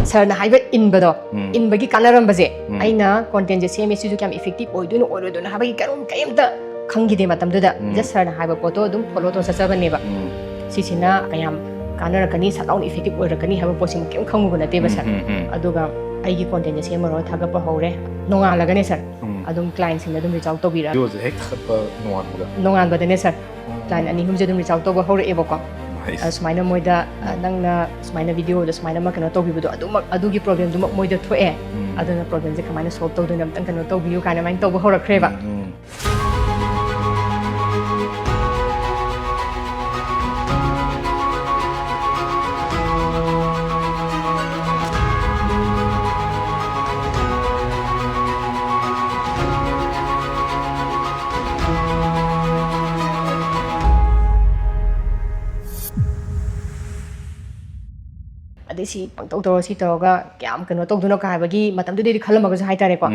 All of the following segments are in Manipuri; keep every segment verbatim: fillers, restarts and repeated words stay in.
ꯁꯥꯔꯅ ꯍꯥꯏꯕ ꯏꯟꯕꯗꯣ, ꯏꯟꯕꯒꯤ ꯀꯥꯟꯅꯔꯝꯕꯁꯦ, ꯑꯩꯅ ꯀꯣꯟꯇꯦꯟꯁꯦ ꯁꯦꯝꯃꯦ, ꯁꯤꯁꯨ ꯀꯌꯥꯝ ꯏꯐꯦꯛꯇꯤꯚ ꯑꯣꯏꯗꯣꯏꯅꯣ ꯑꯣꯏꯔꯣꯏꯗꯣꯏꯅꯣ ꯍꯥꯏꯕꯒꯤ ꯀꯔꯝ ꯀꯩꯝꯇ ꯈꯪꯈꯤꯗꯦ ꯃꯇꯝꯗꯨꯗ꯫ ꯖꯁ ꯁꯥꯔꯅ ꯍꯥꯏꯕ ꯄꯣꯠꯇꯣ ꯑꯗꯨꯝ ꯐꯣꯂꯣ ꯇꯧꯔ ꯆꯠꯆꯕꯅꯦꯕ꯫ ꯁꯤꯁꯤꯅ ꯀꯌꯥꯝ ꯀꯥꯟꯅꯔꯛꯀꯅꯤ, ꯁꯠ ꯂꯥꯎꯅ ꯏꯐꯦꯛꯇꯤꯚ ꯑꯣꯏꯔꯛꯀꯅꯤ ꯍꯥꯏꯕ ꯄꯣꯠꯁꯤꯃ ꯀꯩꯝ ꯈꯪꯉꯨꯕ ꯅꯠꯇꯦꯕ ꯁꯥꯔ꯫ ꯑꯗꯨꯒ ꯑꯩꯒꯤ ꯀꯣꯟꯇꯦꯟꯁꯦ ꯁꯦꯝꯃꯔꯣ, ꯊꯥꯒꯠꯄ ꯍꯧꯔꯦ꯫ ꯅꯣꯡꯉꯥꯜꯂꯒꯅꯦ ꯁꯥꯔ, ꯑꯗꯨꯝ ꯀ꯭ꯂꯥꯏꯟꯁꯤꯡꯅ ꯑꯗꯨꯝ ꯔꯤꯆ ꯑꯥꯎꯠ ꯇꯧꯕꯤꯔꯛꯑꯦ꯫ ꯚꯤꯗꯤꯑꯣꯁꯦ ꯍꯦꯛ ꯊꯥꯒꯠꯄ ꯅꯣꯡꯉꯥꯟꯕꯗ? ꯅꯣꯡꯉꯥꯟꯕꯗꯅꯦ ꯁꯥꯔ, ꯀ꯭ꯂꯥꯏꯟ ꯑꯅꯤ ꯑꯍꯨꯝꯁꯦ ꯑꯗꯨꯝ ꯔꯤꯆ ꯑꯥꯎꯠ ꯇꯧꯕ ꯍꯧꯔꯛꯑꯦꯕꯀꯣ꯫ ꯑ, ꯁꯨꯃꯥꯏꯅ ꯃꯣꯏꯗ, ꯑ, ꯅꯪꯅ ꯁꯨꯃꯥꯏꯅ ꯚꯤꯗꯤꯑꯣꯗ ꯁꯨꯃꯥꯏꯅ ꯑꯃ ꯀꯩꯅꯣ ꯇꯧꯕꯤꯕꯗꯣ, ꯑꯗꯨꯃꯛ, ꯑꯗꯨꯒꯤ ꯄ꯭ꯔꯣꯕ꯭ꯂꯦꯝꯗꯨꯃꯛ ꯃꯣꯏꯗ ꯊꯣꯛꯑꯦ꯫ ꯑꯗꯨꯅ ꯄ꯭ꯔꯣꯕ꯭ꯂꯦꯝꯁꯦ ꯀꯃꯥꯏꯅ ꯁꯣꯜꯕ ꯇꯧꯗꯣꯏꯅꯣ, ꯑꯝꯇꯪ ꯀꯩꯅꯣ ꯇꯧꯕꯤꯌꯨ ꯀꯥꯏꯅ ꯑꯗꯨꯃꯥꯏꯅ ꯇꯧꯕ ꯍꯧꯔꯛꯈ꯭ꯔꯦꯕ꯫ ꯑꯗꯩ ꯁꯤ ꯄꯪꯇꯧ ꯇꯧꯔ ꯁꯤ ꯇꯧꯔꯒ ꯀꯌꯥꯝ ꯀꯩꯅꯣ ꯇꯧꯗꯣꯏꯅꯣ ꯀꯥ ꯍꯥꯏꯕꯒꯤ ꯃꯇꯝꯗꯨꯗꯩꯗꯤ ꯈꯜꯂꯝꯃꯒꯁꯨ ꯍꯥꯏꯇꯥꯔꯦꯀꯣ꯫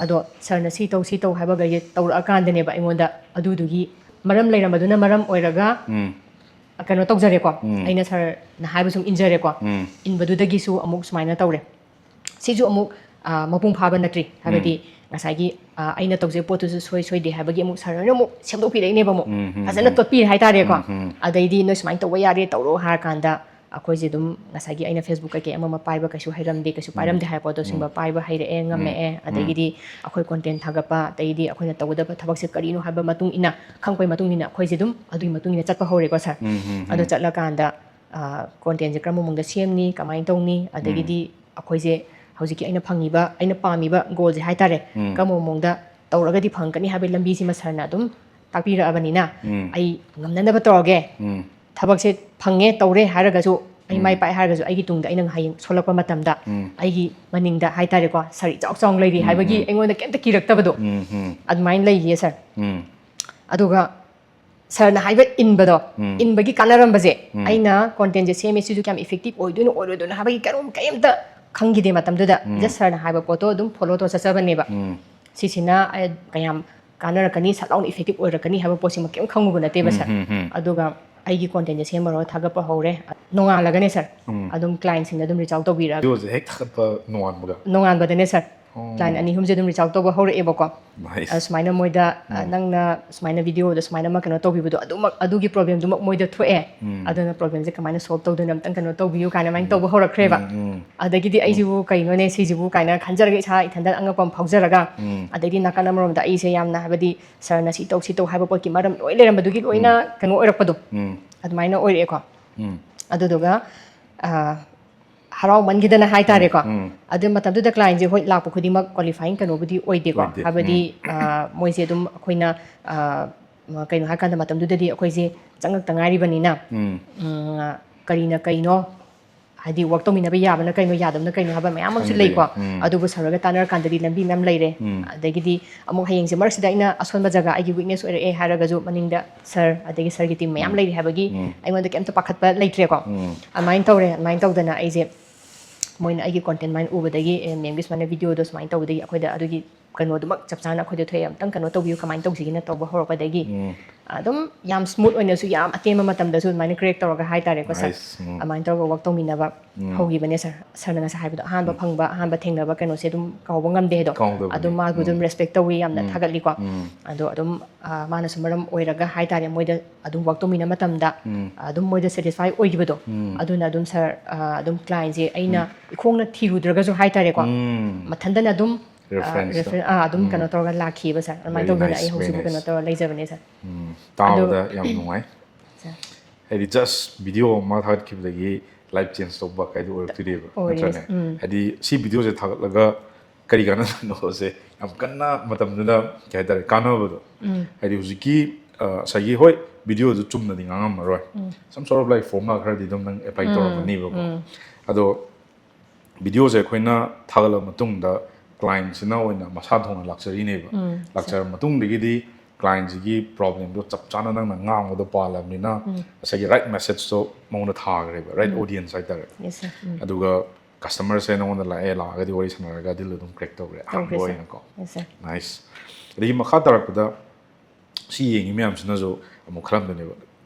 ꯑꯗꯣ ꯁꯥꯔꯅ ꯁꯤ ꯇꯧ, ꯁꯤ ꯇꯧ ꯍꯥꯏꯕꯈꯩꯁꯦ ꯇꯧꯔꯛꯑꯀꯥꯟꯗꯅꯦꯕ ꯑꯩꯉꯣꯟꯗ ꯑꯗꯨꯗꯨꯒꯤ ꯃꯔꯝ ꯂꯩꯔꯝꯕꯗꯨꯅ ꯃꯔꯝ ꯑꯣꯏꯔꯒ ꯀꯩꯅꯣ ꯇꯧꯖꯔꯦꯀꯣ꯫ ꯑꯩꯅ ꯁꯥꯔꯅ ꯍꯥꯏꯕ ꯁꯨꯝ ꯏꯟꯖꯔꯦꯀꯣ꯫ ꯏꯟꯕꯗꯨꯗꯒꯤꯁꯨ ꯑꯃꯨꯛ ꯁꯨꯃꯥꯏꯅ ꯇꯧꯔꯦ꯫ ꯁꯤꯁꯨ ꯑꯃꯨꯛ, ꯑ, ꯃꯄꯨꯡ ꯐꯥꯕ ꯅꯠꯇ꯭ꯔꯤ꯫ ꯍꯥꯏꯕꯗꯤ ꯉꯁꯥꯏꯒꯤ, ꯑ, ꯑꯩꯅ ꯇꯧꯖꯔꯤꯕ ꯄꯣꯠꯇꯨꯁꯨ ꯁꯣꯏ ꯁꯣꯏꯗꯦ ꯍꯥꯏꯕꯒꯤ ꯑꯃꯨꯛ ꯁꯥꯔ ꯍꯣꯏꯅ ꯑꯃꯨꯛ ꯁꯦꯝꯗꯣꯛꯄꯤꯔꯛꯏꯅꯦꯕ ꯑꯃꯨꯛ꯫ ꯐꯖꯅ ꯇꯣꯠꯄꯤꯔꯦ ꯍꯥꯏꯇꯥꯔꯦꯀꯣ꯫ ꯑꯗꯩꯗꯤ ꯅꯣꯏ ꯁꯨꯃꯥꯏꯅ ꯇꯧꯕ ꯌꯥꯔꯦ, ꯇꯧꯔꯣ ꯍꯥꯏꯔ ꯀꯥꯟꯗ ꯑꯩꯈꯣꯏꯁꯦ ꯑꯗꯨꯝ ꯉꯁꯥꯏꯒꯤ ꯑꯩꯅ Facebook ꯀꯩꯀꯩ ꯑꯃ ꯑꯃ ꯄꯥꯏꯕ ꯀꯩꯁꯨ ꯍꯩꯔꯝꯗꯦ, ꯀꯩꯁꯨ ꯄꯥꯏꯔꯝꯗꯦ ꯍꯥꯏꯕ ꯄꯣꯠꯇꯣ ꯁꯤꯒꯨꯝꯕ ꯄꯥꯏꯕ ꯍꯩꯔꯛꯑꯦ, ꯉꯝꯃꯛꯑꯦ꯫ ꯑꯗꯒꯤꯗꯤ ꯑꯩꯈꯣꯏ ꯀꯣꯟꯇꯦꯟ ꯊꯥꯒꯠꯄ, ꯑꯗꯩꯗꯤ ꯑꯩꯈꯣꯏꯅ ꯇꯧꯒꯗꯕ ꯊꯕꯛꯁꯦ ꯀꯔꯤꯅꯣ ꯍꯥꯏꯕ ꯃꯇꯨꯡ ꯏꯟꯅ, ꯈꯪꯕꯒꯤ ꯃꯇꯨꯡ ꯏꯟꯅ ꯑꯩꯈꯣꯏꯁꯦ ꯑꯗꯨꯝ ꯑꯗꯨꯒꯤ ꯃꯇꯨꯡ ꯏꯟꯅ ꯆꯠꯄ ꯍꯧꯔꯦꯀꯣ ꯁꯥꯔ꯫ ꯑꯗꯣ ꯆꯠꯂꯀꯥꯟꯗ, ꯑ, ꯀꯣꯟꯇꯦꯟꯁꯦ ꯀꯔꯝꯕ ꯃꯑꯣꯡꯗ ꯁꯦꯝꯅꯤ, ꯀꯃꯥꯏꯅ ꯇꯧꯅꯤ, ꯑꯗꯒꯤꯗꯤ ꯑꯩꯈꯣꯏꯁꯦ ꯍꯧꯖꯤꯛꯀꯤ ꯑꯩꯅ ꯐꯪꯉꯤꯕ, ꯑꯩꯅ ꯄꯥꯝꯃꯤꯕ ꯒꯣꯜꯁꯦ ꯍꯥꯏꯇꯥꯔꯦ, ꯀꯔꯝꯕ ꯃꯑꯣꯡꯗ ꯇꯧꯔꯒꯗꯤ ꯐꯪꯒꯅꯤ ꯍꯥꯏꯕꯒꯤ ꯂꯝꯕꯤꯁꯤꯃ ꯁꯥꯔꯅ ꯑꯗꯨꯝ ꯇꯥꯛꯄꯤꯔꯛꯑꯕꯅꯤꯅ, ꯑꯩ ꯉꯝꯅꯅꯕ ꯇꯧꯔꯒꯦ꯫ ꯊꯕꯛꯁꯦ ꯐꯪꯉꯦ, ꯇꯧꯔꯦ ꯍꯥꯏꯔꯒꯁꯨ, ꯑꯩ ꯃꯥꯏ ꯄꯥꯛꯑꯦ ꯍꯥꯏꯔꯒꯁꯨ, ꯑꯩꯒꯤ ꯇꯨꯡꯗ ꯑꯩꯅ ꯍꯌꯦꯡ ꯁꯣꯛꯂꯛꯄ ꯃꯇꯝꯗ ꯑꯩꯒꯤ ꯃꯅꯤꯡꯗ ꯍꯥꯏꯇꯥꯔꯦꯀꯣ, ꯁꯥꯔ ꯏꯆꯥꯎ ꯆꯥꯎꯅ ꯂꯩꯔꯤ ꯍꯥꯏꯕꯒꯤ ꯑꯩꯉꯣꯟꯗ ꯀꯩꯝꯇ ꯀꯤꯔꯛꯇꯕꯗꯣ, ꯑꯗꯨꯃꯥꯏꯅ ꯂꯩꯌꯦ ꯁꯥꯔ꯫ ꯑꯗꯨꯒ ꯁꯥꯔꯅ ꯍꯥꯏꯕ ꯏꯟꯕꯗꯣ, ꯏꯟꯕꯒꯤ ꯀꯥꯟꯅꯔꯝꯕꯁꯦ, ꯑꯩꯅ ꯀꯣꯟꯇꯦꯟꯁꯦ ꯁꯦꯝꯃꯦ, ꯁꯤꯁꯨ ꯀꯌꯥꯝ ꯏꯐꯦꯛꯇꯤꯚ ꯑꯣꯏꯗꯣꯏꯅꯣ ꯑꯣꯏꯔꯣꯏꯗꯣꯏꯅꯣ ꯍꯥꯏꯕꯒꯤ ꯀꯔꯝ ꯀꯩꯝꯇ ꯈꯪꯈꯤꯗꯦ ꯃꯇꯝꯗꯨꯗ꯫ ꯖꯁ ꯁꯥꯔꯅ ꯍꯥꯏꯕ ꯄꯣꯠꯇꯣ ꯑꯗꯨꯝ ꯐꯣꯂꯣ ꯇꯧꯔ ꯆꯠꯆꯕꯅꯦꯕ꯫ ꯁꯤꯁꯤꯅ ꯑꯩ ꯀꯌꯥꯝ ꯀꯥꯟꯅꯔꯛꯀꯅꯤ, ꯁꯠ ꯂꯥꯎꯅ ꯏꯐꯦꯛꯇꯤꯚ ꯑꯣꯏꯔꯛꯀꯅꯤ ꯍꯥꯏꯕ ꯄꯣꯠꯁꯤꯃ ꯀꯩꯝ ꯈꯪꯉꯨꯕ ꯅꯠꯇꯦꯕ ꯁꯥꯔ꯫ ꯑꯗꯨꯒ ꯑꯩꯒꯤ contentꯁꯦ ꯁꯦꯝꯃ ꯂꯣꯏꯔꯒ ꯊꯥꯒꯠꯄ ꯍꯧꯔꯦ꯫ ꯅꯣꯡꯉꯥꯜꯂꯒꯅꯦ sir, ꯎꯝ꯫ ꯑꯗꯨꯝ clientꯁꯤꯡꯅ ꯑꯗꯨꯝ reach out ꯇꯧꯕꯤꯔꯛꯑꯒ Videoꯁꯦ ꯍꯦꯛ ꯊꯥꯒꯠꯄ ꯅꯣꯡꯉꯥꯟꯕꯒ? ꯅꯣꯡꯉꯥꯟꯕꯗꯅꯦ sir, ꯑꯣ꯫ Client ꯑꯅꯤ ꯑꯍꯨꯝꯁꯦ ꯑꯗꯨꯝ reach out ꯇꯧꯕ ꯍꯧꯔꯛꯑꯦꯕꯀꯣ꯫ Nice. ꯑ, ꯁꯨꯃꯥꯏꯅ ꯃꯣꯏꯗ, ꯑ, ꯅꯪꯅ ꯁꯨꯃꯥꯏꯅ videoꯗ ꯁꯨꯃꯥꯏꯅ ꯑꯃ ꯀꯩꯅꯣ ꯇꯧꯕꯤꯕꯗꯣ, ꯑꯗꯨꯃꯛ, ꯑꯗꯨꯒꯤ problemꯗꯨꯃꯛ ꯃꯣꯏꯗ ꯊꯣꯛꯑꯦ꯫ ꯎꯝ꯫ ꯑꯗꯨꯅ problemꯁꯦ ꯀꯃꯥꯏꯅ solve ꯇꯧꯗꯣꯏꯅꯣ, ꯑꯝꯇꯪ ꯀꯩꯅꯣ ꯇꯧꯕꯤꯌꯨ ꯀꯥꯏꯅ ꯑꯗꯨꯃꯥꯏꯅ ꯇꯧꯕ ꯍꯧꯔꯛꯈ꯭ꯔꯦꯕ꯫ ꯎꯝ, ꯎꯝ꯫ ꯑꯗꯒꯤꯗꯤ ꯑꯩꯁꯤꯕꯨ ꯀꯩꯅꯣꯅꯦ ꯁꯤꯁꯤꯕꯨ ꯀꯥꯏꯅ ꯈꯟꯖꯔꯒ, ꯏꯁꯥ ꯏꯊꯟꯗ ꯑꯉꯛꯄ ꯑꯃ ꯐꯥꯎꯖꯔꯒ, ꯎꯝ꯫ ꯑꯗꯩꯗꯤ ꯅꯥꯀꯟ ꯑꯃꯔꯣꯝꯗ ꯑꯩꯁꯦ ꯌꯥꯝꯅ, ꯍꯥꯏꯕꯗꯤ, sirꯅ ꯁꯤ ꯇꯧ, ꯁꯤ ꯇꯧ ꯍꯥꯏꯕ ꯄꯣꯠꯀꯤ ꯃꯔꯝ ꯂꯣꯏ ꯂꯩꯔꯝꯕꯗꯨꯒꯤ ꯂꯣꯏꯅ ꯀꯩꯅꯣ ꯑꯣꯏꯔꯛꯄꯗꯣ꯫ ꯎꯝ꯫ ꯑꯗꯨꯃꯥꯏꯅ ꯑꯣꯏꯔꯛꯑꯦꯀꯣ꯫ ꯎꯝ꯫ ꯑꯗꯨꯗꯨꯒ, ꯑ, ꯍꯔꯥꯎꯃꯟꯈꯤꯗꯅ ꯍꯥꯏꯇꯥꯔꯦꯀꯣ꯫ ꯎꯝ꯫ ꯑꯗꯨ ꯃꯇꯝꯗꯨꯗ clientꯁꯦ, ꯍꯣꯏ, ꯂꯥꯛꯄ ꯈꯨꯗꯤꯡꯃꯛ qualifying ꯀꯩꯅꯣꯕꯨꯗꯤ ꯑꯣꯏꯗꯦꯀꯣ꯫ ꯑꯣꯏꯗꯦ꯫ ꯍꯥꯏꯕꯗꯤ, ꯑ, ꯃꯣꯏꯁꯦ ꯑꯗꯨꯝ ꯑꯩꯈꯣꯏꯅ, ꯑ, ꯀꯩꯅꯣ ꯍꯥꯏꯔꯀꯥꯟꯗ, ꯃꯇꯝꯗꯨꯗꯗꯤ ꯑꯩꯈꯣꯏꯁꯦ ꯆꯪꯉꯛꯇ ꯉꯥꯏꯔꯤꯕꯅꯤꯅ, ꯎꯝ꯫ ꯎꯝ, ꯀꯔꯤꯅ ꯀꯩꯅꯣ, ꯍꯥꯏꯗꯤ work ꯇꯧꯃꯤꯟꯅꯕ ꯌꯥꯕꯅ ꯀꯩꯅꯣ, ꯌꯥꯗꯕꯅ ꯀꯩꯅꯣ ꯍꯥꯏꯕ ꯃꯌꯥꯝ ꯑꯃꯁꯨ ꯈꯪꯗꯦ꯫ ꯂꯩꯀꯣ꯫ ꯎꯝ꯫ ꯑꯗꯨꯕꯨ sirꯒ ꯇꯥꯟꯅꯔꯀꯥꯟꯗꯗꯤ ꯂꯝꯕꯤ ꯃꯌꯥꯝ ꯂꯩꯔꯦ꯫ ꯎꯝ꯫ ꯑꯗꯒꯤꯗꯤ ꯑꯃꯨꯛ ꯍꯌꯦꯡꯁꯦ ꯃꯔꯛꯁꯤꯗ ꯑꯩꯅ ꯑꯁꯣꯟꯕ ꯖꯒꯥ, ꯑꯩꯒꯤ weakness ꯑꯣꯏꯔꯛꯑꯦ ꯍꯥꯏꯔꯒꯁꯨ, ꯃꯅꯤꯡꯗ sir ꯑꯗꯒꯤ sirꯒꯤ team ꯃꯌꯥꯝ ꯂꯩꯔꯦ ꯍꯥꯏꯕꯒꯤ ꯎꯝ꯫ ꯑꯩꯉꯣꯟꯗ ꯀꯩꯝꯇ ꯄꯥꯈꯠꯄ ꯂꯩꯇ꯭ꯔꯦꯀꯣ꯫ ꯎꯝ꯫ ꯑꯗꯨꯃꯥꯏꯅ ꯇꯧꯔꯦ꯫ ꯑꯗꯨꯃꯥꯏꯅ ꯇꯧꯗꯅ ꯑꯩꯁꯦ, ꯃꯣꯏꯅ ꯑꯩꯒꯤ content ꯃꯥꯏꯅ ꯎꯕꯗꯒꯤ, "ꯑꯦ, ma'amꯒꯤ ꯁꯨꯃꯥꯏꯅ videoꯗꯣ ꯁꯨꯃꯥꯏꯅ ꯇꯧꯕꯗꯒꯤ ꯑꯩꯈꯣꯏꯗ ꯑꯗꯨꯒꯤ ꯀꯩꯅꯣꯗꯨꯃꯛ ꯆꯞ ꯆꯥꯅ ꯑꯩꯈꯣꯏꯗ ꯊꯣꯛꯑꯦ, ꯑꯝꯇꯪ ꯀꯩꯅꯣ ꯇꯧꯕꯤꯌꯨ, ꯀꯃꯥꯏꯅ ꯇꯧꯁꯤꯒꯦꯅ" ꯇꯧꯕ ꯍꯧꯔꯛꯄꯗꯒꯤ, ꯎꯝ꯫ ꯑꯗꯨꯝ ꯌꯥꯝ smooth ꯑꯣꯏꯅꯁꯨ, ꯌꯥꯝ ꯑꯇꯦꯟꯕ ꯃꯇꯝꯗꯁꯨ ꯑꯗꯨꯃꯥꯏꯅ crack ꯇꯧꯔꯒ ꯍꯥꯏꯇꯥꯔꯦꯀꯣ, sir꯫ Nice. ꯎꯝ꯫ ꯑꯗꯨꯃꯥꯏꯅ ꯇꯧꯔꯒ work ꯇꯧꯃꯤꯟꯅꯕ ꯎꯝ꯫ ꯍꯧꯈꯤꯕꯅꯦ, sir꯫ Sirꯅ ꯉꯁꯥꯏ ꯍꯥꯏꯕꯗꯣ, ꯑꯍꯥꯟꯕ ꯐꯪꯕ, ꯑꯍꯥꯟꯕ ꯊꯦꯡꯅꯕ ꯀꯩꯅꯣꯁꯦ ꯑꯗꯨꯝ ꯀꯥꯎꯕ ꯉꯝꯗꯦ ꯍꯥꯏꯗꯣ꯫ ꯀꯥꯎꯗꯕꯅꯦ꯫ ꯑꯗꯨꯝ ꯃꯥꯕꯨ ꯑꯗꯨꯝ ꯎꯝ꯫ Respect ꯇꯧꯋꯤ, ꯌꯥꯝꯅ ꯎꯝ꯫ ꯊꯥꯒꯠꯂꯤꯀꯣ꯫ ꯎꯝ꯫ ꯑꯗꯣ ꯑꯗꯨꯝ, ꯑ, ꯃꯥꯅꯁꯨ ꯃꯔꯝ ꯑꯣꯏꯔꯒ ꯍꯥꯏꯇꯥꯔꯦ, ꯃꯣꯏꯗ ꯑꯗꯨꯝ work ꯇꯧꯃꯤꯟꯅ ꯃꯇꯝꯗ, ꯎꯝ꯫ ꯑꯗꯨꯝ ꯃꯣꯏꯗ satisfy ꯑꯣꯏꯈꯤꯕꯗꯣ꯫ ꯎꯝ꯫ ꯑꯗꯨꯅ ꯑꯗꯨꯝ, sir, ꯑ, ꯑꯗꯨꯝ clientꯁꯦ ꯑꯩꯅ ꯏꯈꯣꯡꯅ ꯊꯤꯔꯨꯗ꯭ꯔꯒꯁꯨ ꯍꯥꯏꯇꯥꯔꯦꯀꯣ, ꯎꯝ꯫ ꯃꯊꯟꯇꯅ ꯑꯗꯨꯝ, ꯑ, Referenceꯇ꯫ refer-, ꯑ, ꯑꯗꯨꯝ ꯎꯝ꯫ ꯀꯩꯅꯣ ꯇꯧꯔꯒ ꯂꯥꯛꯈꯤꯕ, sir꯫ ꯑꯗꯨꯃꯥꯏꯅ Very ꯇꯧꯗꯅ nice, ꯑꯩ very ꯍꯧꯖꯤꯛꯐꯥꯎ ꯀꯩꯅꯣ nice. ꯇꯧꯔꯒ ꯂꯩꯖꯕꯅꯦ, sir꯫ ꯎꯝ꯫ ꯇꯥꯕꯗ ꯌꯥꯝ ꯅꯨꯡꯉꯥꯏ꯫ Sir꯫ ꯍꯥꯏꯗꯤ just video ꯑꯃ ꯊꯥꯒꯠꯈꯤꯕꯗꯒꯤ life change ꯇꯧꯕ ꯀꯥꯏꯗꯣ ꯑꯣꯏꯔꯛꯇꯣꯏꯅꯦꯕ, ꯑꯣꯏꯔꯦ, ꯅꯠꯇ꯭ꯔꯅꯦ? ꯎꯝ꯫ ꯍꯥꯏꯗꯤ ꯁꯤ videoꯁꯦ ꯊꯥꯒꯠꯂꯒ ꯀꯔꯤ ꯀꯥꯟꯅꯗꯣꯏꯅꯣꯁꯦ ꯌꯥꯝ ꯀꯟꯅ ꯃꯇꯝꯗꯨꯗ, ꯀꯩ ꯍꯥꯏꯇꯥꯔꯦ, ꯀꯥꯟꯅꯕꯗꯣ꯫ ꯎꯝ꯫ ꯍꯥꯏꯗꯤ ꯍꯧꯖꯤꯛꯀꯤ, ꯑ, ꯉꯁꯥꯏꯒꯤ, ꯍꯣꯏ, videoꯗꯨ ꯆꯨꯝꯅꯗꯤ ꯉꯥꯡꯉꯝꯃꯔꯣꯏ꯫ ꯎꯝ꯫ Some sort of like formula ꯈꯔꯗꯤ ꯑꯗꯨꯝ ꯅꯪ apply ꯎꯝ, ꯇꯧꯔꯝꯃꯅꯤꯕꯀꯣ꯫ ꯎꯝ꯫ ꯑꯗꯣ videoꯁꯦ ꯑꯩꯈꯣꯏꯅ ꯊꯥꯒꯠꯂꯕ ꯃꯇꯨꯡꯗ clientꯁꯤꯅ ꯑꯣꯏꯅ ꯃꯁꯥ ꯊꯣꯡꯅ ꯂꯥꯛꯆꯔꯤꯅꯦꯕ꯫ ꯎꯝ, sir꯫ ꯂꯥꯛꯆꯔꯕ ꯃꯇꯨꯡꯗꯒꯤꯗꯤ clientꯁꯤꯒꯤ problemꯗꯣ ꯆꯞ ꯆꯥꯅ ꯅꯪꯅ ꯉꯥꯡꯕꯗꯣ ꯄꯥꯜꯂꯕꯅꯤꯅ, ꯎꯝ꯫ ꯉꯁꯥꯏꯒꯤ right messageꯇꯣ ꯃꯉꯣꯟꯗ ꯊꯥꯈ꯭ꯔꯦꯕ, right ꯎꯝ꯫ Audience ꯍꯥꯏꯇꯥꯔꯦ꯫ Yes, sir. ꯎꯝ꯫ ꯑꯗꯨꯒ customerꯁꯦ ꯅꯉꯣꯟꯗ ꯂꯥꯛꯑꯦ, ꯂꯥꯛꯑꯒꯗꯤ ꯋꯥꯔꯤ ꯁꯥꯟꯅꯔꯒ deal ꯑꯗꯨꯝ crack ꯇꯧꯈ꯭ꯔꯦ, ꯇꯧꯈ꯭ꯔꯦ, ꯑꯍꯥꯟꯕ sir꯫ ꯑꯣꯏꯅꯀꯣ꯫ Yes, sir꯫ Nice. ꯑꯗꯒꯤ ꯃꯈꯥ ꯇꯥꯔꯛꯄꯗ ꯁꯤ ꯌꯦꯡꯉꯤ ꯃꯌꯥꯝꯁꯤꯅꯁꯨ ꯑꯃꯨꯛ ꯈꯜꯂꯝꯗꯣꯏꯅꯦꯕ,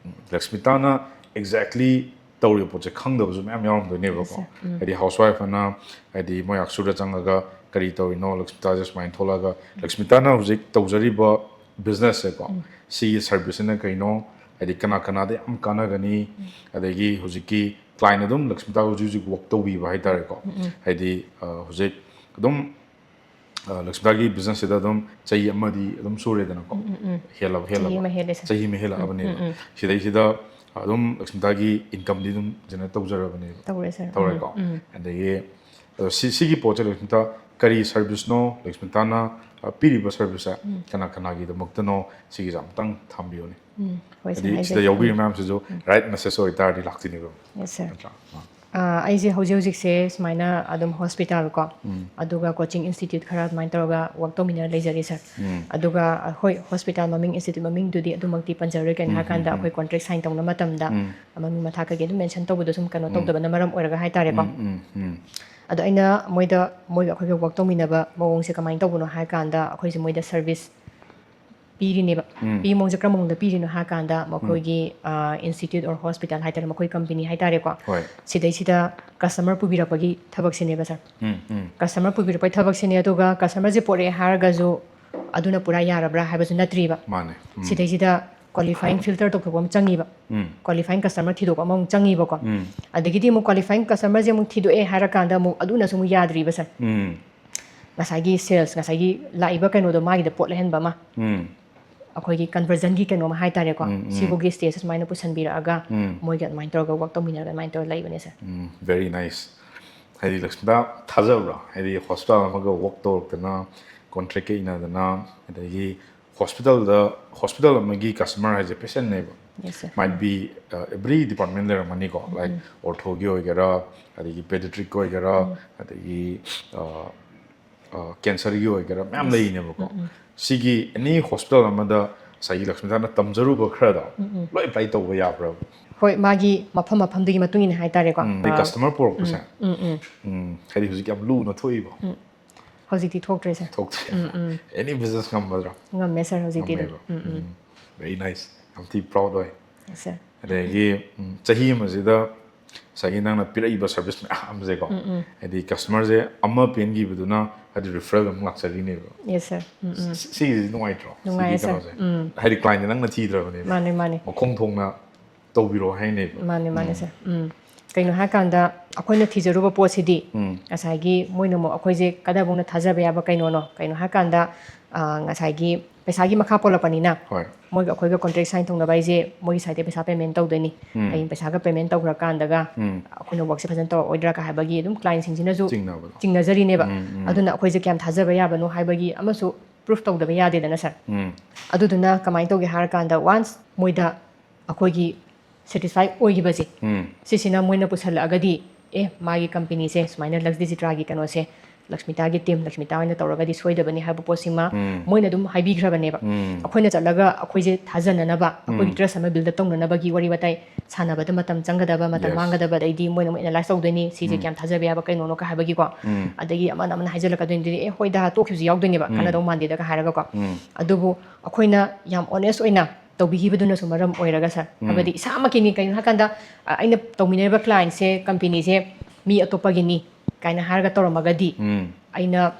ꯂꯛꯁꯃꯤꯇꯥꯅ exactly ꯇꯧꯔꯤꯕ ꯄꯣꯠꯁꯦ ꯈꯪꯗꯕꯁꯨ ꯃꯌꯥꯝ ꯌꯥꯎꯔꯝꯗꯣꯏꯅꯦꯕꯀꯣ꯫ ꯍꯥꯏꯗꯤ ꯍꯥꯎꯁ ꯋꯥꯏꯐ ꯑꯃꯅ ꯍꯥꯏꯗꯤ ꯃꯣꯏ ꯑꯛꯁꯨꯔꯗ ꯆꯪꯉꯒ ꯀꯔꯤ ꯇꯧꯔꯤꯅꯣ, ꯂꯛꯁꯃꯤꯇꯥꯁꯦ ꯁꯨꯃꯥꯏꯅ ꯊꯣꯛꯂꯛꯑꯒ ꯂꯛꯁꯃꯤꯇꯥꯅ ꯍꯧꯖꯤꯛ ꯇꯧꯖꯔꯤꯕ ꯕꯤꯖꯤꯅꯦꯁꯁꯦꯀꯣ, ꯁꯤꯒꯤ ꯁꯔꯚꯤꯁꯁꯤꯅ ꯀꯩꯅꯣ, ꯍꯥꯏꯗꯤ ꯀꯅꯥ ꯀꯅꯥꯗ ꯌꯥꯝ ꯀꯥꯟꯅꯒꯅꯤ, ꯑꯗꯒꯤ ꯍꯧꯖꯤꯛꯀꯤ ꯀ꯭ꯂꯥꯏꯟ ꯑꯗꯨꯝ ꯂꯛꯁꯃꯤꯇꯥ ꯍꯧꯖꯤꯛ ꯍꯧꯖꯤꯛ ꯋꯥꯛ ꯇꯧꯕꯤꯕ ꯍꯥꯏꯇꯥꯔꯦꯀꯣ꯫ ꯍꯥꯏꯗꯤ ꯍꯧꯖꯤꯛ ꯑꯗꯨꯝ ꯂꯛꯁꯃꯤꯇꯥꯒꯤ ꯕꯤꯖꯤꯅꯦꯁꯁꯤꯗ ꯑꯗꯨꯝ ꯆꯍꯤ ꯑꯃꯗꯤ ꯑꯗꯨꯝ ꯁꯨꯔꯦꯗꯅꯀꯣ꯫ ꯍꯦꯜꯂꯕ ꯍꯦꯜꯂꯕ ꯑꯃ ꯍꯦꯜꯂꯦ, ꯁꯥꯔ꯫ ꯆꯍꯤ ꯑꯃ ꯍꯦꯜꯂꯛꯑꯕꯅꯦꯕ꯫ ꯁꯤꯗꯩꯁꯤꯗ ꯑꯗꯨꯝ ꯂꯛꯁꯃꯤꯇꯥꯒꯤ ꯏꯟꯀꯝꯗꯤ ꯑꯗꯨꯝ ꯖꯦꯅꯔꯦꯠ ꯇꯧꯖꯔꯕꯅꯦꯕ꯫ ꯇꯧꯔꯦ, ꯁꯥꯔ꯫ ꯇꯧꯔꯦꯀꯣ꯫ ꯑꯗꯒꯤ ꯑꯗꯣ ꯁꯤ ꯁꯤꯒꯤ ꯄꯣꯠꯁꯦ ꯂꯛꯁꯃꯤꯇꯥ ꯀꯔꯤ ꯁꯔꯚꯤꯁꯅꯣ, ꯂꯛꯁꯃꯤꯇꯥꯅ ꯄꯤꯔꯤꯕ ꯁꯔꯚꯤꯁꯁꯦ ꯀꯅꯥ ꯀꯅꯥꯒꯤꯗꯃꯛꯇꯅꯣ, ꯁꯤꯒꯤꯁꯦ ꯑꯃꯨꯛꯇꯪ ꯊꯝꯕꯤꯌꯨꯅꯦ꯫ ꯎꯝ, ꯍꯣꯏ, ꯁꯥꯔ, ꯍꯥꯏꯗꯤ ꯑꯩꯁꯦ ꯁꯤꯗ ꯌꯥꯎꯕꯤꯔꯤꯕ ꯃꯌꯥꯝꯁꯤꯁꯨ ꯔꯥꯏꯠ ꯃꯦꯁꯦꯖ ꯑꯣꯏꯇꯥꯔꯗꯤ ꯂꯥꯛꯇꯣꯏꯅꯦꯕ꯫ Yes, sir. ꯅꯠꯇ꯭ꯔꯥ? ꯑꯥ꯫ ꯑꯥ, ꯑꯩꯁꯦ ꯍꯧꯖꯤꯛ ꯍꯧꯖꯤꯛꯁꯦ ꯁꯨꯃꯥꯏꯅ ꯑꯗꯨꯝ ꯍꯣꯁꯄꯤꯇꯥꯜ ꯀꯣ, ꯑꯗꯨꯒ ꯀꯣꯆꯤꯡ ꯏꯟꯁꯇꯤꯇ꯭ꯌꯨꯠ ꯈꯔ ꯑꯗꯨꯃꯥꯏꯅ ꯇꯧꯔꯒ ꯋꯥꯛ ꯇꯧꯃꯤꯟꯅꯔ ꯂꯩꯖꯔꯤ, ꯁꯥꯔ꯫ ꯑꯗꯨꯒ, ꯑ, ꯍꯣꯏ, ꯍꯣꯁꯄꯤꯇꯥꯜ ꯃꯃꯤꯡ, ꯏꯟꯁꯇꯤꯇ꯭ꯌꯨꯠ ꯃꯃꯤꯡꯗꯨꯗꯤ ꯑꯗꯨꯃꯛꯇꯤ ꯄꯟꯖꯔꯣꯏ, ꯀꯩꯅꯣ ꯍꯥꯏꯔꯀꯥꯟꯗ ꯑꯩꯈꯣꯏ ꯀꯣꯟꯇ꯭ꯔꯦꯛ ꯁꯥꯏꯟ ꯇꯧꯅꯕ ꯃꯇꯝꯗ ꯃꯃꯤꯡ ꯃꯊꯥ ꯀꯩꯀꯩ ꯑꯗꯨꯝ ꯃꯦꯟꯁꯟ ꯇꯧꯕꯗꯣ ꯁꯨꯝ ꯀꯩꯅꯣ ꯇꯧꯗꯕꯅ ꯃꯔꯝ ꯑꯣꯏꯔꯒ ꯍꯥꯏꯇꯥꯔꯦꯀꯣ꯫ ꯎꯝ, ꯎꯝ, ꯎꯝ, ꯑꯗꯣ ꯑꯩꯅ ꯃꯣꯏꯗ, ꯃꯣꯏꯒ ꯑꯩꯈꯣꯏꯒ ꯋꯥꯛ ꯇꯧꯃꯤꯟꯅꯕ ꯃꯑꯣꯡꯁꯦ ꯀꯃꯥꯏꯅ ꯇꯧꯕꯅꯣ ꯍꯥꯏꯔꯀꯥꯟꯗ ꯑꯩꯈꯣꯏꯁꯦ ꯃꯣꯏꯗ ꯁꯔꯚꯤꯁ ꯄꯤꯔꯤꯅꯦꯕ꯫ ꯄꯤꯕ ꯃꯑꯣꯡꯁꯦ ꯀꯔꯝꯕ ꯃꯑꯣꯡꯗ ꯄꯤꯔꯤꯅꯣ ꯍꯥꯏꯔꯀꯥꯟꯗ ꯃꯈꯣꯏꯒꯤ, ꯑ, ꯏꯟꯁꯇꯤꯇ꯭ꯌꯨꯠ ꯑꯣꯔ ꯍꯣꯁꯄꯤꯇꯥꯜ ꯍꯥꯏꯇꯥꯔꯦ, ꯃꯈꯣꯏ ꯀꯝꯄꯅꯤ ꯍꯥꯏꯇꯥꯔꯦꯀꯣ꯫ ꯍꯣꯏ꯫ ꯁꯤꯗꯩꯁꯤꯗ ꯀꯁꯇꯃꯔ ꯄꯨꯕꯤꯔꯛꯄꯒꯤ ꯊꯕꯛꯁꯤꯅꯦꯕ, ꯁꯥꯔ꯫ ꯎꯝ, ꯎꯝ꯫ ꯀꯁꯇꯃꯔ ꯄꯨꯕꯤꯔꯛꯄꯒꯤ ꯊꯕꯛꯁꯤꯅꯦ, ꯑꯗꯨꯒ ꯀꯁꯇꯃꯔꯁꯦ ꯄꯣꯔꯛꯑꯦ ꯍꯥꯏꯔꯒꯁꯨ ꯑꯗꯨꯅ ꯄꯨꯔꯥ ꯌꯥꯔꯕ꯭ꯔꯥ ꯍꯥꯏꯕꯁꯨ ꯅꯠꯇ꯭ꯔꯤꯕ꯫ ꯃꯥꯅꯦ꯫ ꯎꯝ꯫ ꯁꯤꯗꯩꯁꯤꯗ ꯀ꯭ꯋꯥꯂꯤꯐꯥꯏꯌꯤꯡ ꯐꯤꯜꯇꯔ ꯇꯧꯊꯣꯛꯄ ꯑꯃ ꯆꯪꯉꯤꯕ꯫ ꯎꯝ꯫ ꯀ꯭ꯋꯥꯂꯤꯐꯥꯏꯌꯤꯡ ꯀꯁꯇꯃꯔ ꯊꯤꯗꯣꯛꯄ ꯑꯃꯃꯨꯛ ꯆꯪꯉꯤꯕꯀꯣ꯫ ꯎꯝ꯫ ꯑꯗꯒꯤꯗꯤ ꯑꯃꯨꯛ ꯀ꯭ꯋꯥꯂꯤꯐꯥꯏꯌꯤꯡ ꯀꯁꯇꯃꯔꯁꯦ ꯑꯃꯨꯛ ꯊꯤꯗꯣꯛꯑꯦ ꯍꯥꯏꯔꯀꯥꯟꯗ ꯑꯃꯨꯛ ꯑꯗꯨꯅꯁꯨ ꯑꯃꯨꯛ ꯌꯥꯗ꯭ꯔꯤꯕ, ꯁꯥꯔ꯫ ꯎꯝ꯫ ꯉꯁꯥꯏꯒꯤ ꯁꯦꯜꯁ, ꯉꯁꯥꯏꯒꯤ ꯂꯥꯛꯏꯕ ꯀꯩꯅꯣꯗꯣ, ꯃꯥꯒꯤꯗ ꯄꯣꯠ ꯂꯩꯍꯟꯕ ꯑꯃ, ꯎꯝ꯫ ꯑꯩꯈꯣꯏꯒꯤ ꯀꯟꯚꯔꯖꯟꯒꯤ ꯀꯩꯅꯣ ꯑꯃ ꯍꯥꯏꯇꯥꯔꯦꯀꯣ꯫ ꯎꯝ, ꯎꯝ꯫ ꯁꯤꯐꯥꯎꯒꯤ ꯁ꯭ꯇꯦꯖ ꯁꯨꯃꯥꯏꯅ ꯄꯨꯁꯟꯕꯤꯔꯛꯑꯒ ꯎꯝ꯫ ꯃꯣꯏꯒ ꯑꯗꯨꯃꯥꯏꯅ ꯇꯧꯔꯒ ꯋꯥꯛ ꯇꯧꯃꯤꯟꯅꯔꯒ ꯑꯗꯨꯃꯥꯏꯅ ꯇꯧꯔꯒ ꯂꯩꯕꯅꯦ, ꯁꯥꯔ꯫ ꯎꯝ, very nice. ꯍꯥꯏꯗꯤ ꯂꯛꯁꯃꯤꯇꯥ, ꯊꯥꯖꯕ꯭ꯔꯣ? ꯍꯥꯏꯗꯤ ꯍꯣꯁꯄꯤꯇꯥꯜ ꯑꯃꯒ ꯋꯥꯛ ꯇꯧꯔꯛꯇꯅ, ꯀꯣꯟꯇ꯭ꯔꯦꯛꯀ ꯏꯅꯗꯅ, ꯑꯗꯒꯤ ꯍꯣꯁꯄꯤꯇꯥꯜꯗ, ꯍꯣꯁꯄꯤꯇꯥꯜ ꯑꯃꯒꯤ ꯀꯁꯇꯃꯔ ꯍꯥꯏꯁꯦ ꯄꯦꯁꯦꯟꯅꯦꯕ꯫ Yes, sir. Might be, uh, every department ꯂꯩꯔꯝꯒꯅꯤꯀꯣ, like orthoꯒꯤ ꯑꯣꯏꯒꯦꯔꯥ, ꯑꯗꯒꯤ pediatricꯀꯤ ꯑꯣꯏꯒꯦꯔꯥ, ꯑꯗꯒꯤ, uh, uh, cancerꯒꯤ ꯑꯣꯏꯒꯦꯔꯥ, ꯃꯌꯥꯝ ꯂꯩꯔꯤꯅꯦꯕꯀꯣ꯫ ꯁꯤꯒꯤ any ꯍꯣꯁꯄꯤꯇꯥꯜ ꯑꯃꯗ ꯉꯁꯥꯏꯒꯤ ꯂꯛꯁꯃꯤꯇꯥꯅ ꯇꯝꯖꯔꯨꯕ ꯈꯔꯗꯣ ꯂꯣꯏ ꯑꯦꯄ꯭ꯂꯥꯏ ꯇꯧꯕ ꯌꯥꯕ꯭ꯔꯕ? ꯍꯣꯏ, ꯃꯥꯒꯤ ꯃꯐꯝ ꯃꯐꯝꯗꯨꯒꯤ ꯃꯇꯨꯡ ꯏꯟꯅ ꯍꯥꯏꯇꯥꯔꯦꯀꯣ꯫ ꯎꯝ, ꯑꯗꯩ ꯑꯥ, ꯀꯁꯇꯃꯔ ꯄꯨꯔꯛꯄꯁꯦ, ꯎꯝ, ꯎꯝ꯫ ꯎꯝ, ꯍꯥꯏꯗꯤ ꯍꯧꯖꯤꯛ ꯌꯥꯝ ꯂꯨꯅ ꯊꯣꯛꯏꯕ꯫ ꯍꯧꯖꯤꯛꯇꯤ ꯊꯣꯛꯇ꯭ꯔꯦ, ꯁꯥꯔ꯫ ꯊꯣꯛꯇ꯭ꯔꯦ꯫ ꯎꯝ, ꯎꯝ꯫ Any business ꯉꯝꯒꯗ꯭ꯔꯥ? ꯉꯝꯃꯦ, ꯁꯥꯔ, ꯍꯧꯖꯤꯛꯇꯤ ꯑꯗꯨꯝ꯫ ꯉꯝꯃꯦꯕ꯫ ꯎꯝ, ꯎꯝ꯫ Very nice. ꯌꯥꯝ ꯊꯤ ꯄ꯭ꯔꯥꯎꯗ ꯑꯣꯏ꯫ Yes, sir. ꯑꯗꯒꯤ ꯎꯝ, ꯆꯍꯤ ꯑꯃꯁꯤꯗ ꯉꯁꯥꯏꯒꯤ ꯅꯪꯅ ꯄꯤꯔꯛꯏꯕ ꯁꯔꯚꯤꯁ ꯃꯌꯥꯝꯁꯦꯀꯣ, ꯍꯥꯏꯗꯤ ꯀꯁꯇꯃꯔꯁꯦ ꯑꯃ ꯄꯦꯟꯈꯤꯕꯗꯨꯅ ꯍꯥꯏꯗꯤ ꯔꯤꯐꯔꯦꯜ ꯑꯃꯨꯛ ꯂꯥꯛꯆꯔꯤꯅꯦꯕ. Yes, sir. ꯎꯝ, ꯎꯝ. ꯁꯤ- ꯁꯤꯒꯤꯁꯤ ꯅꯨꯡꯉꯥꯏꯇ꯭ꯔꯣ? ꯅꯨꯡꯉꯥꯏꯌꯦ, ꯁꯤꯒꯤ sir. ꯀꯩꯅꯣꯁꯦ? ꯎꯝ. ꯍꯥꯏꯗꯤ ꯀ꯭ꯂꯥꯏꯟꯁꯦ ꯅꯪꯅ ꯊꯤꯗ꯭ꯔꯕꯅꯦꯕ. ꯃꯥꯅꯦ, ꯃꯥꯅꯦ. ꯃꯈꯣꯡ ꯊꯣꯡꯅ ꯇꯧꯕꯤꯔꯣ ꯍꯥꯏꯅꯦꯕ. ꯃꯥꯅꯦ, ꯃꯥꯅꯦ, sir. ꯎꯝ. ꯀꯩꯅꯣ ꯍꯥꯏꯔꯀꯥꯟꯗ ꯑꯩꯈꯣꯏꯅ ꯊꯤꯖꯔꯨꯕ ꯄꯣꯠꯁꯤꯗꯤ ꯎꯝ. ꯉꯁꯥꯏꯒꯤ ꯃꯣꯏꯅ ꯑꯃꯨꯛ ꯑꯩꯈꯣꯏꯁꯦ ꯀꯗꯥꯏꯐꯥꯎꯅ ꯊꯥꯖꯕ ꯌꯥꯕ ꯀꯩꯅꯣꯅꯣ, ꯀꯩꯅꯣ ꯍꯥꯏꯔꯀꯥꯟꯗ ꯑ, ꯉꯁꯥꯏꯒꯤ ꯄꯩꯁꯥꯒꯤ ꯃꯈꯥ ꯄꯣꯜꯂꯛꯄꯅꯤꯅ ꯍꯣꯏ. ꯃꯣꯏꯒ ꯑꯩꯈꯣꯏꯒ ꯀꯣꯟꯇ꯭ꯔꯦꯛ ꯁꯥꯏꯟ ꯇꯧꯅꯕ ꯍꯥꯏꯁꯦ ꯃꯣꯏꯒꯤ ꯁꯥꯏꯠꯇꯒꯤ ꯄꯩꯁꯥ ꯄꯦꯃꯦꯟ ꯇꯧꯗꯣꯏꯅꯤ. ꯎꯝ. ꯍꯌꯦꯡ ꯄꯩꯁꯥꯒ ꯄꯦꯃꯦꯟ ꯇꯧꯈ꯭ꯔꯀꯥꯟꯗꯒ ꯎꯝ. ꯑꯩꯈꯣꯏꯅ ꯋꯥꯛꯁꯦ ꯐꯖꯅ ꯇꯧꯔꯛꯑꯣꯏꯗ꯭ꯔꯥ ꯀ ꯍꯥꯏꯕꯒꯤ ꯑꯗꯨꯝ ꯀ꯭ꯂꯥꯏꯟꯁꯤꯡꯁꯤꯅꯁꯨ ꯆꯤꯡꯅꯕꯗꯣ. ꯆꯤꯡꯅꯖꯔꯤꯅꯦꯕ. ꯎꯝ, ꯎꯝ. ꯑꯗꯨꯅ ꯑꯩꯈꯣꯏꯁꯦ ꯀꯌꯥꯝ ꯊꯥꯖꯕ ꯌꯥꯕꯅꯣ ꯍꯥꯏꯕꯒꯤ ꯑꯃꯁꯨ ꯄ꯭ꯔꯨꯐ ꯇꯧꯗꯕ ꯌꯥꯗꯦꯗꯅ, sir. ꯎꯝ. ꯑꯗꯨꯗꯨꯅ ꯀꯃꯥꯏꯅ ꯇꯧꯒꯦ ꯍꯥꯏꯔꯀꯥꯟꯗ ꯋꯥꯟꯁ ꯃꯣꯏꯗ ꯑꯩꯈꯣꯏꯒꯤ ꯁꯦꯇꯤꯁꯐꯥꯏ ꯑꯣꯏꯈꯤꯕꯁꯦ, ꯎꯝ. ꯁꯤꯁꯤꯅ ꯃꯣꯏꯅ ꯄꯨꯁꯜꯂꯛꯑꯒꯗꯤ, ꯑꯦ, ꯃꯥꯒꯤ ꯀꯝꯄꯅꯤꯁꯦ ꯁꯨꯃꯥꯏꯅ ꯂꯛꯁ ꯗꯤꯖꯤꯇꯥꯒꯤ ꯀꯩꯅꯣꯁꯦ ꯂꯛꯁꯃꯤꯇꯥꯒꯤ ꯇꯤꯝ, ꯂꯛꯁꯃꯤꯇꯥ ꯑꯣꯏꯅ ꯇꯧꯔꯒꯗꯤ ꯁꯣꯏꯗꯕꯅꯤ ꯍꯥꯏꯕ ꯄꯣꯠꯁꯤꯃ ꯎꯝ. ꯃꯣꯏꯅ ꯑꯗꯨꯝ ꯍꯥꯏꯕꯤꯈ꯭ꯔꯕꯅꯦꯕ. ꯎꯝ. ꯑꯩꯈꯣꯏꯅ ꯆꯠꯂꯒ ꯑꯩꯈꯣꯏꯁꯦ ꯊꯥꯖꯅꯅꯕ, ꯑꯩꯈꯣꯏꯒꯤ ꯇ꯭ꯔꯁ ꯑꯃ ꯕꯤꯜꯗ ꯑꯞ ꯇꯧꯅꯅꯕꯒꯤ ꯋꯥꯔꯤ ꯋꯥꯇꯥꯏ ꯁꯥꯟꯅꯕꯗ ꯃꯇꯝ ꯆꯪꯒꯗꯕ, ꯃꯇꯝ Yes. ꯃꯥꯡꯒꯗꯕ, ꯑꯗꯩꯗꯤ ꯃꯣꯏꯅ ꯑꯃꯨꯛ ꯑꯦꯅꯥꯂꯥꯏꯁ ꯇꯧꯗꯣꯏꯅꯤ, ꯁꯤꯁꯦ ꯀꯌꯥꯝ ꯊꯥꯖꯕ ꯌꯥꯕ ꯀꯩꯅꯣꯅꯣ ꯀ ꯍꯥꯏꯕꯒꯤꯀꯣ. ꯎꯝ. ꯑꯗꯒꯤ ꯑꯃꯅ ꯑꯃꯅ ꯍꯥꯏꯖꯜꯂꯛꯀꯗꯣꯏꯅꯤ, ꯑꯗꯨꯗꯤ, "ꯑꯦ, ꯍꯣꯏꯗ, ꯇꯣꯛꯈꯤꯕꯁꯨ ꯌꯥꯎꯗꯣꯏꯅꯦꯕ, ꯎꯝ. ꯀꯥꯟꯅꯗꯧ ꯃꯥꯟꯗꯦꯗ" ꯀ ꯍꯥꯏꯔꯒꯀꯣ. ꯎꯝ. ꯑꯗꯨꯕꯨ ꯑꯩꯈꯣꯏꯅ ꯌꯥꯝ ꯑꯣꯅꯦꯁ ꯑꯣꯏꯅ ꯇꯧꯕꯤꯈꯤꯕꯗꯨꯅꯁꯨ ꯃꯔꯝ ꯑꯣꯏꯔꯒ, sir, ꯍꯥꯏꯕꯗꯤ ꯏꯁꯥꯃꯛꯀꯤꯅꯤ, ꯀꯩꯅꯣ ꯍꯥꯏꯔꯀꯥꯟꯗ, ꯑ, ꯑꯩꯅ ꯇꯧꯃꯤꯟꯅꯔꯤꯕ ꯀ꯭ꯂꯥꯏꯟꯁꯦ, ꯀꯝꯄꯦꯅꯤꯁꯦ ꯃꯤ ꯑꯇꯣꯞꯄꯒꯤꯅꯤ ꯀꯥꯏꯅ ꯍꯥꯏꯔꯒ ꯇꯧꯔꯝꯃꯒꯗꯤ, ꯎꯝ. ꯑꯩꯅ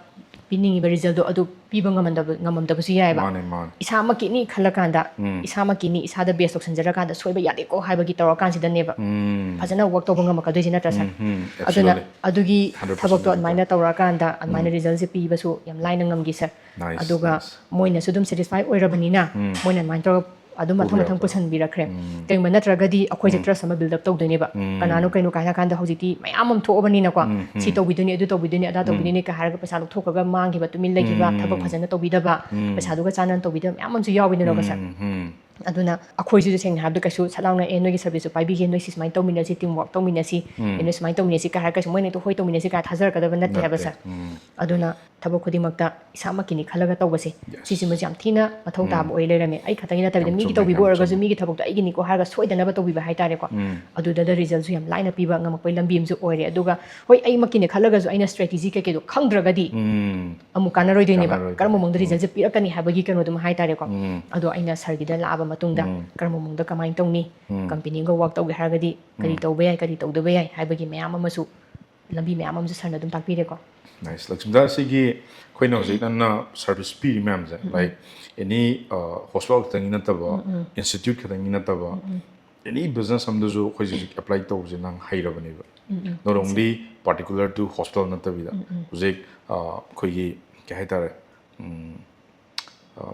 ꯄꯤꯅꯤꯡꯉꯤꯕ ꯔꯤꯖꯜꯗꯣ ꯑꯗꯨ ꯄꯤꯕ ꯉꯝꯃꯝꯗꯕ-, ꯉꯝꯃꯝꯗꯕꯁꯨ ꯌꯥꯏꯑꯕ. ꯃꯥꯅꯦ, ꯃꯥꯅꯦ. ꯏꯁꯥꯃꯛꯀꯤꯅꯤ ꯈꯜꯂꯀꯥꯟꯗ, ꯎꯝ. ꯏꯁꯥꯃꯛꯀꯤꯅꯤ, ꯏꯁꯥꯗ ꯕꯦꯁ ꯇꯧꯁꯟꯖꯔꯀꯥꯟꯗ ꯁꯣꯏꯕ ꯌꯥꯗꯦꯀꯣ ꯍꯥꯏꯕꯒꯤ ꯇꯧꯔꯀꯥꯟꯁꯤꯗꯅꯦꯕ ꯎꯝ. ꯐꯖꯅ ꯋꯥꯛ ꯇꯧꯕ ꯉꯝꯃꯛꯀꯗꯣꯏꯁꯤ, ꯅꯠꯇ꯭ꯔꯥ, sir? ꯎꯝ, ꯎꯝ. ꯑꯗꯨꯅ Absolutely. ꯑꯗꯨꯒꯤ Hundred percent ꯊꯕꯛꯇꯣ ꯑꯗꯨꯗꯤ. ꯑꯗꯨꯃꯥꯏꯅ ꯇꯧꯔꯀꯥꯟꯗ ꯑꯗꯨꯃꯥꯏꯅ ꯔꯤꯖꯜꯁꯦ ꯄꯤꯕꯁꯨ ꯌꯥꯝ ꯂꯥꯏꯅ ꯉꯝꯈꯤ, sir. Nice, ꯑꯗꯨꯒ nice. ꯃꯣꯏꯅꯁꯨ ꯑꯗꯨꯝ ꯁꯦꯇꯤꯁꯐꯥꯏ ꯑꯣꯏꯔꯕꯅꯤꯅ, ꯎꯝ. ꯃꯣꯏꯅ ꯑꯗꯨꯃꯥꯏꯅ ꯇꯧꯔꯒ ꯑꯗꯨꯝ ꯃꯊꯪ ꯃꯊꯪ ꯄꯨꯕꯤꯔꯛꯄ. ꯄꯨꯁꯟꯕꯤꯔꯛꯈ꯭ꯔꯦ. ꯎꯝ. ꯀꯩꯒꯨꯝꯕ ꯅꯠꯇ꯭ꯔꯒꯗꯤ ꯑꯩꯈꯣꯏꯁꯦ ꯇ꯭ꯔꯁ ꯑꯃ ꯕꯤꯜꯗ ꯑꯞ ꯇꯧꯗꯣꯏꯅꯦꯕ. ꯎꯝ. ꯀꯅꯥꯅꯣ ꯀꯩꯅꯣ ꯀꯥꯏꯅ ꯍꯥꯏꯔꯀꯥꯟꯗ ꯍꯧꯖꯤꯛꯇꯤ ꯃꯌꯥꯝ ꯑꯃ ꯊꯣꯛꯑꯕꯅꯤꯅꯀꯣ, ꯎꯝ, ꯎꯝ. ꯁꯤ ꯇꯧꯕꯤꯗꯣꯏꯅꯤ, ꯑꯗꯨ ꯇꯧꯕꯤꯗꯣꯏꯅꯤ, ꯑꯗꯥ ꯇꯧꯕꯤꯗꯣꯏꯅꯤ ꯀ ꯍꯥꯏꯔꯒ ꯄꯩꯁꯥ ꯂꯧꯊꯣꯛꯈ꯭ꯔꯒ ꯃꯥꯡꯈꯤꯕ, ꯇꯨꯃꯤꯟ ꯂꯩꯈꯤꯕ, ꯎꯝ. ꯊꯕꯛ ꯐꯖꯅ ꯇꯧꯕꯤꯗꯕ, ꯎꯝ. ꯄꯩꯁꯥꯗꯨꯒ ꯆꯥꯟꯅꯅ ꯇꯧꯕꯤꯗꯕ ꯃꯌꯥꯝ ꯑꯃꯁꯨ ꯌꯥꯎꯕꯅꯤꯅꯀꯣ, sir. ꯎꯝ, ꯎꯝ. ꯑꯗꯨꯅ ꯑꯩꯈꯣꯏꯁꯤꯁꯨ ꯁꯦꯡꯅ ꯍꯥꯏꯔꯕꯗ ꯀꯩꯁꯨ ꯁꯠ ꯂꯥꯎꯅ, "ꯑꯦ, ꯅꯣꯏꯒꯤ ꯁꯔꯚꯤꯁꯁꯨ ꯄꯥꯏꯕꯤꯒꯦ, ꯅꯣꯏ ꯁꯤ ꯁꯨꯃꯥꯏꯅ ꯇꯧꯃꯤꯟꯅꯁꯤ, ꯎꯝ. ꯑꯦ, ꯅꯣꯏ ꯁꯨꯃꯥꯏꯅ ꯇꯧꯃꯤꯟꯅꯁꯤ" ꯀ ꯍꯥꯏꯔꯒ ꯀꯩꯁꯨ ꯃꯣꯏꯅ ꯍꯦꯛꯇ "ꯍꯣꯏ, ꯇꯧꯃꯤꯟꯅꯁꯤ" ꯀꯥꯏꯅ ꯊꯥꯖꯔꯛꯀꯗꯕ ꯅꯠꯇꯦ ꯍꯥꯏꯕ, ꯅꯠꯇꯦ. sir. ꯎꯝ. ꯑꯗꯨꯅ ꯊꯕꯛ ꯈꯨꯗꯤꯡꯃꯛꯇ ꯏꯁꯥꯃꯛꯀꯤꯅꯤ ꯈꯜꯂꯒ ꯇꯧꯕꯁꯦ, Yes. ꯁꯤꯁꯤꯃꯁꯨ ꯌꯥꯝ ꯊꯤꯅ ꯃꯊꯧ ꯎꯝ. ꯇꯥꯕ ꯑꯣꯏ ꯂꯩꯔꯝꯃꯦ꯫ ꯑꯩ ꯈꯛꯇꯪꯒꯤ ꯅꯠꯇꯕꯤꯗ ꯌꯥꯝ ꯃꯤꯒꯤ ꯆꯨꯝꯃꯦ, ꯇꯧꯕꯤꯕ ꯌꯥꯝ ꯑꯣꯏꯔꯒꯁꯨ ꯆꯨꯝꯃꯦ. ꯃꯤꯒꯤ ꯊꯕꯛꯇꯣ ꯑꯩꯒꯤꯅꯤꯀꯣ ꯍꯥꯏꯔꯒ ꯁꯣꯏꯗꯅꯕ ꯇꯧꯕꯤꯕ ꯍꯥꯏꯇꯥꯔꯦꯀꯣ꯫ ꯎꯝ. ꯑꯗꯨꯗ ꯔꯤꯖꯜꯁꯨ ꯌꯥꯝ ꯂꯥꯏꯅ ꯄꯤꯕ ꯉꯝꯃꯛꯄꯩ ꯂꯝꯕꯤ ꯑꯃꯁꯨ ꯑꯣꯏꯔꯦ꯫ ꯑꯗꯨꯒ ꯍꯣꯏ, ꯑꯩꯃꯛꯀꯤꯅꯦ ꯈꯜꯂꯒꯁꯨ ꯑꯩꯅ ꯁ꯭ꯇ꯭ꯔꯦꯇꯦꯖꯤ ꯀꯩꯀꯩꯗꯣ ꯈꯪꯗ꯭ꯔꯒꯗꯤ ꯎꯝ. ꯑꯃꯨꯛ ꯀꯥꯟꯅꯔꯣꯏꯗꯣꯏꯅꯦꯕ꯫ ꯀꯥꯟꯅꯔꯣꯏꯗꯣꯏꯅꯦ. ꯀꯔꯝꯕ ꯃꯑꯣꯡꯗ ꯎꯝ. ꯔꯤꯖꯜꯁꯦ ꯄꯤꯔꯛꯀꯅꯤ ꯍꯥꯏꯕꯒꯤ ꯀꯩꯅꯣꯗꯨꯃ ꯍꯥꯏꯇꯥꯔꯦꯀꯣ꯫ ꯎꯝ. ꯑꯗꯣ ꯑꯩꯅ ꯁꯥꯔꯒꯤꯗ ꯂꯥꯛꯑꯕ ꯃꯇꯨꯡꯗ ꯀꯔꯝꯕ ꯃꯑꯣꯡꯗ ꯀꯃꯥꯏꯅ ꯇꯧꯅꯤ, ꯀꯝꯄꯦꯅꯤ ꯑꯃꯒ ꯋꯥꯛ ꯇꯧꯒꯦ ꯍꯥꯏꯔꯒꯗꯤ ꯀꯔꯤ ꯇꯧꯕ ꯌꯥꯏ, ꯀꯔꯤ ꯇꯧꯗꯕ ꯌꯥꯏ ꯍꯥꯏꯕꯒꯤ ꯃꯌꯥꯝ ꯑꯃꯁꯨ, ꯂꯝꯕꯤ ꯃꯌꯥꯝ ꯑꯃꯁꯨ ꯁꯥꯔꯅ ꯑꯗꯨꯝ ꯇꯥꯛꯄꯤꯔꯦꯀꯣ꯫ ꯅꯥꯏꯁ꯫ ꯂꯛꯁꯃꯤꯇꯥ, ꯁꯤꯒꯤ ꯑꯩꯈꯣꯏꯅ ꯍꯧꯖꯤꯛ ꯅꯪꯅ ꯁꯥꯔꯚꯤꯁ ꯄꯤꯔꯤ ꯃꯌꯥꯝꯁꯦ, ꯂꯥꯏꯛ ꯑꯦꯅꯤ ꯍꯣꯁꯄꯤꯇꯥꯜ ꯈꯛꯇꯪꯒꯤ ꯅꯠꯇꯕ, ꯏꯟꯁꯇꯤꯇ꯭ꯌꯨꯠ ꯈꯛꯇꯪꯒꯤ ꯅꯠꯇꯕ, ꯑꯦꯅꯤ ꯕꯤꯖꯤꯅꯦꯁ ꯑꯝꯗꯁꯨ ꯑꯩꯈꯣꯏ ꯍꯧꯖꯤꯛ ꯑꯦꯄ꯭ꯂꯥꯏ ꯇꯧꯕꯁꯦ ꯅꯪ ꯍꯩꯔꯕꯅꯦꯕ꯫ Not only particular to hospital ꯅꯠꯇꯕꯤꯗ, ꯍꯧꯖꯤꯛ ꯑꯩꯈꯣꯏꯒꯤ ꯀꯩ ꯍꯥꯏꯇꯥꯔꯦ,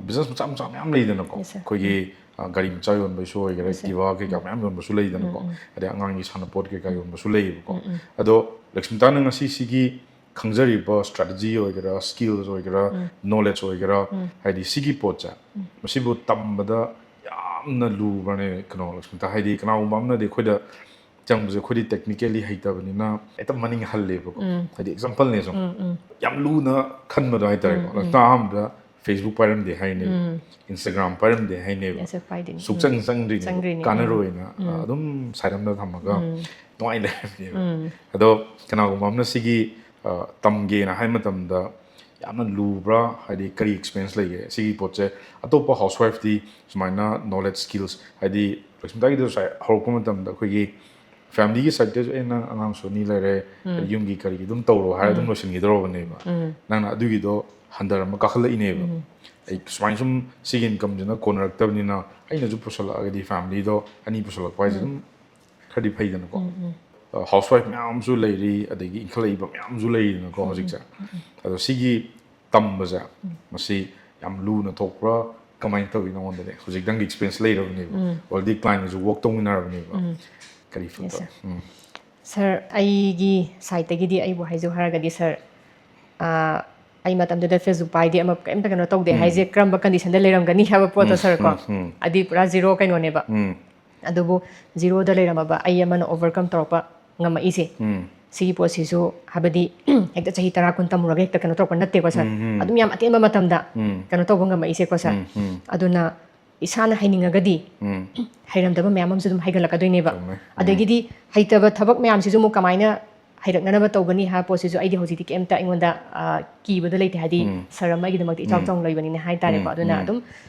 ꯕꯤꯖꯤꯅꯦꯁ ꯃꯆꯥ ꯃꯆꯥ ꯃꯌꯥꯝ ꯂꯩꯗꯅꯀꯣ꯫ ꯑꯩꯈꯣꯏꯒꯤ ꯒꯥꯔꯤ ꯃꯆꯥ ꯌꯣꯟꯕꯩꯁꯨ ꯑꯣꯏꯒꯦꯔꯥ, ꯑꯦꯛꯇꯤꯚꯥ ꯀꯩꯀꯥ ꯃꯌꯥꯝ ꯌꯣꯟꯕꯁꯨ ꯂꯩꯗꯅꯀꯣ꯫ ꯑꯗꯩ ꯑꯉꯥꯡꯒꯤ ꯁꯥꯟꯅꯄꯣꯠ ꯀꯩꯀꯥ ꯌꯣꯟꯕꯁꯨ ꯂꯩꯌꯦꯕꯀꯣ꯫ ꯑꯗꯣ ꯂꯛꯁꯃꯤꯇꯥꯅ ꯉꯁꯤ ꯁꯤꯒꯤ ꯈꯪꯖꯔꯤꯕ ꯁ꯭ꯇ꯭ꯔꯦꯇꯦꯖꯤ ꯑꯣꯏꯒꯦꯔꯥ, ꯁ꯭ꯀꯤꯜꯁ ꯑꯣꯏꯒꯦꯔꯥ, ꯅꯣꯂꯦꯖ ꯑꯣꯏꯒꯦꯔꯥ, ꯍꯥꯏꯗꯤ ꯁꯤꯒꯤ ꯄꯣꯠꯁꯦ, ꯃꯁꯤꯕꯨ ꯇꯝꯕꯗ ꯌꯥꯝꯅ ꯂꯨꯕ꯭ꯔꯅꯦ, ꯀꯩꯅꯣ, ꯂꯛꯁꯃꯤꯇꯥ? ꯍꯥꯏꯗꯤ ꯀꯅꯥꯒꯨꯝꯕ ꯑꯃꯅꯗꯤ ꯑꯩꯈꯣꯏꯗ ꯆꯪꯕꯁꯦ ꯑꯩꯈꯣꯏꯗꯤ ꯇꯦꯛꯅꯤꯀꯦꯜꯂꯤ ꯍꯩꯇꯕꯅꯤꯅ ꯍꯦꯛꯇ ꯃꯅꯤꯡ ꯍꯜꯂꯦꯕꯀꯣ꯫ ꯍꯥꯏꯗꯤ ꯑꯦꯛꯖꯥꯝꯄꯜꯅꯦ ꯁꯨꯝ, ꯌꯥꯝ ꯂꯨꯅ ꯈꯟꯕꯗꯣ ꯍꯥꯏꯇꯥꯔꯦꯀꯣ꯫ ꯂꯛꯁꯃꯤꯇꯥ ꯑꯍꯥꯟꯕꯗ ꯐꯦꯁꯕꯨꯛ ꯄꯥꯏꯔꯝꯗꯦ ꯍꯥꯏꯅꯦꯕ, ꯏꯟꯁꯇꯥꯒ꯭ꯔꯥꯝ ꯄꯥꯏꯔꯝꯗꯦ ꯍꯥꯏꯅꯦꯕ꯫ ꯄꯥꯏꯗꯦ꯫ ꯁꯨꯛꯆꯪ ꯆꯪꯗ꯭ꯔꯤꯅꯦ, ꯀꯥꯟꯅꯔꯣꯏꯅ ꯑꯗꯨꯝ ꯁꯥꯏꯠ ꯑꯃꯗ ꯊꯝꯃꯒ ꯅꯨꯡꯉꯥꯏ ꯂꯩꯔꯝꯅꯦꯕ꯫ ꯑꯗꯣ ꯀꯅꯥꯒꯨꯝꯕ ꯑꯃꯅ ꯁꯤꯒꯤ ꯇꯝꯒꯦꯅ ꯍꯥꯏ ꯃꯇꯝꯗ ꯌꯥꯝꯅ ꯂꯨꯕ꯭ꯔꯥ? ꯍꯥꯏꯗꯤ ꯀꯔꯤ ꯑꯦꯛꯁꯄꯤꯔꯤꯌꯦꯟꯁ ꯂꯩꯒꯦ ꯁꯤꯒꯤ ꯄꯣꯠꯁꯦ? ꯑꯇꯣꯞꯄ ꯍꯥꯎꯁꯋꯥꯏꯐꯇꯤ ꯁꯨꯃꯥꯏꯅ ꯅꯣꯂꯦꯖ, ꯁ꯭ꯀꯤꯜꯁ, ꯍꯥꯏꯗꯤ ꯂꯛꯁꯃꯤꯇꯥꯒꯤꯗ ꯉꯁꯥꯏ ꯍꯧꯔꯛꯄ ꯃꯇꯝꯗ ꯑꯩꯈꯣꯏꯒꯤ ꯐꯦꯃꯤꯂꯤꯒꯤ ꯁꯥꯏꯠꯇꯁꯨ, "ꯑꯦ, ꯅꯪ ꯑꯉꯥꯡꯁꯨ ꯑꯅꯤ ꯂꯩꯔꯦ, ꯌꯨꯝꯒꯤ ꯀꯔꯤꯒꯤ ꯑꯗꯨꯝ ꯇꯧꯔꯣ" ꯍꯥꯏꯔ ꯑꯗꯨꯝ ꯂꯣꯏꯁꯤꯟꯈꯤꯗꯧꯔꯕꯅꯦꯕ꯫ ꯅꯪꯅ ꯑꯗꯨꯒꯤꯗꯣ ꯍꯟꯊꯔꯝꯕ ꯀꯥꯈꯠꯂꯛꯏꯅꯦꯕ꯫ ꯑꯩ ꯁꯨꯃꯥꯏꯅ ꯁꯨꯝ ꯁꯤꯒꯤ ꯏꯟꯀꯝꯁꯤꯅ ꯀꯣꯟꯅꯔꯛꯇꯕꯅꯤꯅ ꯑꯩꯅꯁꯨ ꯄꯨꯁꯜꯂꯛꯑꯒꯗꯤ, ꯐꯦꯃꯤꯂꯤꯗꯣ ꯑꯅꯤ ꯄꯨꯁꯜꯂꯛꯄ ꯍꯥꯏꯁꯦ ꯑꯗꯨꯝ ꯈꯔꯗꯤ ꯐꯩꯗꯅꯀꯣ꯫ ꯍꯥꯎꯁꯋꯥꯏꯐ ꯃꯌꯥꯝ ꯑꯃꯁꯨ ꯂꯩꯔꯤ, ꯑꯗꯒꯤ ꯏꯟꯈꯠꯂꯛꯏꯕ ꯃꯌꯥꯝ ꯑꯃꯁꯨ ꯂꯩꯔꯤꯗꯅꯀꯣ ꯍꯧꯖꯤꯛꯁꯦ꯫ ꯑꯗꯣ ꯁꯤꯒꯤ ꯇꯝꯕꯁꯦ, ꯃꯁꯤ ꯌꯥꯝ ꯂꯨꯅ ꯊꯣꯛꯄ꯭ꯔꯥ? ꯀꯃꯥꯏꯅ ꯇꯧꯏ ꯅꯉꯣꯟꯗꯗꯤ? ꯍꯧꯖꯤꯛ ꯅꯪꯒꯤ ꯑꯦꯛꯁꯄꯤꯔꯤꯌꯦꯟꯁ ꯂꯩꯔꯕꯅꯦꯕ, ꯑꯣꯜꯔꯦꯗꯤ ꯀ꯭ꯂꯥꯏꯟꯒꯁꯨ ꯋꯥꯛ ꯇꯧꯃꯤꯟꯅꯔꯕꯅꯦꯕ꯫ ꯀꯔꯤ ꯐꯤꯜ ꯇꯧꯏ? ꯁꯥꯔ, ꯑꯩꯒꯤ ꯁꯥꯏꯠꯇꯒꯤꯗꯤ ꯑꯩꯕꯨ ꯍꯥꯏꯖꯧ ꯍꯥꯏꯔꯒꯗꯤ, ꯁꯥꯔ, ꯑꯩ ꯃꯇꯝꯗꯨꯗ ꯐꯦꯁꯕꯨꯛ ꯄꯥꯏꯗꯦ, ꯑꯃ ꯀꯩꯝꯇ ꯀꯩꯅꯣ ꯇꯧꯗꯦ ꯍꯥꯏꯁꯦ ꯀꯔꯝꯕ ꯀꯟꯗꯤꯁꯟꯗ ꯂꯩꯔꯝꯒꯅꯤ ꯍꯥꯏꯕ ꯄꯣꯠꯇꯣ, ꯁꯥꯔ, ꯀꯣ? ꯑꯗꯨꯗꯤ ꯄꯨꯔꯥ ꯖꯤꯔꯣ ꯀꯩꯅꯣꯅꯦꯕ꯫ ꯑꯗꯨꯕꯨ ꯖꯤꯔꯣꯗ ꯂꯩꯔꯝꯃꯕ ꯑꯩ ꯑꯃꯅ ꯑꯣꯚꯔꯀꯝ ꯇꯧꯔꯛꯄ ꯉꯝꯃꯛꯏꯁꯦ, ꯁꯤꯒꯤ ꯄꯣꯠꯁꯤꯁꯨ, ꯍꯥꯏꯕꯗꯤ, ꯍꯦꯛꯇ ꯆꯍꯤ ꯇꯔꯥ ꯀꯨꯟ ꯇꯝꯃꯨꯔꯒ ꯍꯦꯛꯇ ꯀꯩꯅꯣ ꯇꯧꯔꯛꯄ ꯅꯠꯇꯦꯀꯣ, ꯁꯥꯔ꯫ ꯑꯗꯨꯝ ꯌꯥꯝ ꯑꯇꯦꯟꯕ ꯃꯇꯝꯗ ꯀꯩꯅꯣ ꯇꯧꯕ ꯉꯝꯃꯛꯏꯁꯦꯀꯣ, ꯁꯥꯔ꯫ ꯑꯗꯨꯅ ꯏꯁꯥꯅ ꯍꯩꯅꯤꯡꯉꯒꯗꯤ ꯍꯩꯔꯝꯗꯕ ꯃꯌꯥꯝ ꯑꯃꯁꯨ ꯑꯗꯨꯝ ꯍꯩꯒꯠꯂꯛꯀꯗꯣꯏꯅꯦꯕ꯫ ꯑꯗꯒꯤꯗꯤ ꯍꯩꯇꯕ ꯊꯕꯛ ꯃꯌꯥꯝꯁꯤꯁꯨ ꯑꯃꯨꯛ ꯀꯃꯥꯏꯅ ꯍꯩꯔꯛꯅꯅꯕ ꯇꯧꯒꯅꯤ ꯍꯥꯏꯕ ꯄꯣꯠꯁꯤꯁꯨ ꯑꯩꯗꯤ ꯍꯧꯖꯤꯛꯇꯤ ꯀꯩꯝꯇ ꯑꯩꯉꯣꯟꯗ, ꯑ, ꯀꯤꯕꯗꯣ ꯂꯩꯇꯦ꯫ ꯍꯥꯏꯗꯤ, ꯁꯥꯔ ꯑꯃ ꯑꯩꯒꯤꯗꯃꯛꯇ ꯏꯆꯥꯎ ꯆꯥꯎꯅ ꯂꯩꯕꯅꯤꯅ ꯍꯥꯏꯇꯥꯔꯦꯀꯣ꯫ ꯑꯗꯨꯅ ꯑꯗꯨꯝ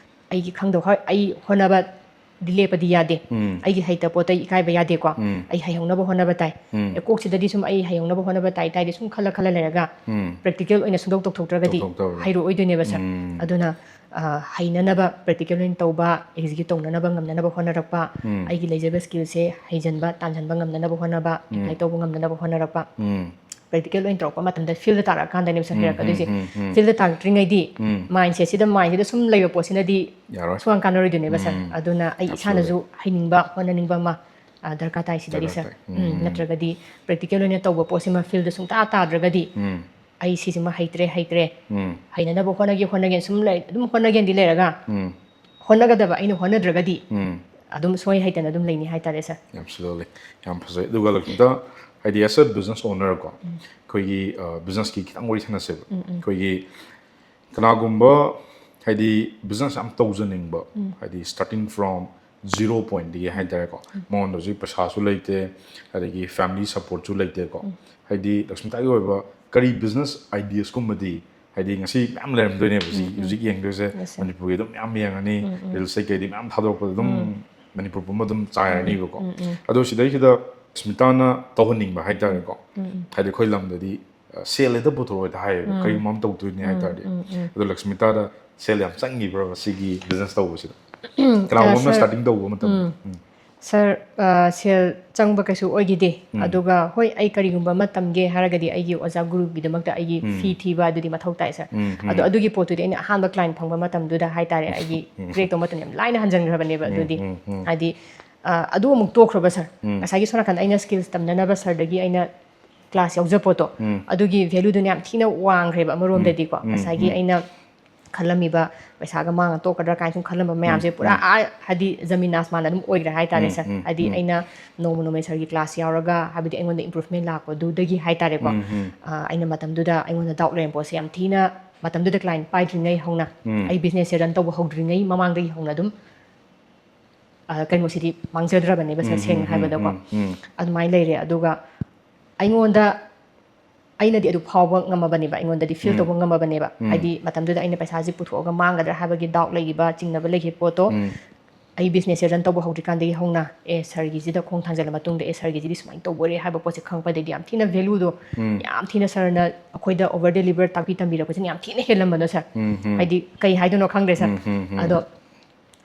ꯑꯩꯒꯤ ꯈꯪꯗꯕ, ꯍꯣꯏ, ꯑꯩ ꯍꯣꯠꯅꯕꯗꯤ ꯂꯦꯞꯄꯗꯤ ꯌꯥꯗꯦ꯫ ꯎꯝ ꯑꯩꯒꯤ ꯍꯩꯇ ꯄꯣꯠꯇ ꯑꯩ ꯏꯀꯥꯏꯕ ꯌꯥꯗꯦꯀꯣ꯫ ꯎꯝ ꯑꯩ ꯍꯩꯍꯧꯅꯕ ꯍꯣꯠꯅꯕ ꯇꯥꯏ꯫ ꯎꯝ ꯑꯦ, ꯀꯣꯛꯁꯤꯗꯗꯤ ꯁꯨꯝ ꯑꯩ ꯍꯩꯍꯧꯅꯕ ꯍꯣꯠꯅꯕ ꯇꯥꯏ ꯇꯥꯏꯗꯤ ꯁꯨꯝ ꯈꯜꯂ ꯈꯜꯂ ꯂꯩꯔꯒ ꯎꯝ ꯄ꯭ꯔꯦꯛꯇꯤꯀꯦꯜ ꯑꯣꯏꯅ ꯁꯨꯡꯇꯧ ꯇꯧꯊꯣꯛꯇ꯭ꯔꯒꯗꯤ ꯇꯧꯊꯣꯛꯇꯕꯗꯣ꯫ ꯍꯩꯔꯛꯑꯣꯏꯗꯣꯏꯅꯦꯕ ꯁꯥꯔ꯫ ꯎꯝ ꯑꯗꯨꯅ ꯑ, ꯍꯩꯅꯅꯕ, ꯄ꯭ꯔꯦꯛꯇꯤꯀꯦꯜ ꯑꯣꯏꯅ ꯇꯧꯕ, ꯑꯦꯛꯖꯤꯀ꯭ꯌꯨꯠ ꯇꯧꯅꯅꯕ ꯉꯝꯅꯅꯕ ꯍꯣꯠꯅꯔꯛꯄ, ꯎꯝ ꯑꯩꯒꯤ ꯂꯩꯖꯕ ꯁ꯭ꯀꯤꯜꯁꯦ ꯍꯩꯖꯟꯕ, ꯇꯥꯟꯖꯟꯕ ꯉꯝꯅꯅꯕ ꯍꯣꯠꯅꯕ, ꯑꯦꯄ꯭ꯂꯥꯏ ꯇꯧꯕ ꯉꯝꯅꯅꯕ ꯍꯣꯠꯅꯔꯛꯄ꯫ ꯎꯝ ꯄ꯭ꯔꯦꯛꯇꯤꯀꯦꯜ ꯑꯣꯏꯅ ꯇꯧꯔꯛꯄ ꯃꯇꯝꯗ ꯐꯤꯜꯗ ꯇꯥꯔꯛꯑꯀꯥꯟꯗꯅꯦꯕ ꯁꯥꯔ ꯎꯝ, ꯍꯩꯔꯛꯀꯗꯣꯏꯁꯦ꯫ ꯎꯝ, ꯎꯝ, ꯎꯝ꯫ ꯐꯤꯜꯗ ꯇꯥꯔꯛꯇ꯭ꯔꯤꯉꯩꯗꯤ ꯎꯝ ꯃꯥꯏꯟꯁꯦꯠꯁꯤꯗ, ꯃꯥꯏꯟꯁꯤꯗ ꯁꯨꯝ ꯂꯩꯕ ꯄꯣꯠꯁꯤꯅꯗꯤ ꯌꯥꯔꯣꯏ꯫ ꯁꯨꯡꯀꯥꯟ ꯀꯥꯟꯅꯔꯣꯏꯗꯣꯏꯅꯦꯕ ꯁꯥꯔ꯫ ꯎꯝ ꯑꯗꯨꯅ ꯑꯩ Absolutely. ꯏꯁꯥꯅꯁꯨ ꯍꯩꯅꯤꯡꯕ, ꯍꯣꯠꯅꯅꯤꯡꯕ ꯑꯃ ꯑ, ꯗꯔꯀꯥꯔ ꯇꯥꯏ ꯁꯤꯗꯗꯤ ꯗꯔꯀꯥꯔ ꯁꯥꯔ꯫ ꯇꯥꯏ꯫ ꯎꯝ, ꯎꯝ꯫ ꯅꯠꯇ꯭ꯔꯒꯗꯤ ꯄ꯭ꯔꯦꯛꯇꯤꯀꯦꯜ ꯑꯣꯏꯅ ꯇꯧꯕ ꯄꯣꯠꯁꯤꯃ ꯐꯤꯜꯗ ꯁꯨꯡꯇꯥ ꯇꯥꯗ꯭ꯔꯒꯗꯤ ꯎꯝ ꯑꯩ ꯁꯤꯁꯤꯃ ꯍꯩꯇ꯭ꯔꯦ, ꯍꯩꯇ꯭ꯔꯦ, ꯎꯝ ꯍꯩꯅꯅꯕ ꯍꯣꯠꯅꯒꯦ, ꯍꯣꯠꯅꯒꯦꯅ ꯁꯨꯝ ꯂꯩ, ꯑꯗꯨꯝ ꯍꯣꯠꯅꯒꯦꯅꯗꯤ ꯂꯩꯔꯒ ꯎꯝ ꯍꯣꯠꯅꯒꯗꯕ ꯑꯩꯅ ꯍꯣꯠꯅꯗ꯭ꯔꯒꯗꯤ ꯎꯝ ꯑꯗꯨꯝ ꯁꯣꯏ ꯍꯩꯇꯅ ꯑꯗꯨꯝ ꯂꯩꯅꯤ ꯍꯥꯏꯇꯥꯔꯦ ꯁꯥꯔ꯫ Absolutely. ꯌꯥꯝ ꯐꯖꯩ꯫ ꯑꯗꯨꯒ ꯂꯛꯁꯃꯤꯇꯥ, ꯍꯥꯏꯗꯤ as a business owner ꯀꯣ, ꯑꯩꯈꯣꯏꯒꯤ ꯕꯤꯖꯤꯅꯦꯁꯀꯤ ꯈꯤꯇꯪ ꯋꯥꯔꯤ ꯁꯥꯟꯅꯁꯦꯕ꯫ ꯑꯩꯈꯣꯏꯒꯤ ꯀꯅꯥꯒꯨꯝꯕ ꯍꯥꯏꯗꯤ ꯕꯤꯖꯤꯅꯦꯁ ꯌꯥꯝ ꯇꯧꯖꯅꯤꯡꯕ, ꯍꯥꯏꯗꯤ starting from zero point ꯗꯒꯤ ꯍꯥꯏꯇꯥꯔꯦꯀꯣ, ꯃꯉꯣꯟꯗ ꯍꯧꯖꯤꯛ ꯄꯩꯁꯥꯁꯨ ꯂꯩꯇꯦ, ꯑꯗꯒꯤ ꯐꯦꯃꯤꯂꯤ ꯁꯞꯄꯣꯔꯠꯁꯨ ꯂꯩꯇꯦꯀꯣ꯫ ꯍꯥꯏꯗꯤ ꯂꯛꯁꯃꯤꯇꯥꯒꯤ ꯑꯣꯏꯕ ꯀꯔꯤ ꯕꯤꯖꯤꯅꯦꯁ ꯑꯥꯏꯗꯤꯌꯥꯁꯀꯨꯝꯕꯗꯤ, ꯍꯥꯏꯗꯤ ꯉꯁꯤ ꯃꯌꯥꯝ ꯂꯩꯔꯝꯗꯣꯏꯅꯦꯕ ꯍꯧꯖꯤꯛ, ꯍꯧꯖꯤꯛ ꯌꯦꯡꯗꯣꯏꯁꯦ꯫ Yes, sir. ꯃꯅꯤꯄꯨꯔꯒꯤ ꯑꯗꯨꯝ ꯃꯌꯥꯝ ꯌꯦꯡꯉꯅꯤ, ꯔꯤꯜꯁꯇꯩ ꯀꯩꯗꯤ ꯃꯌꯥꯝ ꯊꯥꯗꯣꯔꯛꯄꯗ ꯑꯗꯨꯝ ꯃꯅꯤꯄꯨꯔ ꯄꯨꯝꯕ ꯑꯗꯨꯝ ꯆꯥꯏꯔꯅꯤꯕꯀꯣ꯫ ꯎꯝ, ꯎꯝ꯫ ꯑꯗꯣ ꯁꯤꯗꯩꯁꯤꯗ ꯂꯛꯁꯃꯤꯇꯥꯅ ꯇꯧꯍꯟꯅꯤꯡꯕ ꯍꯥꯏꯇꯥꯔꯦꯀꯣ, ꯎꯝ, ꯎꯝ꯫ ꯍꯥꯏꯗꯤ ꯑꯩꯈꯣꯏ ꯂꯝꯗꯗꯤ ꯑ, ꯁꯦꯜ ꯍꯦꯛꯇ ꯄꯨꯊꯣꯔꯛꯑꯣ ꯍꯦꯛꯇ ꯍꯥꯏꯌꯦꯕ, ꯀꯔꯤꯒꯨꯝꯕ ꯑꯃ ꯇꯧꯗꯣꯏꯅꯦ ꯍꯥꯏ ꯇꯥꯔꯗꯤ꯫ ꯎꯝ, ꯎꯝ꯫ ꯑꯗꯣ ꯂꯛꯁꯃꯤꯇꯥꯗ ꯁꯦꯜ ꯌꯥꯝ ꯆꯪꯈꯤꯕ꯭ꯔꯕ ꯁꯤꯒꯤ ꯕꯤꯖꯤꯅꯦꯁ ꯇꯧꯕꯁꯤꯗ? ꯀꯅꯥꯒꯨꯝꯕ ꯑꯃꯅ ꯁꯥꯔ, starting ꯇꯧꯕ ꯃꯇꯝꯗ? ꯎꯝ꯫ ꯎꯝ꯫ ꯁꯥꯔ, ꯑ, ꯁꯦꯜ ꯆꯪꯕ ꯀꯩꯁꯨ ꯑꯣꯏꯈꯤꯗꯦ꯫ ꯎꯝ꯫ ꯑꯗꯨꯒ ꯍꯣꯏ, ꯑꯩ ꯀꯔꯤꯒꯨꯝꯕ ꯑꯃ ꯇꯝꯒꯦ ꯍꯥꯏꯔꯒꯗꯤ ꯑꯩꯒꯤ ꯑꯣꯖꯥ ꯒꯨꯔꯨꯒꯤꯗꯃꯛꯇ ꯑꯩꯒꯤ ꯎꯝ꯫ ꯐꯤ ꯊꯤꯕ ꯑꯗꯨꯗꯤ ꯃꯊꯧ ꯇꯥꯏ ꯁꯥꯔ꯫ ꯎꯝ, ꯎꯝ꯫ ꯑꯗꯣ ꯑꯗꯨꯒꯤ ꯄꯣꯠꯇꯨꯗꯤ ꯑꯩꯅ ꯑꯍꯥꯟꯕ ꯀ꯭ꯂꯥꯏꯟ ꯐꯪꯕ ꯃꯇꯝꯗꯨꯗ ꯍꯥꯏꯇꯥꯔꯦ, ꯑꯩꯒꯤ ꯎꯝ꯫ ꯀ꯭ꯔꯦꯛ ꯇꯧꯕ ꯃꯇꯝꯗ ꯌꯥꯝ ꯂꯥꯏꯅ ꯍꯟꯖꯤꯟꯈ꯭ꯔꯕꯅꯦꯕ꯫ ꯎꯝ, ꯑꯗꯨꯗꯤ ꯎꯝ, ꯎꯝ꯫ ꯍꯥꯏꯗꯤ, ꯑ, ꯑꯗꯨ ꯑꯃꯨꯛ ꯇꯣꯛꯈ꯭ꯔꯕ ꯁꯥꯔ꯫ ꯎꯝ꯫ ꯉꯁꯥꯏꯒꯤ ꯁꯣꯝ ꯅꯥꯀꯟꯗ ꯑꯩꯅ ꯁ꯭ꯀꯤꯜꯁ ꯇꯝꯅꯅꯕ ꯁꯥꯔꯗꯒꯤ ꯑꯩꯅ ꯀ꯭ꯂꯥꯁ ꯌꯥꯎꯖ ꯄꯣꯠꯇꯣ, ꯎꯝ꯫ ꯑꯗꯨꯒꯤ ꯚꯦꯂꯨꯗꯨꯅ ꯌꯥꯝ ꯊꯤꯅ ꯋꯥꯡꯈ꯭ꯔꯦꯕ ꯑꯃꯔꯣꯝꯗꯗꯤꯀꯣ꯫ ꯎꯝ, ꯉꯁꯥꯏꯒꯤ ꯎꯝ꯫ ꯑꯩꯅ ꯈꯜꯂꯝꯃꯤꯕ ꯄꯩꯁꯥꯒ ꯃꯥꯡꯉ ꯇꯣꯛꯀꯗ꯭ꯔꯥ ꯀꯥꯏꯅ ꯁꯨꯝ ꯈꯜꯂꯝꯕ ꯃꯌꯥꯝꯁꯦ ꯎꯝ, ꯄꯨꯔꯥ, ꯎꯝ꯫ ꯑꯥ, ꯍꯥꯏꯗꯤ ꯖꯃꯤꯟ ꯑꯁꯃꯥꯟ ꯑꯗꯨꯝ ꯑꯣꯏꯈ꯭ꯔꯦ ꯍꯥꯏꯇꯥꯔꯦ ꯎꯝ, ꯁꯥꯔ꯫ ꯎꯝ, ꯍꯥꯏꯗꯤ ꯎꯝ꯫ ꯑꯩꯅ ꯅꯣꯡꯃ ꯅꯣꯡꯃꯒꯤ ꯁꯥꯔꯒꯤ ꯀ꯭ꯂꯥꯁ ꯌꯥꯎꯔꯒ, ꯍꯥꯏꯕꯗꯤ ꯑꯩꯉꯣꯟꯗ ꯏꯝꯄ꯭ꯔꯨꯚꯃꯦꯟ ꯂꯥꯛꯄꯗꯨꯗꯒꯤ ꯍꯥꯏꯇꯥꯔꯦꯀꯣ꯫ ꯎꯝ, ꯎꯝ꯫ ꯑ, ꯑꯩꯅ ꯃꯇꯝꯗꯨꯗ ꯑꯩꯉꯣꯟꯗ ꯗꯥꯎꯠ ꯂꯩꯔꯝꯕ ꯄꯣꯠꯁꯦ ꯌꯥꯝ ꯊꯤꯅ, ꯃꯇꯝꯗꯨꯗ ꯀ꯭ꯂꯥꯏꯟ ꯄꯥꯏꯗ꯭ꯔꯤꯉꯩ ꯍꯧꯅ, ꯎꯝ꯫ ꯑꯩ ꯕꯤꯖꯤꯅꯦꯁꯁꯦ ꯔꯟ ꯇꯧꯕ ꯍꯧꯗ꯭ꯔꯤꯉꯩ ꯃꯃꯥꯡꯗꯒꯤ ꯍꯧꯅ ꯑꯗꯨꯝ, ꯑ, ꯀꯩꯅꯣꯁꯤꯗꯤ ꯃꯥꯡꯖꯗ꯭ꯔꯕꯅꯦꯕ ꯁꯥꯔ, ꯎꯝ, ꯁꯦꯡꯅ ꯎꯝ, ꯍꯥꯏꯕꯗꯀꯣ꯫ ꯎꯝ, ꯎꯝ, ꯎꯝ꯫ ꯑꯗꯨꯃꯥꯏꯅ ꯂꯩꯔꯦ꯫ ꯑꯗꯨꯒ ꯑꯩꯉꯣꯟꯗ ꯑꯩꯅꯗꯤ ꯑꯗꯨ ꯐꯥꯎꯕ ꯉꯝꯃꯕꯅꯦꯕ, ꯑꯩꯉꯣꯟꯗꯗꯤ ꯐꯤꯜ ꯇꯧꯕ ꯉꯝꯃꯕꯅꯦꯕ꯫ ꯍꯥꯏꯗꯤ ꯃꯇꯝꯗꯨꯗ ꯑꯩꯅ ꯄꯩꯁꯥꯁꯤ ꯄꯨꯊꯣꯛꯑꯒ ꯃꯥꯡꯒꯗ꯭ꯔꯥ ꯍꯥꯏꯕꯒꯤ ꯗꯥꯎꯠ ꯂꯩꯈꯤꯕ, ꯆꯤꯡꯅꯕ ꯂꯩꯈꯤꯕ ꯄꯣꯠꯇꯣ ꯑꯩ ꯕꯤꯖꯤꯅꯦꯁꯁꯦ ꯔꯟ ꯇꯧꯕ ꯍꯧꯗ꯭ꯔꯤꯀꯥꯟꯗꯒꯤ ꯍꯧꯅ, ꯑꯦ, ꯁꯥꯔꯒꯤꯁꯤꯗ ꯈꯣꯡ ꯊꯥꯡꯖꯜꯂ ꯃꯇꯨꯡꯗ, ꯑꯦ, ꯁꯥꯔꯒꯤꯁꯤꯗꯤ ꯁꯨꯃꯥꯏꯅ ꯇꯧꯕ ꯑꯣꯏꯔꯦ ꯍꯥꯏꯕ ꯄꯣꯠꯁꯦ ꯈꯪꯉꯛꯄꯗꯩꯗꯤ ꯌꯥꯝ ꯊꯤꯅ ꯚꯦꯂꯨꯗꯣ, ꯌꯥꯝ ꯊꯤꯅ ꯁꯥꯔꯅ ꯑꯩꯈꯣꯏꯗ ꯑꯣꯚꯔ ꯗꯦꯂꯤꯚꯔ ꯇꯥꯛꯄꯤ ꯇꯝꯕꯤꯔꯛꯄꯁꯤꯅ ꯌꯥꯝ ꯊꯤꯅ ꯍꯦꯜꯂꯝꯕꯗꯣ ꯁꯥꯔ꯫ ꯍꯥꯏꯗꯤ ꯀꯩ ꯍꯥꯏꯗꯣꯏꯅꯣ ꯈꯪꯗ꯭ꯔꯦ ꯁꯥꯔ꯫ ꯑꯗꯣ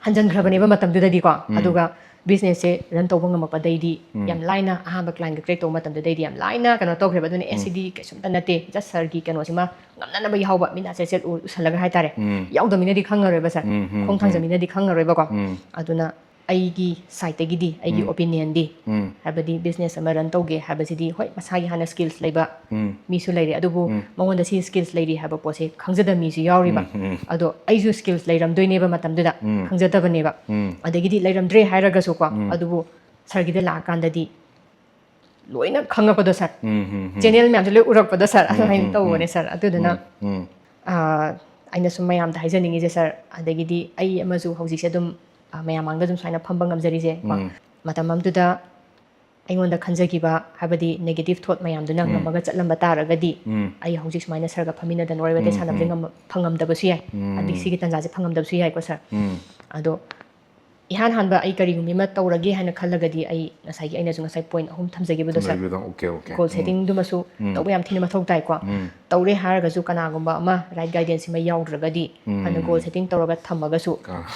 ꯍꯟꯖꯟꯈ꯭ꯔꯕꯅꯦꯕ ꯃꯇꯝꯗꯨꯗꯗꯤꯀꯣ꯫ ꯑꯗꯨꯒ ꯕꯤꯖꯤꯅꯦꯁꯁꯦ ꯔꯟ ꯇꯧꯕ ꯉꯝꯃꯛꯄꯗꯩꯗꯤ ꯌꯥꯝ ꯂꯥꯏꯅ, ꯑꯍꯥꯟꯕ ꯀ꯭ꯂꯥꯏꯟꯒ ꯀ꯭ꯔꯤꯌꯦꯠ ꯇꯧꯕ ꯃꯇꯝꯗꯨꯗꯩꯗꯤ ꯌꯥꯝ ꯂꯥꯏꯅ ꯀꯩꯅꯣ ꯇꯧꯈ꯭ꯔꯦꯕ꯫ ꯑꯗꯨꯅ, "ꯑꯦ, ꯁꯤꯗꯤ ꯀꯩꯁꯨꯝꯇ ꯅꯠꯇꯦ, ꯖꯁ ꯁꯥꯔꯒꯤ ꯀꯩꯅꯣꯁꯤꯃ ꯉꯝꯅꯅꯕ ꯌꯥꯎꯕ", ꯃꯤꯠꯅ ꯆꯦꯠ ꯆꯦꯠ ꯎ-, ꯎꯁꯜꯂꯒ ꯍꯥꯏꯇꯥꯔꯦ꯫ ꯌꯥꯎꯗꯕ ꯃꯤꯅꯗꯤ ꯈꯪꯉꯔꯣꯏꯕ ꯁꯥꯔ, ꯈꯣꯡ ꯊꯥꯡꯖ ꯃꯤꯅꯗꯤ ꯈꯪꯉꯔꯣꯏꯕꯀꯣ꯫ ꯑꯗꯨꯅ ꯑꯩꯒꯤ ꯁꯥꯏꯠꯇꯒꯤꯗꯤ, ꯑꯩꯒꯤ ꯑꯣꯄꯤꯅꯤꯌꯟꯗꯤ, ꯍꯥꯏꯕꯗꯤ ꯕꯤꯖꯤꯅꯦꯁ ꯑꯃ ꯔꯟ ꯇꯧꯒꯦ ꯍꯥꯏꯕꯁꯤꯗꯤ, ꯍꯣꯏ, ꯃꯁꯥꯒꯤ ꯍꯥꯟꯅ ꯁ꯭ꯀꯤꯜꯁ ꯂꯩꯕ ꯃꯤꯁꯨ ꯂꯩꯔꯦ, ꯑꯗꯨꯕꯨ ꯃꯉꯣꯟꯗ ꯁꯤ ꯁ꯭ꯀꯤꯜꯁ ꯂꯩꯔꯤ ꯍꯥꯏꯕ ꯄꯣꯠꯁꯦ ꯈꯪꯖꯗꯕ ꯃꯤꯁꯨ ꯌꯥꯎꯔꯤꯕ꯫ ꯑꯗꯣ ꯑꯩꯁꯨ ꯁ꯭ꯀꯤꯜꯁ ꯂꯩꯔꯝꯗꯣꯏꯅꯦꯕ ꯃꯇꯝꯗꯨꯗ, ꯈꯪꯖꯗꯕꯅꯦꯕ꯫ ꯑꯗꯒꯤꯗꯤ ꯂꯩꯔꯝꯗ꯭ꯔꯦ ꯍꯥꯏꯔꯒꯁꯨꯀꯣ, ꯑꯗꯨꯕꯨ ꯁꯥꯔꯒꯤꯗ ꯂꯥꯛꯑꯀꯥꯟꯗꯗꯤ ꯂꯣꯏꯅ ꯈꯪꯉꯛꯄꯗꯣ ꯁꯥꯔ꯫ ꯆꯦꯅꯦꯜ ꯃꯌꯥꯝꯁꯦ ꯂꯣꯏ ꯎꯔꯛꯄꯗꯣ ꯁꯥꯔ, ꯑꯗꯨꯃꯥꯏꯅ ꯇꯧꯕꯅꯦ ꯁꯥꯔ꯫ ꯑꯗꯨꯗꯨꯅ, ꯑꯥ, ꯑꯩꯅ ꯁꯨꯝ ꯃꯌꯥꯝꯗ ꯍꯥꯏꯖꯅꯤꯡꯉꯤꯁꯦ ꯁꯥꯔ, ꯑꯗꯒꯤꯗꯤ ꯑꯩ ꯑꯃꯁꯨ ꯍꯧꯖꯤꯛꯁꯦ ꯑꯗꯨꯝ, ꯑꯥ, ꯃꯌꯥꯝ ꯃꯥꯡꯗ ꯑꯗꯨꯝ ꯁꯨꯃꯥꯏꯅ ꯐꯝꯕ ꯉꯝꯖꯔꯤꯁꯦ ꯀꯣ, ꯃꯇꯝ ꯑꯃꯗꯨꯗ ꯑꯩꯉꯣꯟꯗ ꯈꯟꯖꯈꯤꯕ, ꯍꯥꯏꯕꯗꯤ ꯅꯦꯒꯦꯇꯤꯚ ꯊꯣꯠ ꯃꯌꯥꯝꯗꯨꯅ ꯉꯝꯃꯒ ꯆꯠꯂꯝꯕ ꯇꯥꯔꯒꯗꯤ, ꯑꯩ ꯍꯧꯖꯤꯛ ꯁꯨꯃꯥꯏꯅ ꯁꯥꯔꯒ ꯐꯝꯃꯤꯟꯅꯗꯅ ꯋꯥꯔꯤ ꯋꯥꯇꯥꯏ ꯁꯥꯟꯅꯕꯁꯦ ꯉꯝ-, ꯐꯪꯉꯝꯗꯕꯁꯨ ꯌꯥꯏ, ꯑꯗꯒꯤ ꯁꯤꯒꯤ ꯇꯥꯟꯖꯥꯁꯦ ꯐꯪꯉꯝꯗꯕꯁꯨ ꯌꯥꯏꯀꯣ ꯁꯥꯔ꯫ ꯑꯗꯣ ꯏꯍꯥꯟ ꯍꯥꯟꯕ ꯑꯩ ꯀꯔꯤꯒꯨꯝꯕ ꯑꯃ ꯇꯧꯔꯒꯦ ꯍꯥꯏꯅ ꯈꯜꯂꯒꯗꯤ, ꯑꯩ ꯉꯁꯥꯏꯒꯤ ꯑꯩꯅꯁꯨ ꯉꯁꯥꯏ ꯄꯣꯏꯟ ꯑꯍꯨꯝ ꯊꯝꯖꯈꯤꯕꯗꯣ ꯁꯥꯔ, ꯊꯝꯖꯈꯤꯕꯗꯣ, okay, okay. ꯒꯣꯜ ꯁꯦꯠꯇꯤꯡꯗꯨꯃꯁꯨ ꯇꯧꯕ ꯌꯥꯝ ꯊꯤꯅ ꯃꯊꯧ ꯇꯥꯏꯀꯣ꯫ ꯇꯧꯔꯦ ꯍꯥꯏꯔꯒꯁꯨ ꯀꯅꯥꯒꯨꯝꯕ ꯑꯃ ꯔꯥꯏꯠ ꯒꯥꯏꯗꯦꯟꯁ ꯑꯃ ꯌꯥꯎꯗ꯭ꯔꯒꯗꯤ, ꯐꯅ ꯒꯣꯜ ꯁꯦꯠꯇꯤꯡ ꯇꯧꯔꯒ ꯊꯝꯃꯒꯁꯨ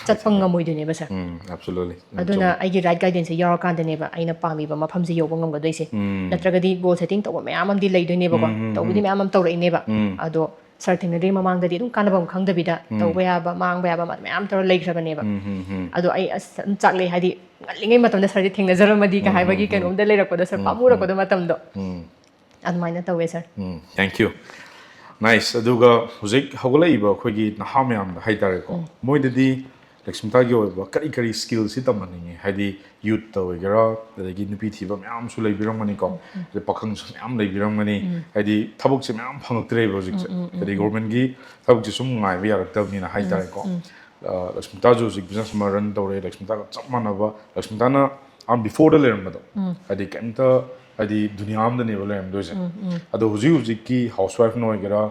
ꯆꯠꯄ ꯉꯝꯃꯣꯏꯗꯣꯏꯅꯦꯕ ꯁꯥꯔ꯫ ꯎꯝ, absolutely. ꯑꯗꯨꯅ ꯑꯩꯒꯤ ꯔꯥꯏꯠ ꯒꯥꯏꯗꯦꯟꯁꯁꯦ ꯌꯥꯎꯔꯀꯥꯟꯗꯅꯦꯕ ꯑꯩꯅ ꯄꯥꯝꯃꯤꯕ ꯃꯐꯝꯁꯦ ꯌꯧꯕ ꯉꯝꯒꯗꯣꯏꯁꯦ꯫ ꯅꯠꯇ꯭ꯔꯒꯗꯤ ꯒꯣꯜ ꯁꯦꯠꯇꯤꯡ ꯇꯧꯕ ꯃꯌꯥꯝ ꯑꯃꯗꯤ ꯂꯩꯗꯣꯏꯅꯦꯕꯀꯣ, ꯇꯧꯕꯗꯤ ꯃꯌꯥꯝ ꯑꯃ ꯇꯧꯔꯛꯏꯅꯦꯕ꯫ ꯑꯗꯣ ꯁꯥꯔ ꯊꯦꯡꯅꯗ꯭ꯔꯤ ꯃꯃꯥꯡꯗꯗꯤ ꯑꯗꯨꯝ ꯀꯥꯟꯅꯕ ꯑꯃ ꯈꯪꯗꯕꯤꯗ, ꯇꯧꯕ ꯌꯥꯕ, ꯃꯥꯡꯕ ꯌꯥꯕ ꯃꯌꯥꯝ ꯇꯧꯔ ꯂꯩꯈ꯭ꯔꯕꯅꯦꯕ꯫ ꯑꯗꯣ ꯑꯩ ꯑꯁ ꯑꯗꯨꯝ ꯆꯥꯛꯂꯦ, ꯍꯥꯏꯗꯤ ꯉꯜꯂꯤꯉꯩ ꯃꯇꯝꯗ ꯁꯥꯔꯁꯦ ꯊꯦꯡꯅꯖꯔꯝꯃꯗꯤꯒ ꯍꯥꯏꯕꯒꯤ ꯀꯩꯅꯣꯝꯗ ꯂꯩꯔꯛꯄꯗꯣ, ꯁꯥꯔ, ꯄꯥꯝꯃꯨꯔꯛꯄꯗꯣ ꯃꯇꯝꯗꯣ꯫ ꯑꯗꯨꯃꯥꯏꯅ ꯇꯧꯋꯦ ꯁꯥꯔ꯫ ꯎꯝ, thank you. Nice. ꯑꯗꯨꯒ ꯍꯧꯖꯤꯛ ꯍꯧꯒꯠꯂꯛꯏꯕ ꯑꯩꯈꯣꯏꯒꯤ ꯅꯍꯥ ꯃꯌꯥꯝꯗ ꯍꯥꯏꯇꯥꯔꯦꯀꯣ, ꯃꯣꯏꯗꯗꯤ ꯂꯛꯁꯃꯤꯇꯥꯒꯤ ꯑꯣꯏꯕ ꯀꯔꯤ ꯀꯔꯤ ꯁ꯭ꯀꯤꯜꯁꯤ ꯇꯝꯍꯟꯅꯤꯡꯉꯤ? ꯍꯥꯏꯗꯤ ꯌꯨꯠꯇ ꯑꯣꯏꯒꯦꯔꯥ, ꯑꯗꯒꯤ ꯅꯨꯄꯤ ꯊꯤꯕ ꯃꯌꯥꯝꯁꯨ ꯂꯩꯕꯤꯔꯝꯒꯅꯤꯀꯣ, ꯑꯗꯩ ꯄꯥꯈꯪꯁꯨ ꯃꯌꯥꯝ ꯂꯩꯕꯤꯔꯝꯒꯅꯤ꯫ ꯍꯥꯏꯗꯤ ꯊꯕꯛꯁꯦ ꯃꯌꯥꯝ ꯐꯪꯉꯛꯇ꯭ꯔꯦꯕ ꯍꯧꯖꯤꯛꯁꯦ꯫ ꯍꯥꯏꯗꯤ ꯒꯣꯔꯃꯦꯟꯒꯤ ꯊꯕꯛꯁꯦ ꯁꯨꯝ ꯉꯥꯏꯕ ꯌꯥꯔꯛꯇꯕꯅꯤꯅ ꯍꯥꯏꯇꯥꯔꯦꯀꯣ꯫ ꯑ, ꯂꯛꯁꯃꯤꯇꯥꯁꯨ ꯍꯧꯖꯤꯛ ꯕꯤꯖꯤꯅꯦꯁ ꯑꯃ ꯔꯟ ꯇꯧꯔꯦ, ꯂꯛꯁꯃꯤꯇꯥꯒ ꯆꯞ ꯃꯥꯟꯅꯕ, ꯂꯛꯁꯃꯤꯇꯥꯅ ꯑꯥ ꯕꯤꯐꯣꯔꯗ ꯂꯩꯔꯝꯕꯗꯣ, ꯍꯥꯏꯗꯤ ꯀꯩꯝꯇ ꯍꯥꯏꯗꯤ ꯗꯨꯅꯤꯌꯥ ꯑꯃꯗꯅꯦꯕ ꯂꯩꯔꯝꯗꯣꯏꯁꯦ꯫ ꯑꯗꯣ ꯍꯧꯖꯤꯛ ꯍꯧꯖꯤꯛꯀꯤ ꯍꯥꯎꯁ ꯋꯥꯏꯐꯅ ꯑꯣꯏꯒꯦꯔꯥ,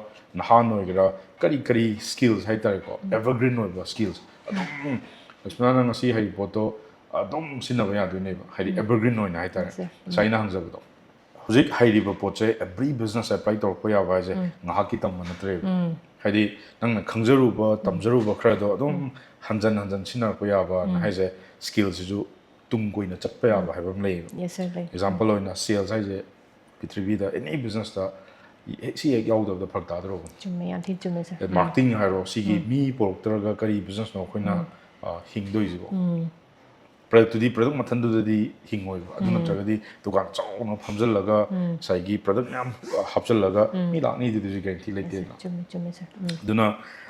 ꯅꯍꯥꯅ ꯑꯣꯏꯒꯦꯔꯥ, ꯀꯔꯤ ꯀꯔꯤ ꯁ꯭ꯀꯤꯜꯁ ꯍꯥꯏꯇꯥꯔꯦꯀꯣ, ꯑꯦꯚꯔꯒ꯭ꯔꯤꯟ ꯑꯣꯏꯕ ꯁ꯭ꯀꯤꯜꯁ ꯑꯗꯨꯝ ꯂꯛꯁꯃꯤꯅꯥꯅ ꯉꯁꯤ ꯍꯩꯔꯤꯕ ꯄꯣꯠꯇꯣ ꯑꯗꯨꯝ ꯁꯤꯖꯤꯟꯅꯕ ꯌꯥꯗꯣꯏꯅꯦꯕ, ꯍꯥꯏꯗꯤ ꯑꯦꯚꯔꯒ꯭ꯔꯤꯟ ꯑꯣꯏꯅ ꯍꯥꯏꯇꯥꯔꯦ꯫ ꯉꯁꯥꯏ ꯑꯩꯅ ꯍꯪꯖꯕꯗꯣ, ꯍꯧꯖꯤꯛ ꯍꯩꯔꯤꯕ ꯄꯣꯠꯁꯦ ꯑꯦꯚ꯭ꯔꯤ ꯕꯤꯖꯤꯅꯦꯁ ꯑꯦꯄ꯭ꯂꯥꯏ ꯇꯧꯔꯛꯄ ꯌꯥꯕ ꯍꯥꯏꯁꯦ ꯉꯥꯏꯍꯥꯛꯀꯤ ꯇꯝꯕ ꯅꯠꯇ꯭ꯔꯦꯕ꯫ ꯍꯥꯏꯗꯤ ꯅꯪꯅ ꯈꯪꯖꯔꯨꯕ, ꯇꯝꯖꯔꯨꯕ ꯈꯔꯗꯣ ꯑꯗꯨꯝ ꯍꯟꯖꯟ ꯍꯟꯖꯟ ꯁꯤꯖꯤꯟꯅꯔꯛꯄ ꯌꯥꯕꯅ ꯍꯥꯏꯁꯦ, ꯁ꯭ꯀꯤꯜꯁꯤꯁꯨ ꯇꯨꯡ ꯀꯣꯏꯅ ꯆꯠꯄ ꯌꯥꯕ ꯍꯥꯏꯕ ꯑꯃ ꯂꯩꯌꯦꯕ꯫ Yes, sir, ꯂꯩ꯫ ꯑꯦꯛꯖꯥꯝꯄꯜ ꯑꯣꯏꯅ ꯁꯦꯜꯁ ꯍꯥꯏꯁꯦ ꯄ꯭ꯔꯤꯊꯤꯕꯤꯗ ꯑꯦꯅꯤ ꯕꯤꯖꯤꯅꯦꯁꯇ ꯁꯤ ꯍꯦꯛ ꯌꯥꯎꯗꯕꯗ ꯐꯔꯛ ꯇꯥꯗ꯭ꯔꯣꯕ꯫ ꯆꯨꯝꯃꯦ, ꯌꯥꯝ ꯊꯤꯅ ꯆꯨꯝꯃꯦ, ꯁꯥꯔ꯫ ꯃꯥꯔꯀꯦꯇꯤꯡ ꯍꯥꯏꯔꯣ, ꯁꯤꯒꯤ ꯃꯤ ꯄꯨꯔꯛꯇ꯭ꯔꯒ ꯀꯔꯤ ꯕꯤꯖꯤꯅꯦꯁꯅꯣ ꯑꯩꯈꯣꯏꯅ ꯑ, ꯍꯤꯡꯗꯣꯏꯁꯤꯕꯣ? ꯄ꯭ꯔꯗꯛꯇꯨꯗꯤ, ꯄ꯭ꯔꯗꯛ ꯃꯊꯟꯗꯨꯗꯗꯤ ꯍꯤꯡꯉꯣꯏꯕ꯫ ꯑꯗꯨ ꯅꯠꯇ꯭ꯔꯒꯗꯤ ꯗꯨꯀꯥꯟ ꯆꯥꯎꯅ ꯐꯝꯖꯜꯂꯒ ꯉꯁꯥꯏꯒꯤ ꯄ꯭ꯔꯗꯛ ꯃꯌꯥꯝ ꯍꯥꯞꯆꯜꯂꯒ ꯃꯤ ꯂꯥꯛꯅꯤꯗꯨꯗꯤ ꯒꯦꯔꯦꯟꯇꯤ ꯂꯩꯇꯦꯗꯅ꯫ ꯆꯨꯝꯃꯦ, ꯆꯨꯝꯃꯦ, ꯁꯥꯔ꯫ ꯑꯗꯨꯅ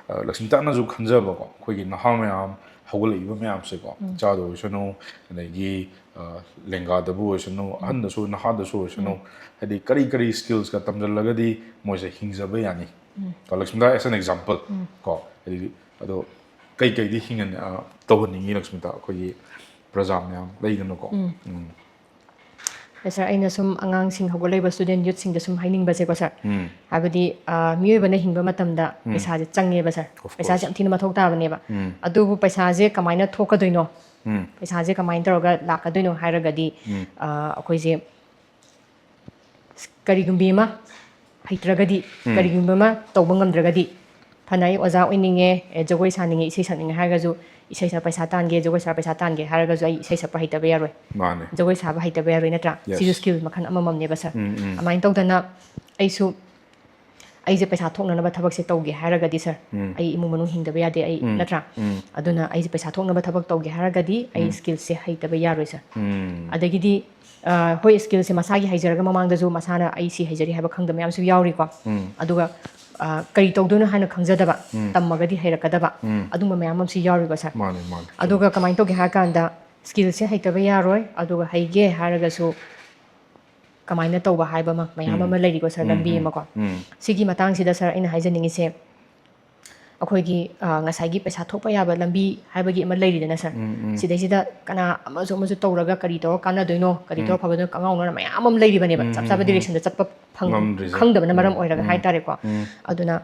ꯑ, ꯂꯛꯁꯃꯤꯇꯥꯅꯁꯨ ꯈꯟꯖꯕꯀꯣ, ꯑꯩꯈꯣꯏꯒꯤ ꯅꯍꯥ ꯃꯌꯥꯝ ꯍꯧꯒꯠꯂꯛꯏꯕ ꯃꯌꯥꯝꯁꯦꯀꯣ, ꯏꯆꯥꯗ ꯑꯣꯏꯁꯅꯨ, ꯑꯗꯒꯤ ꯑ, ꯂꯦꯡꯒꯥꯗꯕꯨ ꯑꯣꯏꯁꯅꯨ, ꯑꯍꯟꯗꯁꯨ, ꯅꯍꯥꯗꯁꯨ ꯑꯣꯏꯁꯅꯨ, ꯍꯥꯏꯗꯤ ꯀꯔꯤ ꯀꯔꯤ ꯁ꯭ꯀꯤꯜꯁꯀ ꯇꯝꯁꯤꯜꯂꯒꯗꯤ ꯃꯣꯏꯁꯦ ꯍꯤꯡꯖꯕ ꯌꯥꯅꯤ? ꯀꯣ, ꯂꯛꯁꯃꯤꯇꯥ as an example ꯀꯣ, ꯍꯥꯏꯗꯤ ꯑꯗꯣ ꯀꯩ ꯀꯩꯗꯤ ꯍꯤꯡꯍꯟ-, ꯑ, ꯇꯧꯍꯟꯅꯤꯡꯉꯤ ꯂꯛꯁꯃꯤꯇꯥ, ꯑꯩꯈꯣꯏꯒꯤ ꯄ꯭ꯔꯖꯥ ꯃꯌꯥꯝ ꯂꯩꯗꯅꯀꯣ? ꯎꯝ꯫ ꯁꯥꯔ, ꯑꯩꯅ ꯁꯨꯝ ꯑꯉꯥꯡꯁꯤꯡ, ꯍꯧꯒꯠꯂꯛꯏꯕ ꯁ꯭ꯇꯨꯗꯦꯟ ꯌꯨꯠꯁꯤꯡꯗ ꯁꯨꯝ ꯍꯥꯏꯅꯤꯡꯕꯁꯦꯀꯣ, ꯁꯥꯔ, ꯍꯥꯏꯕꯗꯤ, ꯑ, ꯃꯤꯑꯣꯏꯕꯅ ꯍꯤꯡꯕ ꯃꯇꯝꯗ ꯄꯩꯁꯥꯁꯦ ꯆꯪꯉꯦꯕ, ꯁꯥꯔ꯫ Of ꯄꯩꯁꯥꯁꯦ course. ꯌꯥꯝ ꯊꯤꯅ ꯃꯊꯧ ꯇꯥꯕꯅꯦꯕ꯫ ꯎꯝ꯫ ꯑꯗꯨꯕꯨ ꯄꯩꯁꯥꯁꯦ ꯀꯃꯥꯏꯅ ꯊꯣꯛꯀꯗꯣꯏꯅꯣ? ꯎꯝ꯫ ꯄꯩꯁꯥꯁꯦ ꯀꯃꯥꯏꯅ ꯇꯧꯔꯒ ꯂꯥꯛꯀꯗꯣꯏꯅꯣ ꯍꯥꯏꯔꯒꯗꯤ, ꯑ, ꯑꯩꯈꯣꯏꯁꯦ ꯀꯔꯤꯒꯨꯝꯕꯤ ꯑꯃ ꯍꯩꯇ꯭ꯔꯒꯗꯤ, ꯀꯔꯤꯒꯨꯝꯕ ꯑꯃ ꯇꯧꯕ ꯉꯝꯗ꯭ꯔꯒꯗꯤ, ꯐꯅ ꯑꯩ ꯑꯣꯖꯥ ꯑꯣꯏꯅꯤꯡꯉꯦ, ꯑꯦ, ꯖꯒꯣꯏ ꯁꯥꯅꯤꯡꯉꯦ, ꯏꯁꯩ ꯁꯛꯅꯤꯡꯉꯦ ꯍꯥꯏꯔꯒꯁꯨ, ꯏꯁꯩ ꯁꯛ-, ꯄꯩꯁꯥ ꯇꯥꯟꯒꯦ, ꯖꯒꯣꯏ ꯁꯥ ꯄꯩꯁꯥ ꯇꯥꯟꯒꯦ ꯍꯥꯏꯔꯒꯁꯨ ꯑꯩ ꯏꯁꯩ ꯁꯛꯄ ꯍꯩꯇꯕ ꯌꯥꯔꯣꯏ, ꯃꯥꯅꯦ꯫ ꯖꯒꯣꯏ ꯁꯥꯕ ꯍꯩꯇꯕ ꯌꯥꯔꯣꯏ, ꯅꯠꯇ꯭ꯔꯥ? Yes. ꯁꯤꯁꯨ ꯁ꯭ꯀꯤꯜ ꯃꯈꯜ ꯑꯃꯃꯝꯅꯦꯕ, ꯁꯥꯔ꯫ ꯎꯝ, ꯎꯝ꯫ ꯑꯗꯨꯃꯥꯏꯅ ꯇꯧꯗꯅ ꯑꯩꯁꯨ ꯑꯩꯁꯦ ꯄꯩꯁꯥ ꯊꯣꯛꯅꯅꯕ ꯊꯕꯛꯁꯦ ꯇꯧꯒꯦ ꯍꯥꯏꯔꯒꯗꯤ, ꯁꯥꯔ, ꯎꯝ꯫ ꯑꯩ ꯏꯃꯨꯡ ꯃꯅꯨꯡ ꯍꯤꯡꯗꯕ ꯌꯥꯗꯦ, ꯑꯩ, ꯎꯝ, ꯅꯠꯇ꯭ꯔꯥ? ꯎꯝ꯫ ꯑꯗꯨꯅ ꯑꯩꯁꯦ ꯄꯩꯁꯥ ꯊꯣꯛꯅꯕ ꯊꯕꯛ ꯇꯧꯒꯦ ꯍꯥꯏꯔꯒꯗꯤ ꯑꯩ ꯁ꯭ꯀꯤꯜꯁꯦ ꯍꯩꯇꯕ ꯌꯥꯔꯣꯏ, ꯁꯥꯔ꯫ ꯎꯝ꯫ ꯑꯗꯒꯤꯗꯤ, ꯑ, ꯍꯣꯏ, ꯁ꯭ꯀꯤꯜꯁꯦ ꯃꯁꯥꯒꯤ ꯍꯩꯖꯔꯒ ꯃꯃꯥꯡꯗꯁꯨ ꯃꯁꯥꯅ ꯑꯩ ꯁꯤ ꯍꯩꯖꯔꯤ ꯍꯥꯏꯕ ꯈꯪꯗꯕ ꯃꯌꯥꯝꯁꯨ ꯌꯥꯎꯔꯤꯀꯣ꯫ ꯎꯝ꯫ ꯑꯗꯨꯒ, ꯑ, ꯀꯔꯤ ꯇꯧꯗꯣꯏꯅꯣ ꯍꯥꯏꯅ ꯈꯪꯖꯗꯕ, ꯎꯝ꯫ ꯇꯝꯃꯒꯗꯤ ꯍꯩꯔꯛꯀꯗꯕ, ꯎꯝ꯫ ꯑꯗꯨꯝꯕ ꯃꯌꯥꯝ ꯑꯃꯁꯨ ꯌꯥꯎꯔꯤꯀꯣ, ꯁꯥꯔ꯫ ꯃꯥꯅꯦ, ꯃꯥꯅꯦ꯫ ꯑꯗꯨꯒ ꯀꯃꯥꯏꯅ ꯇꯧꯒꯦ ꯍꯥꯏꯔ ꯀꯥꯟꯗ, ꯁ꯭ꯀꯤꯜꯁꯦ ꯍꯩꯇꯕ ꯌꯥꯔꯣꯏ, ꯑꯗꯨꯒ ꯍꯩꯒꯦ ꯍꯥꯏꯔꯒꯁꯨ ꯀꯃꯥꯏꯅ ꯇꯧꯕ ꯍꯥꯏꯕ ꯑꯃ ꯃꯌꯥꯝ ꯎꯝ꯫ ꯑꯃ ꯂꯩꯔꯤꯀꯣ, ꯁꯥꯔ, ꯎꯝ, ꯂꯝꯕꯤ ꯎꯝ, ꯑꯃꯀꯣ꯫ ꯎꯝ꯫ ꯁꯤꯒꯤ ꯃꯇꯥꯡꯁꯤꯗ, ꯁꯥꯔ, ꯑꯩꯅ ꯍꯥꯏꯖꯅꯤꯡꯉꯤꯁꯦ, ꯑꯩꯈꯣꯏꯒꯤ ꯑ, ꯉꯁꯥꯏꯒꯤ ꯄꯩꯁꯥ ꯊꯣꯛꯄ ꯌꯥꯕ ꯂꯝꯕꯤ ꯍꯥꯏꯕꯒꯤ ꯑꯃ ꯂꯩꯔꯤꯗꯅ ꯁꯥꯔ꯫ ꯎꯝ, ꯎꯝ. ꯁꯤꯗꯩꯁꯤꯗ ꯀꯅꯥ ꯑꯃꯁꯨ ꯑꯃꯁꯨ ꯇꯧꯔꯒ ꯀꯔꯤ ꯇꯧꯔ ꯀꯥꯟꯅꯗꯣꯏꯅꯣ, ꯀꯔꯤ ꯇꯧꯔ ꯐꯕꯗꯣꯏꯅꯣ ꯀꯪꯉꯥꯎꯅꯅ ꯃꯌꯥꯝ ꯑꯃ ꯂꯩꯔꯤꯕꯅꯦꯕ꯫ ꯎꯝ, ꯆꯞ ꯎꯝ, ꯆꯥꯕ ꯎꯝ. ꯗꯤꯔꯦꯛꯁꯟꯗ ꯆꯠꯄ ꯐꯪ- ꯉꯝꯗ꯭ꯔꯤꯁꯦ. ꯈꯪꯗꯕꯅ ꯃꯔꯝ ꯎꯝ, ꯑꯣꯏꯔꯒ ꯎꯝ. ꯍꯥꯏꯇꯥꯔꯦꯀꯣ꯫ ꯎꯝ. ꯑꯗꯨꯅ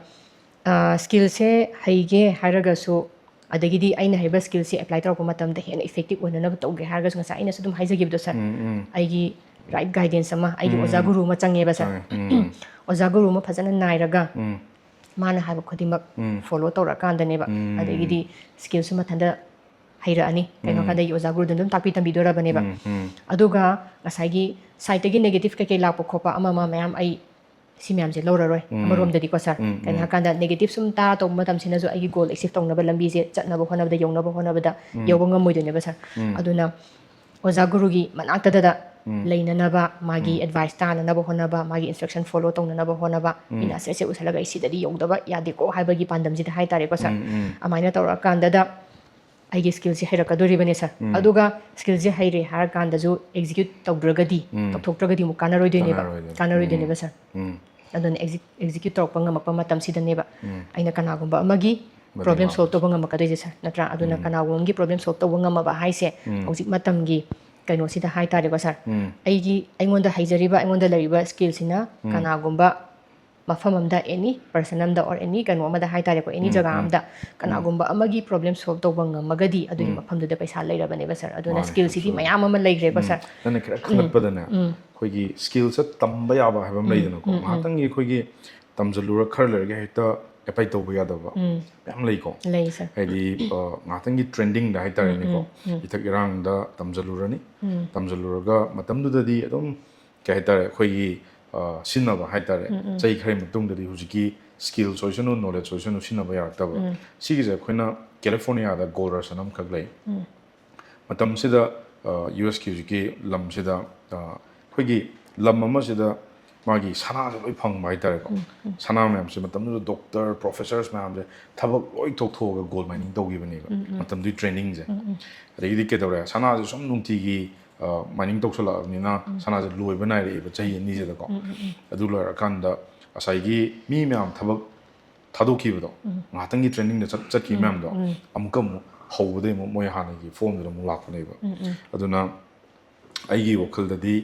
ꯁ꯭ꯀꯤꯜꯁꯦ ꯍꯩꯒꯦ ꯍꯥꯏꯔꯒꯁꯨ, ꯑꯗꯒꯤꯗꯤ ꯑꯩꯅ ꯍꯩꯕ ꯁ꯭ꯀꯤꯜꯁꯦ ꯑꯦꯄ꯭ꯂꯥꯏ ꯇꯧꯔꯛꯄ ꯃꯇꯝꯗ ꯍꯦꯟꯅ ꯏꯐꯦꯛꯇꯤꯞ ꯑꯣꯏꯅꯅꯕ ꯇꯧꯒꯦ ꯍꯥꯏꯔꯒꯁꯨ, ꯉꯁꯥꯏ ꯑꯩꯅꯁꯨ ꯑꯗꯨꯝ ꯍꯥꯏꯖꯈꯤꯕꯗꯣ ꯁꯥꯔ, ꯎꯝ, ꯎꯝ. ꯑꯩꯒꯤ ꯔꯥꯏꯠ ꯒꯥꯏꯗꯦꯟꯁ ꯑꯃ, ꯑꯩꯒꯤ ꯎꯝ. ꯑꯣꯖꯥ ꯒꯨꯔꯨ ꯑꯃ ꯆꯪꯉꯦꯕ ꯁꯥꯔ꯫ ꯆꯪꯉꯦ. ꯎꯝ, ꯎꯝ. ꯑꯣꯖꯥ ꯒꯨꯔꯨ ꯑꯃ ꯐꯖꯅ ꯅꯥꯏꯔꯒ ꯎꯝ. ꯃꯥꯅ ꯍꯥꯏꯕ ꯈꯨꯗꯤꯡꯃꯛ ꯎꯝ. ꯐꯣꯂꯣ ꯇꯧꯔꯀꯥꯟꯗꯅꯦꯕ꯫ ꯎꯝ. ꯑꯗꯒꯤꯗꯤ ꯁ꯭ꯀꯤꯜꯁꯨ ꯃꯊꯟꯇ ꯍꯩꯔꯛꯑꯅꯤ꯫ ꯀꯩꯅꯣ ꯎꯝ. ꯍꯥꯏꯀꯥꯟꯗ ꯑꯩꯒꯤ ꯑꯣꯖꯥ ꯒꯨꯔꯨꯗꯨꯅ ꯑꯗꯨꯝ ꯇꯥꯛꯄꯤ ꯇꯝꯕꯤꯗꯣꯔꯕꯅꯦꯕ꯫ ꯎꯝ, ꯎꯝ. ꯑꯗꯨꯒ ꯉꯁꯥꯏꯒꯤ ꯁꯥꯏꯠꯇꯒꯤ ꯅꯦꯒꯦꯇꯤꯚ ꯀꯩꯀꯩ ꯂꯥꯛꯄ ꯈꯣꯠꯄ ꯑꯃ ꯑꯃ ꯃꯌꯥꯝ, ꯑꯩ ꯁꯤ ꯃꯌꯥꯝꯁꯦ ꯂꯧꯔꯔꯣꯏ꯫ ꯎꯝ. ꯑꯃꯔꯣꯝꯗꯗꯤꯀꯣ ꯁꯥꯔ, ꯎꯝ, ꯀꯩꯅꯣ ꯎꯝ. ꯍꯥꯏꯀꯥꯟꯗ ꯅꯦꯒꯦꯇꯤꯚ ꯁꯨꯝ ꯇꯥꯔ ꯇꯧꯕ ꯃꯇꯝꯁꯤꯅꯁꯨ ꯑꯩꯒꯤ ꯒꯣꯜ ꯑꯦꯆꯤꯚ ꯇꯧꯅꯕ ꯂꯝꯕꯤꯁꯦ ꯆꯠꯅꯕ ꯍꯣꯠꯅꯕꯗ, ꯌꯧꯅꯕ ꯍꯣꯠꯅꯕꯗ ꯎꯝ. ꯌꯧꯕ ꯉꯝꯃꯣꯏꯗꯣꯏꯅꯦꯕ ꯁꯥꯔ꯫ ꯎꯝ. ꯑꯗꯨꯅ ꯑꯣꯖꯥ ꯒꯨꯔꯨꯒꯤ ꯃꯅꯥꯛꯇꯗ ꯎꯝ. ꯂꯩꯅꯅꯕ, ꯃꯥꯒꯤ ꯎꯝ. ꯑꯦꯗꯚꯥꯏꯁ ꯇꯥꯅꯅꯕ ꯍꯣꯠꯅꯕ, ꯃꯥꯒꯤ ꯏꯟꯁꯇ꯭ꯔꯛꯁꯟ ꯐꯣꯂꯣ ꯇꯧꯅꯅꯕ ꯍꯣꯠꯅꯕ, ꯎꯝ. ꯃꯤꯅ ꯑꯁꯦ ꯑꯁꯦ ꯎꯁꯜꯂꯒ ꯑꯩ ꯁꯤꯗꯗꯤ ꯌꯧꯗꯕ ꯌꯥꯗꯦꯀꯣ ꯍꯥꯏꯕꯒꯤ ꯄꯥꯟꯗꯝꯁꯤꯗ ꯍꯥꯏꯇꯥꯔꯦꯀꯣ ꯁꯥꯔ꯫ ꯎꯝ, ꯎꯝ. ꯑꯗꯨꯃꯥꯏꯅ ꯇꯧꯔꯛꯑꯀꯥꯟꯗꯗ ꯑꯩꯒꯤ ꯁ꯭ꯀꯤꯜꯁꯦ ꯍꯩꯔꯛꯀꯗꯣꯔꯤꯕꯅꯦ ꯁꯥꯔ꯫ ꯎꯝ. ꯎꯝ. ꯇꯧꯊꯣꯛꯇ꯭ꯔꯒꯗꯤ ꯑꯃꯨꯛ ꯀꯥꯟꯅꯔꯣꯏꯗꯣꯏꯅꯦꯕ꯫ ꯀꯥꯟꯅꯔꯣꯏꯗꯣꯏꯅꯦ. ꯀꯥꯟꯅꯔꯣꯏꯗꯣꯏꯅꯦꯕ ꯎꯝ. ꯁꯥꯔ꯫ ꯎꯝ. ꯑꯗꯨꯅ ꯑꯦꯛꯖꯤꯀ꯭ꯌꯨꯠ ꯇꯧꯔꯛꯄ ꯉꯝꯃꯛꯄ ꯃꯇꯝꯁꯤꯗꯅꯦꯕ ꯎꯝ. ꯑꯩꯅ ꯀꯅꯥꯒꯨꯝꯕ ꯑꯃꯒꯤ ꯃꯇꯦꯡ ꯄ꯭ꯔꯣꯕ꯭ꯂꯦꯝ ꯄꯥꯡꯕ. ꯁꯣꯜꯕ ꯇꯧꯕ ꯉꯝꯃꯛꯀꯗꯣꯏꯁꯦ ꯁꯥꯔ, ꯅꯠꯇ꯭ꯔꯥ? ꯑꯗꯨꯅ ꯎꯝ. ꯀꯅꯥꯒꯨꯝꯕ ꯑꯃꯒꯤ ꯄ꯭ꯔꯣꯕ꯭ꯂꯦꯝ ꯁꯣꯜꯕ ꯇꯧꯕ ꯉꯝꯃꯕ ꯍꯥꯏꯁꯦ ꯎꯝ. ꯍꯧꯖꯤꯛ ꯃꯇꯝꯒꯤ ꯀꯩꯅꯣꯁꯤꯗ ꯍꯥꯏꯇꯥꯔꯦꯀꯣ ꯁꯥꯔ, ꯎꯝ. ꯑꯩꯒꯤ, ꯑꯩꯉꯣꯟꯗ ꯍꯩꯖꯔꯤꯕ, ꯑꯩꯉꯣꯟꯗ ꯂꯩꯔꯤꯕ ꯁ꯭ꯀꯤꯜꯁꯤꯅ ꯎꯝ. ꯀꯅꯥꯒꯨꯝꯕ ꯃꯐꯝ ꯑꯃꯗ, ꯑꯦꯅꯤ ꯄꯔꯁꯟ ꯑꯃꯗ, ꯑꯣꯔ ꯑꯦꯅꯤ ꯀꯩꯅꯣ ꯑꯃꯗ ꯍꯥꯏꯇꯥꯔꯦꯀꯣ, ꯑꯦꯅꯤ ꯎꯝ, ꯖꯒꯥ ꯎꯝ. ꯑꯃꯗ ꯀꯅꯥꯒꯨꯝꯕ ꯑꯃꯒꯤ ꯄ꯭ꯔꯣꯕ꯭ꯂꯦꯝ ꯁꯣꯜꯕ ꯇꯧꯕ ꯉꯝꯃꯒꯗꯤ ꯑꯗꯨꯒꯤ ꯎꯝ. ꯃꯐꯝꯗꯨꯗ ꯄꯩꯁꯥ ꯂꯩꯔꯕꯅꯦꯕ ꯁꯥꯔ꯫ ꯑꯗꯨꯅ ꯃꯥꯅꯦ, ꯁ꯭ꯀꯤꯜꯁꯤꯗꯤ absolutely. ꯃꯌꯥꯝ ꯑꯃ ꯂꯩꯈ꯭ꯔꯦꯀꯣ ꯎꯝ. ꯁꯥꯔ꯫ ꯅꯪꯅ ꯈꯔ ꯈꯪꯒꯠꯄꯗꯅꯦ, ꯎꯝ. ꯑꯩꯈꯣꯏꯒꯤ ꯁ꯭ꯀꯤꯜꯁꯦ ꯇꯝꯕ ꯌꯥꯕ ꯍꯥꯏꯕ ꯑꯃ ꯎꯝ, ꯂꯩꯗꯅꯀꯣ, ꯎꯝ, ꯎꯝ. ꯉꯥꯏꯍꯥꯛꯇꯪꯒꯤ ꯑꯩꯈꯣꯏꯒꯤ ꯇꯝꯁꯤꯜꯂꯨꯔ ꯈꯔ ꯂꯩꯔꯒ ꯍꯦꯛꯇ ꯑꯦꯄ꯭ꯂꯥꯏ ꯇꯧꯕ ꯌꯥꯗꯕ ꯎꯝ. ꯃꯌꯥꯝ ꯂꯩꯀꯣ꯫ ꯂꯩ ꯁꯥꯔ꯫ ꯍꯥꯏꯗꯤ ꯑ, ꯉꯥꯏꯍꯥꯛꯇꯪꯒꯤ ꯇ꯭ꯔꯦꯟꯗꯤꯡꯗ ꯍꯥꯏꯇꯥꯔꯦꯅꯦꯀꯣ, ꯎꯝ, ꯎꯝ, ꯎꯝ. ꯏꯊꯛ ꯏꯔꯥꯡꯗ ꯇꯝꯁꯤꯜꯂꯨꯔꯅꯤ꯫ ꯎꯝ. ꯇꯝꯁꯤꯜꯂꯨꯔꯒ ꯃꯇꯝꯗꯨꯗꯗꯤ ꯑꯗꯨꯝ ꯀꯩ ꯍꯥꯏꯇꯥꯔꯦ, ꯑꯩꯈꯣꯏꯒꯤ ꯑ, ꯁꯤꯖꯤꯟꯅꯕ ꯍꯥꯏꯇꯥꯔꯦ, ꯎꯝ, ꯎꯝ. ꯆꯍꯤ ꯈꯔꯒꯤ ꯃꯇꯨꯡꯗꯗꯤ ꯍꯧꯖꯤꯛꯀꯤ ꯁ꯭ꯀꯤꯜꯁ ꯑꯣꯏꯁꯅꯨ, ꯅꯣꯂꯦꯖ ꯑꯣꯏꯁꯅꯨ, ꯁꯤꯖꯤꯟꯅꯕ ꯌꯥꯔꯛꯇꯕ꯫ ꯎꯝ. ꯁꯤꯒꯤꯁꯦ ꯑꯩꯈꯣꯏꯅ ꯀꯦꯂꯤꯐꯣꯔꯅꯤꯌꯥꯗ ꯒꯣꯜ ꯔꯁ ꯑꯅ ꯑꯃꯈꯛ ꯂꯩ꯫ ꯎꯝ. ꯃꯇꯝꯁꯤꯗ ꯌꯨ ꯑꯦꯁꯀꯤ ꯍꯧꯖꯤꯛꯀꯤ ꯂꯝꯁꯤꯗ ꯑ, ꯑꯩꯈꯣꯏꯒꯤ ꯂꯝ ꯑꯃꯁꯤꯗ ꯃꯥꯒꯤ ꯁꯅꯥꯁꯦ ꯂꯣꯏ ꯐꯪꯕ ꯍꯥꯏꯇꯥꯔꯦꯀꯣ꯫ ꯎꯝ, ꯎꯝ. ꯁꯅꯥ ꯃꯌꯥꯝꯁꯦ ꯃꯇꯝꯗꯨꯗ ꯗꯣꯛꯇꯔ, ꯄ꯭ꯔꯣꯐꯦꯁꯔꯁ ꯃꯌꯥꯝꯁꯦ ꯊꯕꯛ ꯂꯣꯏ ꯇꯣꯛꯊꯣꯛꯑꯒ ꯒꯣꯜ ꯃꯥꯏꯅꯤꯡ ꯇꯧꯈꯤꯕꯅꯦꯕ, ꯎꯝ, ꯎꯝ. ꯃꯇꯝꯗꯨꯒꯤ ꯇ꯭ꯔꯦꯟꯗꯤꯡꯁꯦ꯫ ꯎꯝ, ꯎꯝ. ꯑꯗꯒꯤꯗꯤ ꯀꯩꯗꯧꯔꯦ, ꯁꯅꯥꯁꯦ ꯁꯨꯝ ꯅꯨꯡꯇꯤꯒꯤ ꯃꯥꯏꯅꯤꯡ ꯇꯧꯁꯜꯂꯛꯑꯕꯅꯤꯅ ꯁꯅꯥꯁꯦ ꯂꯣꯏꯕ ꯅꯥꯏꯔꯛꯑꯦꯕ ꯆꯍꯤ ꯑꯅꯤꯁꯤꯗꯀꯣ꯫ ꯎꯝ, ꯎꯝ, ꯎꯝ. ꯑꯗꯨ ꯂꯣꯏꯔꯀꯥꯟꯗ ꯉꯁꯥꯏꯒꯤ ꯃꯤ ꯃꯌꯥꯝ ꯊꯕꯛ ꯊꯥꯗꯣꯛꯈꯤꯕꯗꯣ, ꯉꯥꯏꯍꯥꯛꯇꯪꯒꯤ ꯇ꯭ꯔꯦꯅꯤꯡꯗ ꯆꯠ ꯆꯠꯈꯤꯕ ꯃꯌꯥꯝꯗꯣ ꯑꯃꯨꯛꯀ ꯑꯃꯨꯛ ꯍꯧꯕꯗꯩ ꯑꯃꯨꯛ ꯃꯣꯏ ꯍꯥꯟꯅꯒꯤ ꯐꯣꯝꯗꯨꯗ ꯑꯃꯨꯛ ꯂꯥꯛꯄꯅꯦꯕ꯫ ꯑꯗꯨꯅ ꯑꯩꯒꯤ ꯋꯥꯈꯜꯗꯗꯤ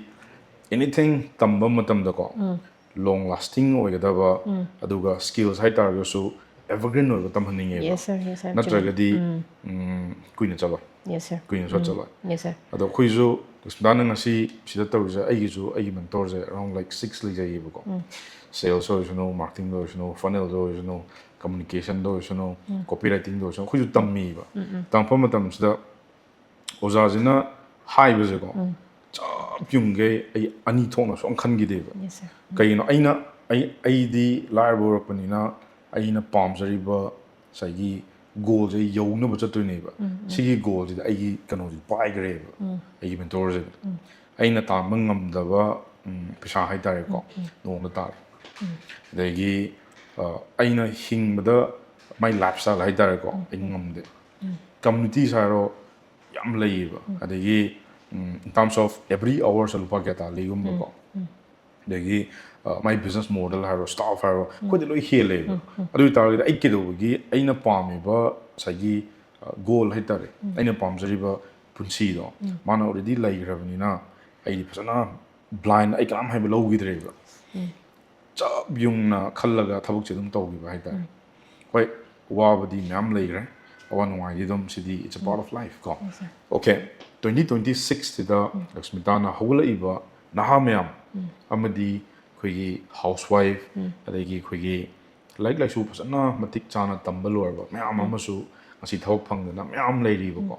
anything ꯇꯝꯕ ꯃꯇꯝꯗꯀꯣ, long lasting ꯑꯣꯏꯒꯗꯕ, ꯑꯗꯨꯒ skills ꯍꯥꯏꯇꯥꯔꯒꯁꯨ evergreen ꯑꯣꯏꯕ ꯇꯝꯍꯟꯅꯤꯡꯉꯦꯕ꯫ Yes sir, yes sir. ꯅꯠꯇ꯭ꯔꯒꯗꯤ ꯎꯝ, ꯀꯨꯏꯅ ꯆꯠꯂꯣꯏ꯫ Yes sir. ꯀꯨꯏꯅ ꯆꯠ ꯆꯠꯂꯣꯏ꯫ Yes sir. ꯑꯗꯣ ꯑꯩꯈꯣꯏꯁꯨ ꯂꯛꯁꯃꯤꯇꯥꯅ ꯉꯁꯤ ꯁꯤꯗ ꯇꯧꯔꯤꯁꯦ, ꯑꯩꯒꯤꯁꯨ ꯑꯩꯒꯤ mentor ꯁꯦ around like six ꯂꯩꯖꯩꯌꯦꯕꯀꯣ꯫ Sales ꯑꯣꯏꯔꯁꯅꯨ, marketing ꯗ ꯑꯣꯏꯔꯁꯅꯨ, funnel ꯗ ꯑꯣꯏꯔꯁꯅꯨ, communication ꯗ ꯑꯣꯏꯔꯁꯅꯨ, copywriting ꯗ ꯑꯣꯏꯔꯁꯅꯨ, ꯑꯩꯈꯣꯏꯁꯨ ꯇꯝꯃꯤꯕ꯫ ꯇꯝꯃꯛꯄ ꯃꯇꯝꯁꯤꯗ ꯑꯣꯖꯥꯁꯤꯅ ꯍꯥꯏꯕꯁꯦꯀꯣ, ꯆꯞ ꯌꯨꯡꯈꯩ ꯑꯩ ꯑꯅꯤ ꯊꯣꯛꯅ ꯁꯨꯝ ꯈꯟꯈꯤꯗꯦꯕ꯫ Yes sir. ꯀꯩꯒꯤꯅꯣ, ꯑꯩꯅ ꯑꯩ ꯑꯩꯗꯤ ꯂꯥꯏꯔꯕ ꯑꯣꯏꯔꯛꯄꯅꯤꯅ ꯑꯩꯅ ꯄꯥꯝꯖꯔꯤꯕ ꯉꯁꯥꯏꯒꯤ goal ꯁꯦ ꯌꯧꯅꯕ ꯆꯠꯇꯣꯏꯅꯦꯕ꯫ ꯁꯤꯒꯤ goal ꯁꯤꯗ ꯑꯩꯒꯤ ꯀꯩꯅꯣꯁꯦ ꯄꯥꯏꯈ꯭ꯔꯦꯕ, ꯑꯩꯒꯤ mentor ꯁꯤꯗ꯫ ꯑꯩꯅ ꯇꯥꯟꯕ ꯉꯝꯗꯕ ꯎꯝ, ꯄꯩꯁꯥ ꯍꯥꯏꯇꯥꯔꯦꯀꯣ, ꯅꯣꯡꯃꯗ ꯇꯥꯜꯂꯦ꯫ ꯑꯗꯒꯤ ꯑ, ꯑꯩꯅ ꯍꯤꯡꯕꯗ my lifestyle ꯍꯥꯏꯇꯥꯔꯦꯀꯣ, ꯑꯩ ꯉꯝꯗꯦ꯫ Communities ꯍꯥꯏꯔꯣ, ꯌꯥꯝ ꯂꯩꯌꯦꯕ꯫ ꯑꯗꯒꯤ ꯎꯝ, in terms of every hour ꯁꯦ ꯂꯨꯄꯥ ꯀꯌꯥ ꯇꯥꯜꯂꯤꯒꯨꯝꯕꯀꯣ꯫ ꯑꯗꯒꯤ ꯑ, my business model ꯍꯥꯏꯔꯣ, staff ꯍꯥꯏꯔꯣ, ꯑꯩꯈꯣꯏꯗꯤ ꯂꯣꯏ ꯍꯦꯜꯂꯦꯕ꯫ ꯑꯗꯨ ꯑꯣꯏꯇꯥꯔꯒꯗꯤ ꯑꯩ ꯀꯩꯗꯧꯕꯒꯤ ꯑꯩꯅ ꯄꯥꯝꯃꯤꯕ ꯉꯁꯥꯏꯒꯤ ꯑ, goal ꯍꯥꯏꯇꯥꯔꯦ, ꯑꯩꯅ ꯄꯥꯝꯖꯔꯤꯕ ꯄꯨꯟꯁꯤꯗꯣ ꯃꯥꯅ already ꯂꯩꯈ꯭ꯔꯕꯅꯤꯅ ꯑꯩꯗꯤ ꯐꯖꯅ blind, ꯑꯩ ꯀꯅꯥꯝ ꯍꯥꯏꯕ ꯂꯧꯈꯤꯗ꯭ꯔꯦꯕ꯫ ꯆꯞ ꯌꯨꯡꯅ ꯈꯜꯂꯒ ꯊꯕꯛꯁꯦ ꯑꯗꯨꯝ ꯇꯧꯈꯤꯕ ꯍꯥꯏꯇꯥꯔꯦ꯫ ꯍꯣꯏ, ꯋꯥꯕꯗꯤ ꯃꯌꯥꯝ ꯂꯩꯈ꯭ꯔꯦ, ꯑꯋꯥ ꯅꯨꯡꯉꯥꯏꯗꯤ ꯑꯗꯨꯝ, ꯁꯤꯗꯤ it's a part of life ꯀꯣ꯫ Okay, twenty twenty six ꯁꯤꯗ ꯂꯛꯁꯃꯤꯇꯥꯅ ꯍꯧꯒꯠꯂꯛꯏꯕ ꯅꯍꯥ ꯃꯌꯥꯝ ꯑꯃꯗꯤ ꯑꯩꯈꯣꯏꯒꯤ housewife, ꯑꯗꯒꯤ ꯑꯩꯈꯣꯏꯒꯤ ꯂꯥꯏꯔꯤꯛ ꯂꯥꯏꯁꯨ ꯐꯖꯅ ꯃꯇꯤꯛ ꯆꯥꯅ ꯇꯝꯕ ꯂꯣꯏꯔꯕ ꯃꯌꯥꯝ ꯑꯃꯁꯨ ꯉꯁꯤ ꯊꯕꯛ ꯐꯪꯗꯅ ꯃꯌꯥꯝ ꯂꯩꯔꯤꯕꯀꯣ꯫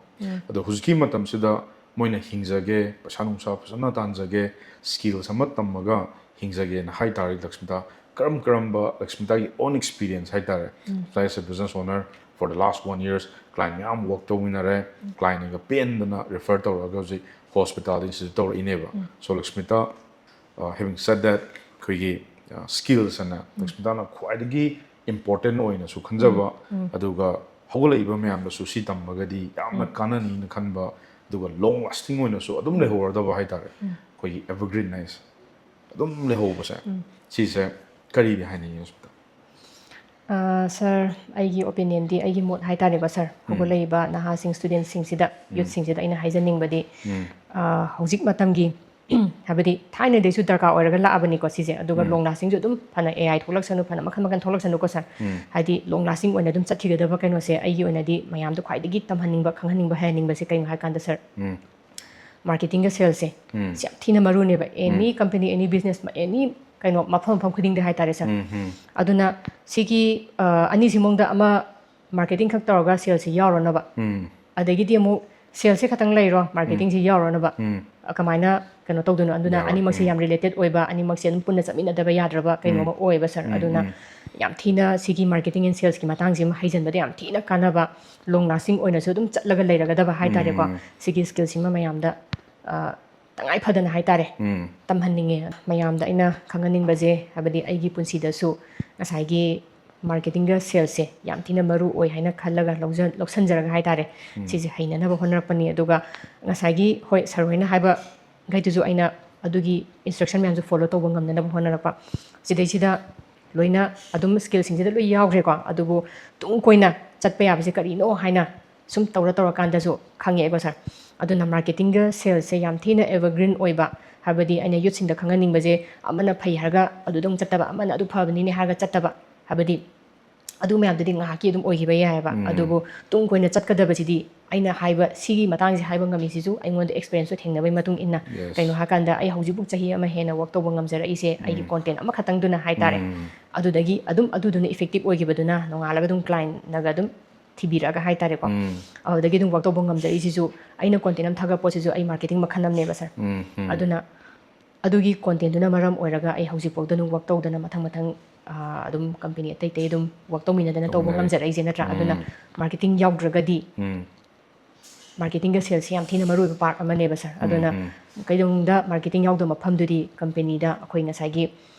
ꯑꯗꯣ ꯍꯧꯖꯤꯛꯀꯤ ꯃꯇꯝꯁꯤꯗ ꯃꯣꯏꯅ ꯍꯤꯡꯖꯒꯦ, ꯄꯩꯁꯥ ꯅꯨꯡꯁꯥ ꯐꯖꯅ ꯇꯥꯟꯖꯒꯦ, skills ꯑꯃ ꯇꯝꯃꯒ ꯍꯤꯡꯖꯒꯦꯅ ꯍꯥꯏ ꯇꯥꯔꯗꯤ ꯂꯛꯁꯃꯤꯇꯥ ꯀꯔꯝ ꯀꯔꯝꯕ, ꯂꯛꯁꯃꯤꯇꯥꯒꯤ own experience ꯍꯥꯏ ꯇꯥꯔꯦ, ꯂꯛꯁꯃꯤꯇꯥ is a business owner for the last one years, client ꯃꯌꯥꯝ work ꯇꯧꯃꯤꯟꯅꯔꯦ, clientꯅꯒ ꯄꯦꯟꯗꯅ refer ꯇꯧꯔꯛꯑꯒ ꯍꯧꯖꯤꯛ hospital the institute ꯇꯧꯔꯛꯏꯅꯦꯕ꯫ So ꯂꯛꯁꯃꯤꯇꯥ Uh, having said that, ꯑꯩꯈꯣꯏꯒꯤ skills ꯑꯅ ꯂꯛꯁꯃꯤꯇꯥꯅ ꯈ꯭ꯋꯥꯏꯗꯒꯤ important ꯑꯣꯏꯅꯁꯨ ꯈꯟꯖꯕ, ꯑꯗꯨꯒ ꯍꯧꯒꯠꯂꯛꯏꯕ ꯃꯌꯥꯝꯗꯁꯨ ꯁꯤ ꯇꯝꯃꯒꯗꯤ ꯌꯥꯝꯅ ꯀꯥꯟꯅꯅꯤꯅ ꯈꯟꯕ, ꯑꯗꯨꯒ long lasting ꯑꯣꯏꯅꯁꯨ ꯑꯗꯨꯝ ꯂꯩꯍꯧꯔꯗꯕ ꯍꯥꯏꯇꯥꯔꯦ, ꯑꯩꯈꯣꯏꯒꯤ evergreen ꯍꯥꯏꯁꯦ ꯑꯗꯨꯝ ꯂꯩꯍꯧꯕꯁꯦ, ꯁꯤꯁꯦ ꯀꯔꯤꯗꯤ ꯍꯥꯏꯅꯤꯡꯉꯤ ꯂꯛꯁꯃꯤꯇꯥ? ꯁꯥꯔ, ꯑꯩꯒꯤ ꯑꯣꯄꯤꯅꯤꯌꯟꯗꯤ, ꯑꯩꯒꯤ ꯃꯣꯠ ꯍꯥꯏꯇꯥꯔꯦꯀꯣ ꯁꯥꯔ, ꯍꯧꯒꯠꯂꯛꯏꯕ ꯅꯍꯥꯁꯤꯡ, ꯁ꯭ꯇꯨꯗꯦꯟꯁꯤꯡꯁꯤꯗ, ꯌꯨꯠꯁꯤꯡꯁꯤꯗ ꯑꯩꯅ ꯍꯥꯏꯖꯅꯤꯡꯕꯗꯤ, ꯍꯧꯖꯤꯛ ꯃꯇꯝꯒꯤ, ꯍꯥꯏꯕꯗꯤ ꯊꯥꯏꯅꯗꯩꯁꯨ ꯗꯔꯀꯥꯔ ꯑꯣꯏꯔꯒ ꯂꯥꯛꯑꯕꯅꯤꯀꯣ ꯁꯤꯁꯦ, ꯑꯗꯨꯒ ꯂꯣꯡ ꯂꯥꯁꯇꯤꯡꯁꯨ ꯑꯗꯨꯝ, ꯐꯅ ꯑꯦ ꯑꯥꯏ ꯊꯣꯛꯂꯛꯁꯅꯨ, ꯐꯅ ꯃꯈꯜ ꯃꯈꯜ ꯊꯣꯛꯂꯛꯁꯅꯨꯀꯣ ꯁꯥꯔ, ꯍꯥꯏꯗꯤ ꯂꯣꯡ ꯂꯥꯁꯇꯤꯡ ꯑꯣꯏꯅ ꯑꯗꯨꯝ ꯆꯠꯈꯤꯒꯗꯕ ꯀꯩꯅꯣꯁꯦ, ꯑꯩꯒꯤ ꯑꯣꯏꯅꯗꯤ ꯃꯌꯥꯝꯗ ꯈ꯭ꯋꯥꯏꯗꯒꯤ ꯇꯝꯍꯟꯅꯤꯡꯕ, ꯈꯪꯍꯟꯅꯤꯡꯕ, ꯍꯩꯍꯟꯅꯤꯡꯕꯁꯦ ꯀꯩꯅꯣ ꯍꯥꯏꯀꯥꯟꯗ ꯁꯥꯔ, ꯃꯥꯔꯀꯦꯇꯤꯡꯒ ꯁꯦꯜꯁꯦ, ꯁꯤ ꯌꯥꯝ ꯊꯤꯅ ꯃꯔꯨꯅꯦꯕ꯫ ꯑꯦꯅꯤ ꯀꯝꯄꯅꯤ, ꯑꯦꯅꯤ ꯕꯤꯖꯤꯅꯦꯁ, ꯑꯦꯅꯤ ꯀꯩꯅꯣ, ꯃꯐꯝ ꯃꯐꯝ ꯈꯨꯗꯤꯡꯗ ꯍꯥꯏꯇꯥꯔꯦ ꯁꯥꯔ꯫ ꯑꯗꯨꯅ ꯁꯤꯒꯤ, ꯑ, ꯑꯅꯤꯁꯤ ꯃꯑꯣꯡꯗ, ꯑꯃ ꯃꯥꯔꯀꯦꯇꯤꯡ ꯈꯛ ꯇꯧꯔꯒ ꯁꯦꯜꯁꯤ ꯌꯥꯎꯔꯅꯕ, ꯑꯗꯒꯤꯗꯤ ꯑꯃꯨꯛ ꯁꯦꯜꯁꯦ ꯈꯛꯇꯪ ꯂꯩꯔꯣ, ꯃꯥꯔꯀꯦꯇꯤꯡꯁꯤ ꯌꯥꯎꯔꯅꯕ, ꯑ, ꯀꯃꯥꯏꯅ ꯀꯩꯅꯣ ꯇꯧꯗꯣꯏꯅꯣ? ꯑꯗꯨꯅ ꯑꯅꯤꯃꯛꯁꯦ ꯌꯥꯝ ꯔꯤꯂꯦꯇꯦꯠ ꯑꯣꯏꯕ, ꯑꯅꯤꯃꯛꯁꯦ ꯑꯗꯨꯝ ꯄꯨꯟꯅ ꯆꯠꯃꯤꯟꯅꯗꯕ ꯌꯥꯗ꯭ꯔꯕ ꯀꯩꯅꯣ ꯑꯃ ꯑꯣꯏꯌꯦꯕ ꯁꯥꯔ꯫ ꯑꯗꯨꯅ ꯌꯥꯝ ꯊꯤꯅ ꯁꯤꯒꯤ ꯃꯥꯔꯀꯦꯇꯤꯡ ꯑꯦꯟ ꯁꯦꯜꯁꯀꯤ ꯃꯇꯥꯡꯁꯤꯃ ꯍꯩꯖꯟꯕꯗ ꯌꯥꯝ ꯊꯤꯅ ꯀꯥꯟꯅꯕ, ꯂꯣꯡ ꯂꯥꯁꯇꯤꯡ ꯑꯣꯏꯅꯁꯨ ꯑꯗꯨꯝ ꯆꯠꯂꯒ ꯂꯩꯔꯒꯗꯕ ꯍꯥꯏꯇꯥꯔꯦꯀꯣ꯫ ꯁꯤꯒꯤ ꯁ꯭ꯀꯤꯜꯁꯤꯃ ꯃꯌꯥꯝꯗ, ꯑ, ꯇꯉꯥꯏ ꯐꯗꯅ ꯍꯥꯏꯇꯥꯔꯦ, ꯇꯝꯍꯟꯅꯤꯡꯉꯦ꯫ ꯃꯌꯥꯝꯗ ꯑꯩꯅ ꯈꯪꯍꯟꯅꯤꯡꯕꯁꯦ, ꯍꯥꯏꯕꯗꯤ ꯑꯩꯒꯤ ꯄꯨꯟꯁꯤꯗꯁꯨ ꯉꯁꯥꯏꯒꯤ ꯃꯥꯔꯀꯦꯇꯤꯡꯒ ꯁꯦꯜꯁꯁꯦ ꯌꯥꯝ ꯊꯤꯅ ꯃꯔꯨ ꯑꯣꯏ ꯍꯥꯏꯅ ꯈꯜꯂꯒ ꯂꯧꯖ-, ꯂꯧꯁꯟꯖꯔꯒ ꯍꯥꯏꯇꯥꯔꯦ, ꯁꯤꯁꯦ ꯍꯩꯅꯅꯕ ꯍꯣꯠꯅꯔꯛꯄꯅꯤ꯫ ꯑꯗꯨꯒ ꯉꯁꯥꯏꯒꯤ, ꯍꯣꯏ, ꯁꯥꯔ ꯍꯣꯏꯅ ꯍꯥꯏꯕꯈꯩꯗꯨꯁꯨ ꯑꯩꯅ ꯑꯗꯨꯒꯤ ꯏꯟꯁꯇ꯭ꯔꯛꯁꯟ ꯃꯌꯥꯝꯁꯨ ꯐꯣꯂꯣ ꯇꯧꯕ ꯉꯝꯅꯅꯕ ꯍꯣꯠꯅꯔꯛꯄ꯫ ꯁꯤꯗꯩꯁꯤꯗ ꯂꯣꯏꯅ ꯑꯗꯨꯝ ꯁ꯭ꯀꯤꯜꯁꯤꯡꯁꯤꯗ ꯂꯣꯏ ꯌꯥꯎꯈ꯭ꯔꯦꯀꯣ꯫ ꯑꯗꯨꯕꯨ ꯇꯨꯡ ꯀꯣꯏꯅ ꯆꯠꯄ ꯌꯥꯕꯁꯦ ꯀꯔꯤꯅꯣ ꯍꯥꯏꯅ ꯁꯨꯝ ꯇꯧꯔ ꯇꯧꯔꯀꯥꯟꯗꯁꯨ ꯈꯪꯉꯛꯑꯦꯀꯣ ꯁꯥꯔ꯫ ꯑꯗꯨꯅ ꯃꯥꯔꯀꯦꯇꯤꯡꯒ ꯁꯦꯜꯁꯁꯦ ꯌꯥꯝ ꯊꯤꯅ ꯑꯦꯚꯔꯒ꯭ꯔꯤꯟ ꯑꯣꯏꯕ, ꯍꯥꯏꯕꯗꯤ ꯑꯩꯅ ꯌꯨꯠꯁꯤꯡꯗ ꯈꯪꯍꯟꯅꯤꯡꯕꯁꯦ, ꯑꯃꯅ ꯐꯩ ꯍꯥꯏꯔꯒ ꯑꯗꯨꯗ ꯑꯃꯨꯛ ꯆꯠꯇꯕ, ꯑꯃꯅ ꯑꯗꯨ ꯐꯕꯅꯤꯅꯦ ꯍꯥꯏꯔꯒ ꯆꯠꯇꯕ, ꯍꯥꯏꯕꯗꯤ ꯑꯗꯨ ꯃꯌꯥꯝꯗꯨꯗꯤ ꯉꯥꯏꯍꯥꯛꯀꯤ ꯑꯗꯨꯝ ꯑꯣꯏꯈꯤꯕ ꯌꯥꯏꯑꯕ꯫ ꯑꯗꯨꯕꯨ ꯇꯨꯡ ꯀꯣꯏꯅ ꯆꯠꯀꯗꯕꯁꯤꯗꯤ, ꯑꯩꯅ ꯍꯥꯏꯕ, ꯁꯤꯒꯤ ꯃꯇꯥꯡꯁꯦ ꯍꯥꯏꯕ ꯉꯝꯃꯤꯁꯤꯁꯨ ꯑꯩꯉꯣꯟꯗ ꯑꯦꯛꯁꯄꯤꯔꯤꯌꯦꯟꯁꯇꯣ ꯊꯦꯡꯅꯕꯒꯤ ꯃꯇꯨꯡ ꯏꯟꯅ꯫ ꯀꯩꯅꯣ ꯍꯥꯏꯀꯥꯟꯗ, ꯑꯩ ꯍꯧꯖꯤꯛꯐꯥꯎ ꯆꯍꯤ ꯑꯃ ꯍꯦꯟꯅ ꯋꯥꯛ ꯇꯧꯕ ꯉꯝꯖꯔꯛꯏꯁꯦ ꯑꯩꯒꯤ ꯀꯣꯟꯇꯦꯟ ꯑꯃꯈꯛꯇꯪꯗꯨꯅ ꯍꯥꯏꯇꯥꯔꯦ꯫ ꯑꯗꯨꯗꯒꯤ ꯑꯗꯨꯝ ꯑꯗꯨꯗꯨꯅ ꯏꯐꯦꯛꯇꯤꯞ ꯑꯣꯏꯈꯤꯕꯗꯨꯅ ꯅꯣꯡꯉꯥꯜꯂꯒ ꯑꯗꯨꯝ ꯀ꯭ꯂꯥꯏꯟꯅꯒ ꯑꯗꯨꯝ ꯊꯤꯕꯤꯔꯛꯑꯒ ꯍꯥꯏꯇꯥꯔꯦꯀꯣ꯫ ꯑꯗꯨꯗꯒꯤ ꯑꯗꯨꯝ ꯋꯥꯛ ꯇꯧꯕ ꯉꯝꯖꯔꯛꯏꯁꯤꯁꯨ, ꯑꯩꯅ ꯀꯣꯟꯇꯦꯟ ꯑꯃ ꯊꯥꯒꯠꯄꯁꯤꯁꯨ ꯑꯩ ꯃꯥꯔꯀꯦꯇꯤꯡ ꯃꯈꯜ ꯑꯃꯅꯦꯕ ꯁꯥꯔ꯫ ꯑꯗꯨꯅ ꯑꯗꯨꯒꯤ ꯀꯣꯟꯇꯦꯟꯗꯨꯅ ꯃꯔꯝ ꯑꯣꯏꯔꯒ ꯑꯩ ꯍꯧꯖꯤꯛꯐꯥꯎꯗ ꯑꯗꯨꯝ ꯋꯥꯛ ꯇꯧꯗꯅ ꯃꯊꯪ ꯃꯊꯪ, ꯑꯥ, ꯑꯗꯨꯝ ꯀꯝꯄꯦꯅꯤ ꯑꯇꯩ ꯑꯇꯩ ꯑꯗꯨꯝ ꯋꯥꯛ ꯇꯧꯃꯤꯟꯅꯗꯅ ꯇꯧꯕ ꯇꯧꯃꯤꯟꯅꯔꯦ꯫ ꯉꯝꯖꯔꯛꯏꯁꯦ ꯅꯠꯇ꯭ꯔꯥ? ꯑꯗꯨꯅ ꯎꯝ꯫ ꯃꯥꯔꯀꯦꯇꯤꯡ ꯌꯥꯎꯗ꯭ꯔꯒꯗꯤ, ꯎꯝ꯫ ꯃꯥꯔꯀꯦꯇꯤꯡꯒ ꯁꯦꯜꯁꯁꯤ ꯌꯥꯝ ꯊꯤꯅ ꯃꯔꯨ ꯑꯣꯏꯕ ꯄꯥꯔꯠ ꯑꯃꯅꯦꯕ ꯁꯥꯔ꯫ ꯎꯝ, ꯑꯗꯨꯅ ꯎꯝ꯫ ꯀꯩꯗꯧꯅꯨꯡꯗ ꯃꯥꯔꯀꯦꯇꯤꯡ ꯌꯥꯎꯗꯕ ꯃꯐꯝꯗꯨꯗꯤ ꯀꯝꯄꯦꯅꯤꯗ ꯑꯩꯈꯣꯏ ꯉꯁꯥꯏꯒꯤ,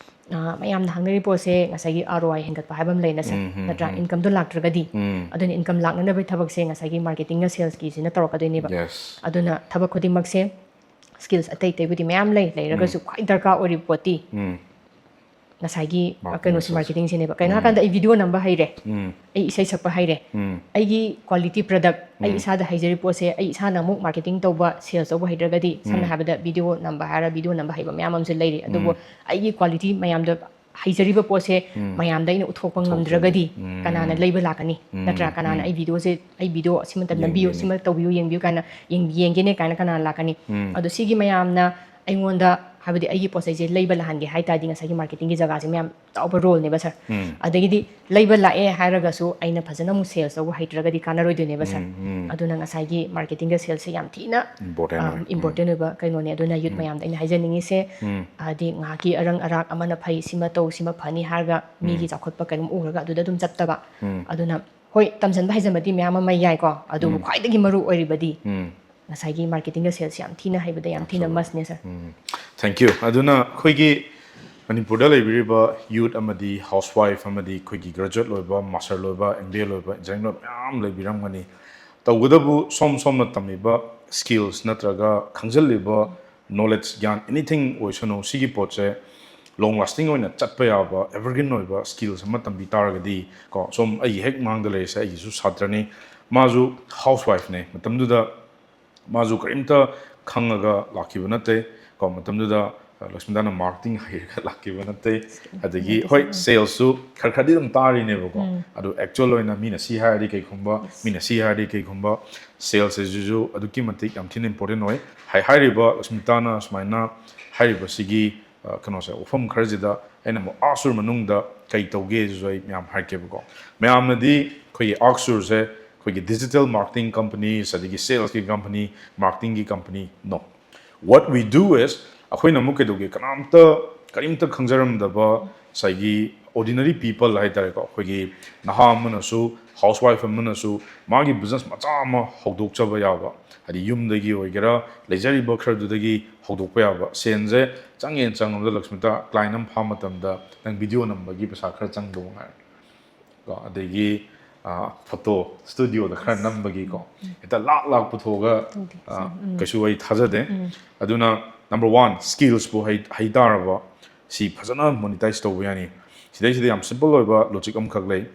ꯑꯥ, ꯃꯌꯥꯝꯅ ꯍꯪꯅꯔꯤ ꯄꯣꯠꯁꯦ ꯉꯁꯥꯏꯒꯤ ꯑꯥꯔ ꯑꯣ ꯑꯥꯏ ꯍꯦꯟꯒꯠꯄ ꯍꯥꯏꯕ ꯑꯃ ꯂꯩ ꯅꯠꯇ꯭ꯔꯥ? ꯎꯝ, ꯎꯝ, ꯅꯠꯇ꯭ꯔꯥ? ꯎꯝ꯫ ꯏꯟꯀꯝꯗꯣ ꯂꯥꯛꯇ꯭ꯔꯒꯗꯤ, ꯎꯝ꯫ ꯑꯗꯨꯅ ꯏꯟꯀꯝ ꯂꯥꯛꯅꯅꯕꯒꯤ ꯊꯕꯛꯁꯦ ꯉꯁꯥꯏꯒꯤ ꯃꯥꯔꯀꯦꯇꯤꯡꯒ ꯁꯦꯜꯁꯀꯤꯁꯤꯅ ꯇꯧꯔꯛꯀꯗꯣꯏꯅꯦꯕ꯫ Yes꯫ ꯑꯗꯨꯅ ꯊꯕꯛ ꯈꯨꯗꯤꯡꯃꯛꯁꯦ ꯁ꯭ꯀꯤꯜꯁ ꯑꯇꯩ ꯑꯇꯩꯕꯨꯗꯤ ꯃꯌꯥꯝ ꯂꯩ, ꯂꯩꯔꯒꯁꯨ ꯎꯝ꯫ ꯈ꯭ꯋꯥꯏ ꯗꯔꯀꯥꯔ ꯑꯣꯏꯔꯤꯕ ꯄꯣꯠꯇꯤ ꯎꯝ꯫ ꯉꯁꯥꯏꯒꯤ Marketing ꯀꯩꯅꯣꯁꯤ sales. Marketing ꯁꯤꯅꯦꯕ꯫ ꯀꯩꯅꯣ ꯍꯥꯏꯔꯀꯥꯟꯗ ꯑꯩ video ꯅꯝꯕ ꯍꯩꯔꯦ, ꯎꯝ ꯑꯩ ꯏꯁꯩ ꯁꯛꯄ ꯍꯩꯔꯦ, ꯎꯝ ꯑꯩꯒꯤ quality product, ꯑꯩ ꯎꯝ. ꯏꯁꯥꯗ ꯍꯩꯖꯔꯤꯕ ꯄꯣꯠꯁꯦ ꯑꯩ ꯏꯁꯥꯅ ꯑꯃꯨꯛ marketing ꯇꯧꯕ, sales ꯇꯧꯕ ꯍꯩꯇ꯭ꯔꯒꯗꯤ, ꯁꯝꯅ ꯎꯝ. ꯍꯥꯏꯔꯕꯗ video ꯅꯝꯕ ꯍꯥꯏꯔ video ꯅꯝꯕ ꯍꯩꯕ ꯃꯌꯥꯝ ꯑꯃꯁꯨ ꯂꯩꯔꯤ, ꯑꯗꯨꯕꯨ ꯎꯝ. ꯑꯩꯒꯤ quality ꯃꯌꯥꯝꯗꯣ, ꯍꯩꯖꯔꯤꯕ ꯄꯣꯠꯁꯦ ꯎꯝ. ꯃꯌꯥꯝꯗ ꯑꯩꯅ ꯎꯠꯊꯣꯛꯄ ꯎꯠꯊꯣꯛꯇ꯭ꯔꯗꯤ. ꯉꯝꯗ꯭ꯔꯒꯗꯤ ꯎꯝ. ꯀꯅꯥꯅ ꯂꯩꯕ ꯂꯥꯛꯀꯅꯤ? ꯎꯝ. ꯅꯠꯇ꯭ꯔꯥ? ꯀꯅꯥꯅ ꯎꯝ. ꯑꯩ video ꯁꯦ, ꯑꯩ video ꯁꯤꯃꯇ ꯅꯝꯕꯤꯌꯨ, ꯌꯦꯡꯒꯦꯅꯦ. ꯁꯤꯃ ꯇꯧꯕꯤꯌꯨ, ꯌꯦꯡꯕꯤꯌꯨ ꯀꯥꯏꯅ ꯌꯦꯡ-, ꯌꯦꯡꯒꯦꯅꯦ ꯀꯥꯏꯅ ꯀꯅꯥꯅ ꯂꯥꯛꯀꯅꯤ? ꯎꯝ. ꯑꯗꯣ ꯁꯤꯒꯤ ꯃꯌꯥꯝꯅ ꯑꯩꯉꯣꯟꯗ, ꯍꯥꯏꯕꯗꯤ ꯑꯩꯒꯤ ꯄꯣꯠ ꯆꯩꯁꯦ ꯂꯩꯕ ꯂꯥꯛꯍꯟꯒꯦ ꯍꯥꯏ ꯇꯥꯔꯗꯤ ꯉꯁꯥꯏꯒꯤ marketing ꯒꯤ ꯖꯒꯥꯁꯦ ꯃꯌꯥꯝ ꯆꯥꯎꯕ role ꯅꯦꯕ sir꯫ ꯎꯝ. ꯑꯗꯒꯤꯗꯤ ꯂꯩꯕ ꯂꯥꯛꯑꯦ ꯍꯥꯏꯔꯒꯁꯨ ꯑꯩꯅ ꯐꯖꯅ ꯑꯃꯨꯛ sales ꯇꯧꯕ ꯍꯩꯇ꯭ꯔꯒꯗꯤ ꯀꯥꯟꯅꯔꯣꯏꯗꯣꯏꯅꯦꯕ sir꯫ ꯎꯝ, ꯎꯝ. ꯑꯗꯨꯅ ꯉꯁꯥꯏꯒꯤ marketing ꯒ sales ꯁꯦ ꯌꯥꯝ ꯊꯤꯅ Important ꯑ, ꯑꯣꯏ. ꯎꯝ. important ꯑꯣꯏꯕ ꯀꯩꯅꯣꯅꯦ꯫ ꯑꯗꯨꯅ youth ꯎꯝ. ꯃꯌꯥꯝꯗ ꯑꯩꯅ ꯍꯥꯏꯖꯅꯤꯡꯉꯤꯁꯦ, ꯎꯝ. ꯍꯥꯏꯗꯤ ꯉꯥꯏꯍꯥꯛꯀꯤ ꯑꯔꯪ ꯑꯔꯥꯛ ꯑꯃꯅ ꯐꯩ, ꯁꯤꯃ ꯇꯧ, ꯁꯤꯃ ꯐꯅꯤ ꯍꯥꯏꯔꯒ ꯃꯤꯒꯤ ꯎꯝ. ꯆꯥꯎꯈꯠꯄ ꯀꯩꯅꯣꯝ ꯎꯔꯒ ꯑꯗꯨꯗ ꯑꯗꯨꯝ ꯆꯠꯇꯕ꯫ ꯎꯝ. ꯑꯗꯨꯅ ꯍꯣꯏ, ꯇꯝꯁꯤꯟꯕ ꯍꯩꯖꯟꯕꯗꯤ ꯃꯌꯥꯝ ꯑꯃ ꯌꯥꯏꯀꯣ, ꯑꯗꯨꯕꯨ ꯎꯝ. ꯈ꯭ꯋꯥꯏꯗꯒꯤ ꯃꯔꯨ ꯑꯣꯏꯔꯤꯕꯗꯤ ꯎꯝ. ꯉꯁꯥꯏꯒꯤ marketing ꯒ sales ꯁꯦ ꯌꯥꯝ ꯊꯤꯅ ꯍꯩꯕꯗ ꯌꯥꯝ ꯊꯤꯅ must ꯅꯦ sir꯫ ꯎꯝ. Thank you. ꯑꯗꯨꯅ ꯑꯩꯈꯣꯏꯒꯤ ꯃꯅꯤꯄꯨꯔꯗ ꯂꯩꯕꯤꯔꯤꯕ youth ꯑꯃꯗꯤ housewife ꯑꯃꯗꯤ ꯑꯩꯈꯣꯏꯒꯤ graduate ꯂꯣꯏꯕ, master ꯂꯣꯏꯕ, M B A ꯂꯣꯏꯕ, engineering ꯂꯣꯏꯕ ꯃꯌꯥꯝ ꯂꯩꯕꯤꯔꯝꯒꯅꯤ꯫ ꯇꯧꯕꯇꯕꯨ ꯁꯣꯝ ꯁꯣꯝꯅ ꯇꯝꯃꯤꯕ skills ꯅꯠꯇ꯭ꯔꯒ ꯈꯪꯖꯤꯜꯂꯤꯕ knowledge, ꯒ꯭ꯌꯥꯟ, anything ꯑꯣꯏꯁꯅꯨ, ꯁꯤꯒꯤ ꯄꯣꯠꯁꯦ long lasting ꯑꯣꯏꯅ ꯆꯠꯄ ꯌꯥꯕ, evergreen ꯑꯣꯏꯕ skills ꯑꯃ ꯇꯝꯕꯤ ꯇꯥꯔꯒꯗꯤ ꯀꯣ, ꯁꯣꯝ ꯑꯩꯒꯤ ꯍꯦꯛ ꯃꯥꯡꯗ ꯂꯩꯔꯤꯁꯦ ꯑꯩꯒꯤꯁꯨ ꯁꯥꯇ꯭ꯔꯅꯤ, ꯃꯥꯁꯨ housewife ꯅꯦ꯫ ꯃꯇꯝꯗꯨꯗ ꯃꯥꯁꯨ ꯀꯔꯤꯝꯇ ꯈꯪꯉꯒ ꯂꯥꯛꯈꯤꯕ ꯅꯠꯇꯦ ꯀꯣ, ꯃꯇꯝꯗꯨꯗ, ꯑ, ꯂꯛꯁꯃꯤꯗꯥꯅ marketing ꯍꯩꯔꯒ ꯂꯥꯛꯈꯤꯕ ꯅꯠꯇꯦ꯫ ꯑꯗꯒꯤ ꯍꯣꯏ, sales ꯁꯨ ꯈꯔ ꯈꯔꯗꯤ ꯑꯗꯨꯝ ꯇꯥꯔꯤꯅꯦꯕꯀꯣ, ꯑꯗꯨ actual ꯑꯣꯏꯅ ꯃꯤꯅ ꯁꯤ ꯍꯥꯏꯔꯗꯤ ꯀꯩꯒꯨꯝꯕ, ꯃꯤꯅ ꯁꯤ ꯍꯥꯏꯔꯗꯤ ꯀꯩꯒꯨꯝꯕ, sales ꯁꯤꯁꯨ ꯑꯗꯨꯛꯀꯤ ꯃꯇꯤꯛ ꯌꯥꯝ ꯊꯤꯅ important ꯑꯣꯏ꯫ ꯍꯥꯏ-, ꯍꯥꯏꯔꯤꯕ ꯂꯛꯁꯃꯤꯇꯥꯅ ꯁꯨꯃꯥꯏꯅ ꯍꯥꯏꯔꯤꯕꯁꯤꯒꯤ, ꯑ, ꯀꯩꯅꯣꯁꯦ, ꯋꯥꯐꯝ ꯈꯔꯁꯤꯗ ꯑꯩꯅ ꯑꯃꯨꯛ ꯑꯥꯛꯁꯨꯔ ꯃꯅꯨꯡꯗ ꯀꯩ ꯇꯧꯒꯦꯁꯤꯁꯨ ꯑꯩ ꯃꯌꯥꯝ ꯍꯥꯏꯔꯛꯀꯦꯕꯀꯣ꯫ ꯃꯌꯥꯝꯅꯗꯤ ꯑꯩꯈꯣꯏꯒꯤ ꯑꯥꯛꯁꯨꯔꯁꯦ ꯑꯩꯈꯣꯏꯒꯤ digital marketing companies ꯑꯗꯒꯤ sales ꯀꯤ company, marketing ꯒꯤ company, no. What we do is, ꯑꯩꯈꯣꯏꯅ ꯑꯃꯨꯛ ꯀꯩꯗꯧꯒꯦ, ꯀꯅꯥꯝꯇ, ꯀꯔꯤꯝꯇ ꯈꯪꯖꯔꯝꯗꯕ ꯉꯁꯥꯏꯒꯤ ordinary people ꯍꯥꯏ ꯇꯥꯔꯦꯀꯣ, ꯑꯩꯈꯣꯏꯒꯤ ꯅꯍꯥ ꯑꯃꯅꯁꯨ, housewife ꯑꯃꯅꯁꯨ ꯃꯥꯒꯤ business ꯃꯆꯥ ꯑꯃ ꯍꯧꯗꯣꯛꯆꯕ ꯌꯥꯕ, ꯍꯥꯏꯗꯤ ꯌꯨꯝꯗꯒꯤ ꯑꯣꯏꯒꯦꯔꯥ, ꯂꯩꯖꯔꯤꯕ ꯈꯔꯗꯨꯗꯒꯤ ꯍꯧꯗꯣꯛꯄ ꯌꯥꯕ꯫ ꯁꯦꯟꯁꯦ ꯆꯪꯉꯦꯅ ꯆꯪꯉꯕꯗ, ꯂꯛꯁꯃꯤꯇꯥ, client ꯑꯃ ꯐꯥꯕ ꯃꯇꯝꯗ ꯅꯪ video ꯅꯝꯕꯒꯤ ꯄꯩꯁꯥ ꯈꯔ ꯆꯪꯗꯧ ꯉꯥꯏꯔꯦ ꯀꯣ, ꯑꯗꯒꯤ, ꯑ, photo studio ꯗ ꯈꯔ ꯅꯝꯕꯒꯤꯀꯣ, ꯍꯦꯛꯇ ꯂꯥꯛ ꯂꯥꯛ ꯄꯨꯊꯣꯛꯑꯒ, ꯇꯧꯗꯦ, ꯑ, ꯁꯥꯔ꯫ ꯎꯝ. ꯀꯩꯁꯨ ꯑꯩ ꯊꯥꯖꯗꯦ꯫ ꯑꯗꯨꯅ number one, skills ꯄꯨ ꯍꯩ, ꯍꯩ ꯇꯥꯔꯕ, ꯁꯤ ꯐꯖꯅ monetize ꯇꯧꯕ ꯌꯥꯅꯤ꯫ ꯁꯤꯗꯩꯁꯤꯗ ꯌꯥꯝ simple ꯑꯣꯏꯕ logic ꯑꯃꯈꯛ ꯂꯩ꯫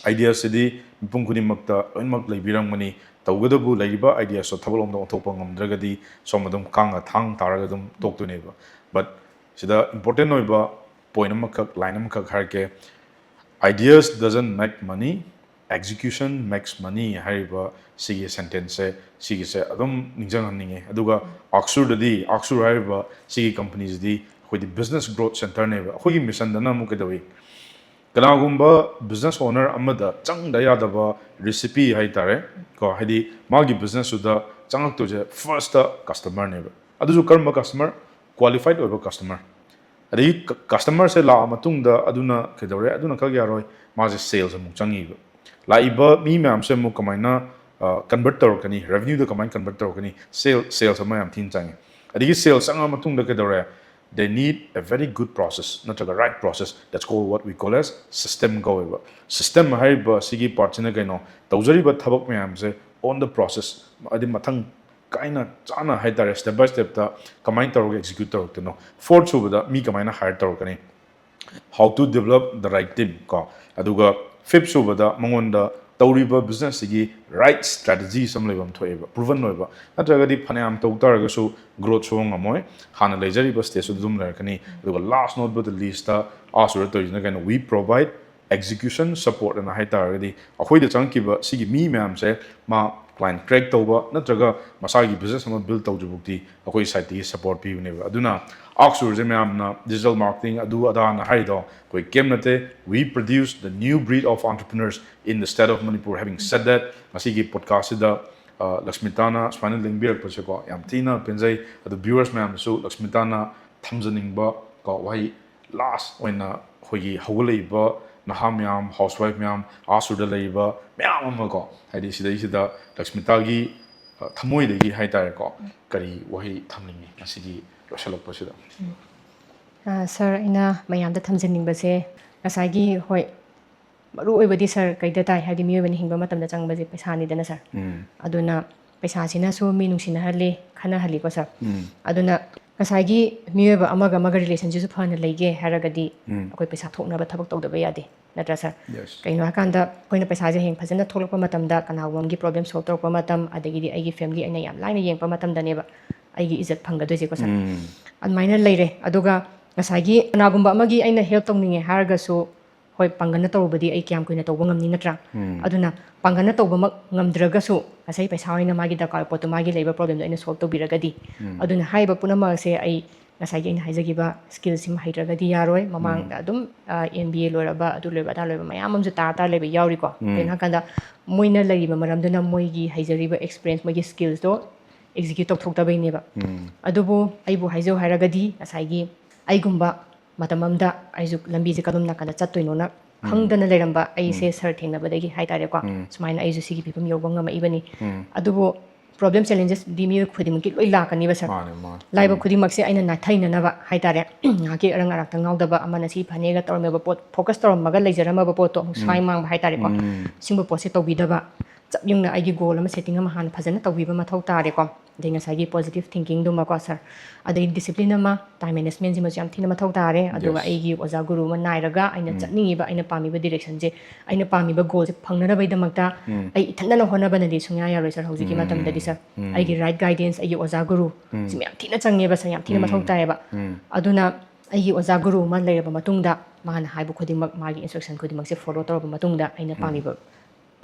Ideas ꯁꯤꯗꯤ ꯃꯤꯄꯨꯝ ꯈꯨꯗꯤꯡꯃꯛꯇ ꯂꯣꯏꯅꯃꯛ ꯂꯩꯕꯤꯔꯝꯒꯅꯤ꯫ ꯇꯧꯒꯗꯕꯨ ꯂꯩꯔꯤꯕ ideas ꯇꯣ ꯊꯕꯛꯂꯣꯝꯗ ꯑꯣꯟꯊꯣꯛꯄ ꯉꯝꯗ꯭ꯔꯒꯗꯤ ꯁꯣꯝ ꯑꯗꯨꯝ ꯀꯥꯡꯒ ꯊꯥꯡ ꯇꯥꯔꯒ ꯑꯗꯨꯝ ꯇꯣꯛꯇꯣꯏꯅꯦꯕ꯫ But ꯁꯤꯗ important ꯑꯣꯏꯕ point ꯑꯃꯈꯛ, line ꯑꯃꯈꯛ ꯍꯥꯏꯔꯛꯀꯦ꯫ Ideas doesn't make money, execution makes money ꯍꯥꯏꯔꯤꯕ ꯁꯤꯒꯤ sentence ꯁꯦ, ꯁꯤꯒꯤꯁꯦ ꯑꯗꯨꯝ ꯅꯤꯡꯁꯤꯡꯍꯟꯅꯤꯡꯉꯤ꯫ ꯑꯗꯨꯒ ꯑꯥꯛꯁꯨꯔꯗꯗꯤ, ꯑꯥꯛꯁꯨꯔ ꯍꯥꯏꯔꯤꯕ ꯁꯤꯒꯤ company ꯁꯤꯗꯤ ꯑꯩꯈꯣꯏꯗꯤ business growth center ꯅꯦꯕ꯫ ꯑꯩꯈꯣꯏꯒꯤ mission ꯗꯅ ꯑꯃꯨꯛ ꯀꯩꯗꯧꯏ? ꯀꯅꯥꯒꯨꯝꯕ business owner ꯑꯃꯗ ꯆꯪꯗ ꯌꯥꯗꯕ recipe ꯍꯥꯏꯇꯥꯔꯦ ꯀꯣ, ꯍꯥꯏꯗꯤ ꯃꯥꯒꯤ business ꯇꯨꯗ ꯆꯪꯉꯛꯇꯣꯏꯁꯦ first customer ꯅꯦꯕ꯫ ꯑꯗꯨꯁꯨ ꯀꯔꯝꯕ customer? Qualified ꯑꯣꯏꯕ customer꯫ ꯑꯗꯒꯤ ꯀ-, customer ꯁꯦ ꯂꯥꯛꯑ ꯃꯇꯨꯡꯗ ꯑꯗꯨꯅ ꯀꯩꯗꯧꯔꯦ? ꯑꯗꯨꯅ ꯈꯛ ꯌꯥꯔꯣꯏ, ꯃꯥꯁꯦ sales ꯑꯃꯨꯛ ꯆꯪꯉꯤꯕ꯫ ꯂꯥꯛꯏꯕ ꯃꯤ ꯃꯌꯥꯝꯁꯦ ꯑꯃꯨꯛ ꯀꯃꯥꯏꯅ, ꯑ, convert ꯇꯧꯔꯛꯀꯅꯤ? Revenue ꯗ ꯀꯃꯥꯏꯅ convert ꯇꯧꯔꯛꯀꯅꯤ? Sale, sales ꯑꯃ ꯌꯥꯝ ꯊꯤꯅ ꯆꯪꯉꯤ꯫ ꯑꯗꯒꯤ sales ꯆꯪꯉ ꯃꯇꯨꯡꯗ ꯀꯩꯗꯧꯔꯦ? They need a very good process ꯅꯠꯇ꯭ꯔꯒ right process, that's called what we call as system ꯀꯧꯋꯦꯕ꯫ System ꯍꯥꯏꯔꯤꯕ ꯁꯤꯒꯤ part ꯁꯤꯅ ꯀꯩꯅꯣ? ꯇꯧꯖꯔꯤꯕ ꯊꯕꯛ ꯃꯌꯥꯝꯁꯦ on the process, ꯍꯥꯏꯗꯤ ꯃꯊꯪ ꯀꯥꯏꯅ ꯆꯥꯅ ꯍꯥꯏꯇꯥꯔꯦ, step by step ꯇ ꯀꯃꯥꯏꯅ ꯇꯧꯔꯒ execute ꯇꯧꯔꯛꯇꯣꯏꯅꯣ? Fourth ꯁꯨꯕꯗ ꯃꯤ ꯀꯃꯥꯏꯅ hire ꯇꯧꯔꯛꯀꯅꯤ? How to develop the right team ꯀꯣ꯫ ꯑꯗꯨꯒ fifth ꯁꯨꯕꯗ ꯃꯉꯣꯟꯗ ꯇꯧꯔꯤꯕ business ꯁꯤꯒꯤ right strategies ꯑꯃ ꯂꯩꯐꯝ ꯊꯣꯛꯑꯦꯕ, proven ꯑꯣꯏꯕ꯫ ꯅꯠꯇ꯭ꯔꯒꯗꯤ ꯐꯅꯌꯥꯝ ꯇꯧ ꯇꯥꯔꯒꯁꯨ growth ꯁꯨꯕ ꯉꯝꯃꯣꯏ, ꯍꯥꯟꯅ ꯂꯩꯖꯔꯤꯕ stage ꯇꯨꯗ ꯑꯗꯨꯝ ꯂꯩꯔꯛꯀꯅꯤ꯫ ꯑꯗꯨꯒ last not but the least ꯇ ꯑꯥꯁꯨꯔ ꯇꯧꯔꯤꯁꯤꯅ ꯀꯩꯅꯣ? We provide execution support ꯑꯅ ꯍꯥꯏ ꯇꯥꯔꯒꯗꯤ ꯑꯩꯈꯣꯏꯗ ꯆꯪꯉꯛꯈꯤꯕ ꯁꯤꯒꯤ ꯃꯤ ꯃꯌꯥꯝꯁꯦ ꯃꯥ client crack ꯇꯧꯕ ꯅꯠꯇ꯭ꯔꯒ ꯃꯁꯥꯒꯤ business ꯑꯃ build ꯇꯧꯗ꯭ꯔꯤꯐꯥꯎꯗꯤ ꯑꯩꯈꯣꯏ side ꯇꯒꯤ support ꯄꯤꯕꯅꯦꯕ꯫ ꯑꯗꯨꯅ ꯑꯥꯛꯁꯨꯔꯁꯦ ꯃꯌꯥꯝꯅ digital marketing ꯑꯗꯨ ꯑꯗꯥꯅ ꯍꯥꯏꯗꯣ ꯑꯩꯈꯣꯏ ꯀꯩꯝ ꯅꯠꯇꯦ, we produce the new breed of entrepreneurs in the state of Manipur꯫ Having said that, ꯉꯁꯤꯒꯤ podcast ꯁꯤꯗ, ꯑ, ꯂꯛꯁꯃꯤꯇꯥꯅ ꯁꯨꯃꯥꯏꯅ ꯂꯦꯡꯕꯤꯔꯛꯄꯁꯦꯀꯣ ꯌꯥꯝ ꯊꯤꯅ ꯄꯦꯟꯖꯩ꯫ ꯑꯗꯨ viewers ꯃꯌꯥꯝꯗꯁꯨ ꯂꯛꯁꯃꯤꯇꯥꯅ ꯊꯝꯖꯅꯤꯡꯕ ꯀꯣ ꯋꯥꯍꯩ last ꯑꯣꯏꯅ ꯑꯩꯈꯣꯏꯒꯤ ꯍꯧꯒꯠꯂꯛꯏꯕ ꯅꯍꯥ ꯃꯌꯥꯝ, housewife ꯃꯌꯥꯝ, ꯑꯥꯁꯨꯔꯗ ꯂꯩꯔꯤꯕ ꯃꯌꯥꯝ ꯑꯃ ꯀꯣ, ꯍꯥꯏꯗꯤ ꯁꯤꯗꯩꯁꯤꯗ ꯂꯛꯁꯃꯤꯇꯥꯒꯤ, ꯑ, ꯊꯃꯣꯏꯗꯒꯤ ꯍꯥꯏꯇꯥꯔꯦꯀꯣ, ꯀꯔꯤ ꯋꯥꯍꯩ ꯊꯝꯅꯤꯡꯉꯤ ꯉꯁꯤꯒꯤ ꯂꯣꯏꯁꯤꯜꯂꯛꯄꯁꯤꯗ? ꯑ, ꯁꯥꯔ, ꯑꯩꯅ ꯃꯌꯥꯝꯗ ꯊꯝꯖꯅꯤꯡꯕꯁꯦ ꯉꯁꯥꯏꯒꯤ, ꯍꯣꯏ, ꯃꯔꯨ ꯑꯣꯏꯕꯗꯤ ꯁꯥꯔ ꯀꯩꯗ ꯇꯥꯏ, ꯍꯥꯏꯗꯤ ꯃꯤꯑꯣꯏꯕꯅ ꯍꯤꯡꯕ ꯃꯇꯝꯗ ꯆꯪꯕꯁꯦ ꯄꯩꯁꯥꯅꯤꯗꯅ ꯁꯥꯔ꯫ ꯑꯗꯨꯅ ꯄꯩꯁꯥꯁꯤꯅꯁꯨ ꯃꯤ ꯅꯨꯡꯁꯤꯅꯍꯜꯂꯤ, ꯈꯟꯅꯍꯜꯂꯤꯀꯣ ꯁꯥꯔ꯫ ꯑꯗꯨꯅ ꯉꯁꯥꯏꯒꯤ ꯃꯤꯑꯣꯏꯕ ꯑꯃꯒ ꯑꯃꯒ ꯔꯤꯂꯦꯁꯟꯁꯤꯞꯁꯨ ꯐꯅ ꯂꯩꯒꯦ ꯍꯥꯏꯔꯒꯗꯤ ꯎꯝ. ꯑꯩꯈꯣꯏ ꯄꯩꯁꯥ ꯊꯣꯛꯅꯕ ꯊꯕꯛ ꯇꯧꯗꯕ ꯌꯥꯗꯦ, ꯅꯠꯇ꯭ꯔꯥ ꯁꯥꯔ? Yes. ꯀꯩꯅꯣ ꯍꯥꯏꯀꯥꯟꯗ ꯑꯩꯈꯣꯏꯅ ꯄꯩꯁꯥꯁꯦ ꯍꯌꯦꯡ ꯐꯖꯅ ꯊꯣꯛꯂꯛꯄ ꯃꯇꯝꯗ ꯀꯅꯥꯒꯨꯝꯕ ꯑꯃꯒꯤ ꯄ꯭ꯔꯣꯕ꯭ꯂꯦꯝ ꯁꯣꯜꯕ ꯇꯧꯔꯛꯄ ꯃꯇꯝ, ꯑꯗꯒꯤꯗꯤ ꯑꯩꯒꯤ ꯐꯦꯃꯤꯂꯤ ꯑꯩꯅ ꯌꯥꯝ ꯂꯥꯏꯅ ꯌꯦꯡꯕ ꯃꯇꯝꯗꯅꯦꯕ ꯑꯩꯒꯤ ꯏꯖꯠ ꯐꯪꯒꯗꯣꯏꯁꯦꯀꯣ ꯁꯥꯔ꯫ ꯎꯝ. ꯑꯗꯨꯃꯥꯏꯅ ꯂꯩꯔꯦ꯫ ꯑꯗꯨꯒ ꯉꯁꯥꯏꯒꯤ ꯀꯅꯥꯒꯨꯝꯕ ꯑꯃꯒꯤ ꯑꯩꯅ ꯍꯦꯜꯞ ꯇꯧꯅꯤꯡꯉꯦ ꯍꯥꯏꯔꯒꯁꯨ, ꯍꯣꯏ, ꯄꯥꯡꯒꯜꯅ ꯇꯧꯔꯨꯕꯗꯤ ꯑꯩ ꯀꯌꯥꯝ ꯀꯨꯏꯅ ꯇꯧꯕ ꯉꯝꯅꯤ, ꯅꯠꯇ꯭ꯔꯥ? ꯎꯝ. ꯑꯗꯨꯅ ꯄꯥꯡꯒꯜꯅ ꯇꯧꯕꯃꯛ ꯉꯝꯗ꯭ꯔꯒꯁꯨ ꯉꯁꯥꯏ ꯄꯩꯁꯥ ꯑꯣꯏꯅ ꯃꯥꯒꯤ ꯗꯔꯀꯥꯔ ꯑꯣꯏꯕ ꯄꯣꯠꯇꯣ ꯃꯥꯒꯤ ꯂꯩꯕ ꯄ꯭ꯔꯣꯕ꯭ꯂꯦꯝꯗꯣ ꯑꯩꯅ ꯁꯣꯜꯕ ꯇꯧꯕꯤꯔꯒꯗꯤ, ꯎꯝ. ꯑꯗꯨꯅ ꯍꯥꯏꯔꯤꯕ ꯄꯨꯝꯅꯃꯛ ꯑꯁꯦ ꯑꯩ ꯉꯁꯥꯏꯒꯤ ꯑꯩꯅ ꯍꯥꯏꯖꯈꯤꯕ ꯁ꯭ꯀꯤꯜꯁꯤꯃ ꯍꯩꯇ꯭ꯔꯒꯗꯤ ꯌꯥꯔꯣꯏ꯫ ꯃꯃꯥꯡꯗ ꯑꯗꯨꯝ ꯑꯦꯝ ꯕꯤ ꯑꯦ ꯂꯣꯏꯔꯕ, ꯑꯗꯨ ꯂꯣꯏꯔꯕ, ꯑꯗꯥ ꯂꯣꯏꯔꯕ ꯃꯌꯥꯝ ꯑꯃꯁꯨ ꯇꯥ ꯇꯥ ꯂꯩꯕ ꯌꯥꯎꯔꯤꯀꯣ꯫ ꯎꯝ. ꯀꯩꯅꯣ ꯍꯥꯏꯀꯥꯟꯗ ꯃꯣꯏꯅ ꯂꯩꯔꯤꯕ ꯃꯔꯝꯗꯨꯅ ꯃꯣꯏꯒꯤ ꯍꯩꯖꯔꯤꯕ ꯑꯦꯛꯁꯄꯤꯔꯤꯌꯦꯟꯁ, ꯃꯣꯏꯒꯤ ꯁ꯭ꯀꯤꯜꯁꯇꯣ ꯑꯦꯛꯖꯤꯀ꯭ꯌꯨꯠ ꯇꯧꯊꯣꯛꯇꯕꯩꯅꯦꯕ꯫ ꯎꯝ. ꯑꯗꯨꯕꯨ ꯑꯩꯕꯨ ꯍꯥꯏꯖꯧ ꯍꯥꯏꯔꯒꯗꯤ ꯉꯁꯥꯏꯒꯤ ꯑꯩꯒꯨꯝꯕ ꯃꯇꯝ ꯑꯃꯗ ꯑꯩꯁꯨ ꯂꯝꯕꯤꯁꯦ ꯀꯔꯝ ꯅꯥꯀꯟꯗ ꯆꯠꯇꯣꯏꯅꯣꯅ ꯈꯪꯗꯅ ꯂꯩꯔꯝꯕ ꯑꯩꯁꯦ ꯁꯥꯔ ꯊꯦꯡꯅꯕꯗꯒꯤ ꯍꯥꯏꯇꯥꯔꯦꯀꯣ, ꯎꯝ. ꯁꯨꯃꯥꯏꯅ ꯑꯩꯁꯨ ꯁꯤꯒꯤ ꯐꯤꯕꯝ ꯌꯧꯕ ꯉꯝꯃꯛꯏꯕꯅꯤ꯫ ꯎꯝ. ꯑꯗꯨꯕꯨ ꯄ꯭ꯔꯣꯕ꯭ꯂꯦꯝ, ꯆꯦꯂꯦꯟꯖꯦꯁꯗꯤ ꯃꯤꯑꯣꯏ ꯈꯨꯗꯤꯡꯃꯛꯀꯤ ꯂꯣꯏ ꯂꯥꯛꯀꯅꯤꯕ ꯁꯥꯔ꯫ ꯃꯥꯅꯦ, ꯃꯥꯅꯦ. ꯂꯥꯏꯕ ꯎꯝ. ꯈꯨꯗꯤꯡꯃꯛꯁꯦ ꯑꯩꯅ ꯅꯥꯊꯩꯅꯅꯕ ꯍꯥꯏꯇꯥꯔꯦ, ꯉꯥꯏꯍꯥꯛꯀꯤ ꯑꯔꯪ ꯑꯔꯥꯛꯇ ꯉꯥꯎꯗꯕ, ꯑꯃꯅ ꯁꯤ ꯐꯅꯦꯒ ꯇꯧꯔꯝꯃꯕ ꯄꯣꯠ, ꯐꯣꯀꯁ ꯇꯧꯔꯝꯃꯒ ꯂꯩꯖꯔꯝꯃꯕ ꯄꯣꯠꯇꯣ ꯑꯃꯨꯛ ꯁ꯭ꯋꯥꯏ ꯃꯥꯡꯕ ꯍꯥꯏꯇꯥꯔꯦꯀꯣ, ꯎꯝ. ꯁꯤꯒꯨꯝꯕ ꯄꯣꯠꯁꯦ ꯇꯧꯕꯤꯗꯕ, ꯆꯞ ꯌꯨꯡꯅ ꯑꯩꯒꯤ ꯒꯣꯜ ꯑꯃ, ꯁꯦꯇꯤꯡ ꯑꯃ ꯍꯥꯟꯅ ꯐꯖꯅ ꯇꯧꯕꯤꯕ ꯃꯊꯧ ꯇꯥꯔꯦꯀꯣ꯫ ꯑꯗꯩ ꯉꯁꯥꯏꯒꯤ ꯄꯣꯖꯤꯇꯤꯚ ꯊꯤꯡꯀꯤꯡꯗꯨꯃꯀꯣ ꯁꯥꯔ, ꯑꯗꯩ ꯗꯤꯁꯤꯄ꯭ꯂꯤꯟ ꯑꯃ, ꯇꯥꯏꯝ ꯃꯦꯅꯦꯖꯃꯦꯟꯁꯤꯃꯁꯨ ꯌꯥꯝ ꯊꯤꯅ ꯃꯊꯧ ꯇꯥꯔꯦ꯫ ꯑꯗꯨꯒ Yes. ꯑꯩꯒꯤ ꯑꯣꯖꯥ ꯒꯨꯔꯨ ꯑꯃ ꯅꯥꯏꯔꯒ ꯑꯩꯅ ꯎꯝ. ꯆꯠꯅꯤꯡꯉꯤꯕ, ꯑꯩꯅ ꯄꯥꯝꯃꯤꯕ ꯗꯤꯔꯦꯛꯁꯟꯁꯦ, ꯑꯩꯅ ꯄꯥꯝꯃꯤꯕ ꯒꯣꯜꯁꯦ ꯐꯪꯅꯅꯕꯒꯤꯗꯃꯛꯇ ꯎꯝ. ꯑꯩ ꯏꯊꯟꯗꯅ ꯍꯣꯠꯅꯕꯅꯗꯤ ꯁꯨꯡꯌꯥ ꯌꯥꯔꯣꯏ ꯁꯥꯔ꯫ ꯍꯧꯖꯤꯛꯀꯤ ꯎꯝ. ꯃꯇꯝꯗꯗꯤ ꯁꯥꯔ, ꯎꯝ. ꯑꯩꯒꯤ ꯔꯥꯏꯠ ꯒꯥꯏꯗꯦꯟꯁ, ꯑꯩꯒꯤ ꯑꯣꯖꯥ ꯒꯨꯔꯨ, ꯎꯝ. ꯁꯤ ꯃꯌꯥꯝ ꯊꯤꯅ ꯆꯪꯉꯦꯕ ꯁꯥꯔ, ꯌꯥꯝ ꯊꯤꯅ ꯎꯝ. ꯃꯊꯧ ꯇꯥꯏꯌꯦꯕ꯫ ꯎꯝ. ꯑꯗꯨꯅ ꯑꯩꯒꯤ ꯑꯣꯖꯥ ꯒꯨꯔꯨ ꯑꯃ ꯂꯩꯔꯕ ꯃꯇꯨꯡꯗ, ꯃꯥꯅ ꯍꯥꯏꯕ ꯈꯨꯗꯤꯡꯃꯛ, ꯃꯥꯒꯤ ꯏꯟꯁꯇ꯭ꯔꯛꯁꯟ ꯈꯨꯗꯤꯡꯃꯛꯁꯦ ꯐꯣꯂꯣ ꯇꯧꯔꯕ ꯃꯇꯨꯡꯗ, ꯑꯩꯅ ꯄꯥꯝꯃꯤꯕ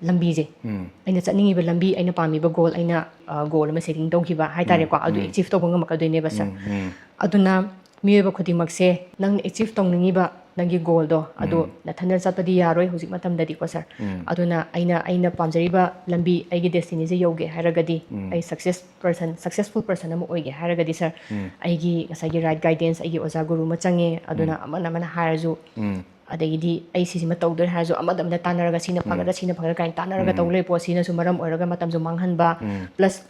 ꯂꯝꯕꯤꯁꯦ, ꯎꯝ. ꯑꯩꯅ ꯆꯠꯅꯤꯡꯉꯤꯕ ꯂꯝꯕꯤ, ꯑꯩꯅ ꯄꯥꯝꯃꯤꯕ ꯒꯣꯜ, ꯑꯩꯅ ꯒꯣꯜ ꯑꯃ ꯁꯦꯇꯤꯡ ꯇꯧꯈꯤꯕ ꯍꯥꯏꯇꯥꯔꯦꯀꯣ, ꯎꯝ. ꯑꯗꯨ ꯎꯝ. ꯑꯦꯆꯤꯞ ꯇꯧꯕ ꯉꯝꯃꯛꯀꯗꯣꯏꯅꯦꯕ ꯁꯥꯔ꯫ ꯎꯝ. ꯎꯝ. ꯑꯗꯨꯅ ꯃꯤꯑꯣꯏꯕ ꯈꯨꯗꯤꯡꯃꯛꯁꯦ, ꯅꯪꯅ ꯑꯦꯆꯤꯞ ꯇꯧꯅꯤꯡꯉꯤꯕ ꯅꯪꯒꯤ ꯒꯣꯜꯗꯣ ꯑꯗꯨ ꯎꯝ. ꯅꯊꯟꯗ ꯆꯠꯄꯗꯤ ꯌꯥꯔꯣꯏ ꯍꯧꯖꯤꯛ ꯃꯇꯝꯗꯗꯤꯀꯣ ꯁꯥꯔ꯫ ꯎꯝ. ꯑꯗꯨꯅ ꯑꯩꯅ, ꯑꯩꯅ ꯄꯥꯝꯖꯔꯤꯕ ꯂꯝꯕꯤ, ꯑꯩꯒꯤ ꯗꯦꯁꯇꯤꯅꯤꯁꯦ ꯌꯧꯒꯦ ꯍꯥꯏꯔꯒꯗꯤ, ꯎꯝ. ꯑꯩ ꯁꯛꯁꯦꯁ ꯄꯔꯁꯟ, ꯁꯛꯁꯦꯁꯐꯨꯜ ꯄꯔꯁꯟ ꯑꯃ ꯑꯣꯏꯒꯦ ꯍꯥꯏꯔꯒꯗꯤ ꯁꯥꯔ, ꯎꯝ. ꯑꯩꯒꯤ ꯉꯁꯥꯏꯒꯤ ꯔꯥꯏꯠ ꯒꯥꯏꯗꯦꯟꯁ, ꯑꯩꯒꯤ ꯑꯣꯖꯥ ꯒꯨꯔꯨ ꯑꯃ ꯆꯪꯉꯦ꯫ ꯑꯗꯨꯅ ꯑꯃꯅ ꯑꯃꯅ ꯍꯥꯏꯔꯁꯨ, ꯎꯝ. ꯑꯗꯒꯤꯗꯤ ꯑꯩ ꯁꯤꯁꯤꯃ ꯇꯧꯗꯣꯏ ꯍꯥꯏꯔꯁꯨ, ꯑꯃꯗ ꯑꯃꯗ ꯇꯥꯟꯅꯔꯒ, ꯁꯤꯅ ꯐꯒꯗ꯭ꯔꯥ, ꯁꯤꯅ ꯐꯒꯗ꯭ꯔꯥ ꯀꯥꯏꯅ ꯇꯥꯟꯅꯔꯒ ꯎꯝ. ꯇꯧ ꯂꯩ ꯄꯣꯠꯁꯤꯅꯁꯨ ꯃꯔꯝ ꯑꯣꯏꯔꯒ ꯃꯇꯝꯁꯨ ꯃꯥꯡꯍꯟꯕ, ꯎꯝ. ꯄ꯭ꯂꯁ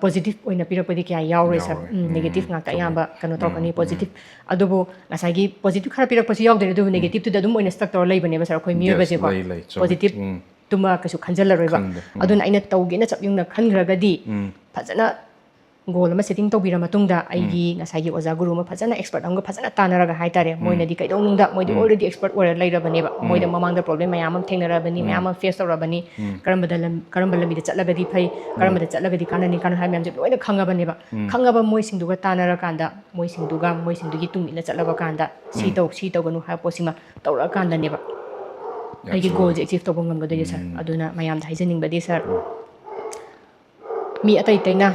ꯄꯣꯖꯤꯇꯤꯚ ꯑꯣꯏꯅ ꯄꯤꯔꯛꯄꯗꯤ ꯀꯌꯥ ꯌꯥꯎꯔꯣꯏ ꯁꯥꯔ꯫ ꯌꯥꯎꯔꯣꯏ. ꯎꯝ, ꯎꯝ. ꯅꯦꯒꯦꯇꯤꯚ ꯉꯥꯛꯇ ꯆꯨꯝꯃꯦ. ꯑꯌꯥꯝꯕ ꯀꯩꯅꯣ ꯇꯧꯔꯛꯀꯅꯤ꯫ ꯎꯝ. ꯄꯣꯖꯤꯇꯤꯚ, ꯑꯗꯨꯕꯨ ꯉꯁꯥꯏꯒꯤ ꯄꯣꯖꯤꯇꯤꯚ ꯈꯔ ꯄꯤꯔꯛꯄꯁꯨ ꯌꯥꯎꯗꯣꯏꯅꯤ, ꯑꯗꯨꯕꯨ ꯅꯦꯒꯦꯇꯤꯚꯇꯨꯗ ꯑꯗꯨꯝ ꯑꯣꯏꯅ ꯁ꯭ꯇꯛ ꯇꯧꯔ ꯂꯩꯕꯅꯦꯕ ꯁꯥꯔ, ꯑꯩꯈꯣꯏ Yes, ꯃꯤꯑꯣꯏꯕꯁꯦꯀꯣ꯫ ꯂꯩ, ꯂꯩ, ꯆꯨꯝꯃꯦ. ꯄꯣꯖꯤꯇꯤꯚ ꯎꯝ. ꯇꯨꯃ ꯀꯩꯁꯨ ꯈꯟꯖꯜꯂꯔꯣꯏꯕ꯫ ꯈꯟꯗꯦ. ꯎꯝ. ꯑꯗꯨꯅ ꯑꯩꯅ ꯇꯧꯒꯦꯅ ꯆꯞ ꯌꯨꯡꯅ ꯈꯟꯈ꯭ꯔꯒꯗꯤ, ꯎꯝ. ꯐꯖꯅ ꯒꯣꯜ ꯑꯃ ꯁꯦꯇꯤꯡ ꯇꯧꯕꯤꯔ ꯃꯇꯨꯡꯗ ꯑꯩꯒꯤ ꯉꯁꯥꯏꯒꯤ ꯑꯣꯖꯥ ꯒꯨꯔꯨ ꯑꯃ ꯐꯖꯅ, ꯑꯦꯛꯁꯄꯔꯠ ꯑꯃꯒ ꯐꯖꯅ ꯇꯥꯟꯅꯔꯒ ꯍꯥꯏꯇꯥꯔꯦ, ꯃꯣꯏꯅꯗꯤ ꯀꯩꯗꯧꯅꯨꯡꯗ ꯃꯣꯏꯗꯤ ꯑꯣꯜꯔꯦꯗꯤ ꯑꯦꯛꯁꯄꯔꯠ ꯑꯣꯏꯔ ꯂꯩꯔꯕꯅꯦꯕ꯫ ꯃꯣꯏꯗ ꯃꯃꯥꯡꯗ ꯄ꯭ꯔꯣꯕ꯭ꯂꯦꯝ ꯃꯌꯥꯝ ꯑꯃ ꯊꯦꯡꯅꯔꯕꯅꯤ, ꯃꯌꯥꯝ ꯑꯃ ꯐꯦꯁ ꯇꯧꯔꯕꯅꯤ, ꯀꯔꯝꯕꯗ ꯂꯝ- ꯀꯔꯝꯕ ꯂꯝꯕꯤꯗ ꯆꯠꯂꯒꯗꯤ ꯐꯩ, ꯀꯔꯝꯕꯗ ꯆꯠꯂꯒꯗꯤ ꯀꯥꯟꯅꯅꯤ, ꯀꯥꯟꯅ ꯍꯥꯏꯕ ꯃꯌꯥꯝꯁꯦ ꯂꯣꯏꯅ ꯈꯪꯉꯕꯅꯦꯕ꯫ ꯈꯪꯉꯕ ꯃꯣꯏꯁꯤꯡꯗꯨꯒ ꯇꯥꯟꯅꯔꯀꯥꯟꯗ, ꯃꯣꯏꯁꯤꯡꯗꯨꯒ ꯃꯣꯏꯁꯤꯡꯗꯨꯒꯤ ꯇꯨꯡ ꯏꯟꯅ ꯆꯠꯂꯕ ꯀꯥꯟꯗ ꯁꯤ ꯇꯧ, ꯁꯤ ꯇꯧꯒꯅꯨ ꯍꯥꯏꯕ ꯄꯣꯠꯁꯤꯃ ꯇꯧꯔꯛꯑꯀꯥꯟꯗꯅꯦꯕ ꯑꯩꯒꯤ ꯒꯣꯜꯁꯦ ꯑꯦꯆꯤꯞ ꯇꯧꯕ ꯉꯝꯒꯗꯣꯏꯁꯦ ꯁꯥꯔ꯫ ꯑꯗꯨꯅ ꯃꯌꯥꯝꯗ ꯍꯥꯏꯖꯅꯤꯡꯕꯗꯤ ꯁꯥꯔ, ꯃꯤ ꯑꯇꯩ ꯑꯇꯩꯅ,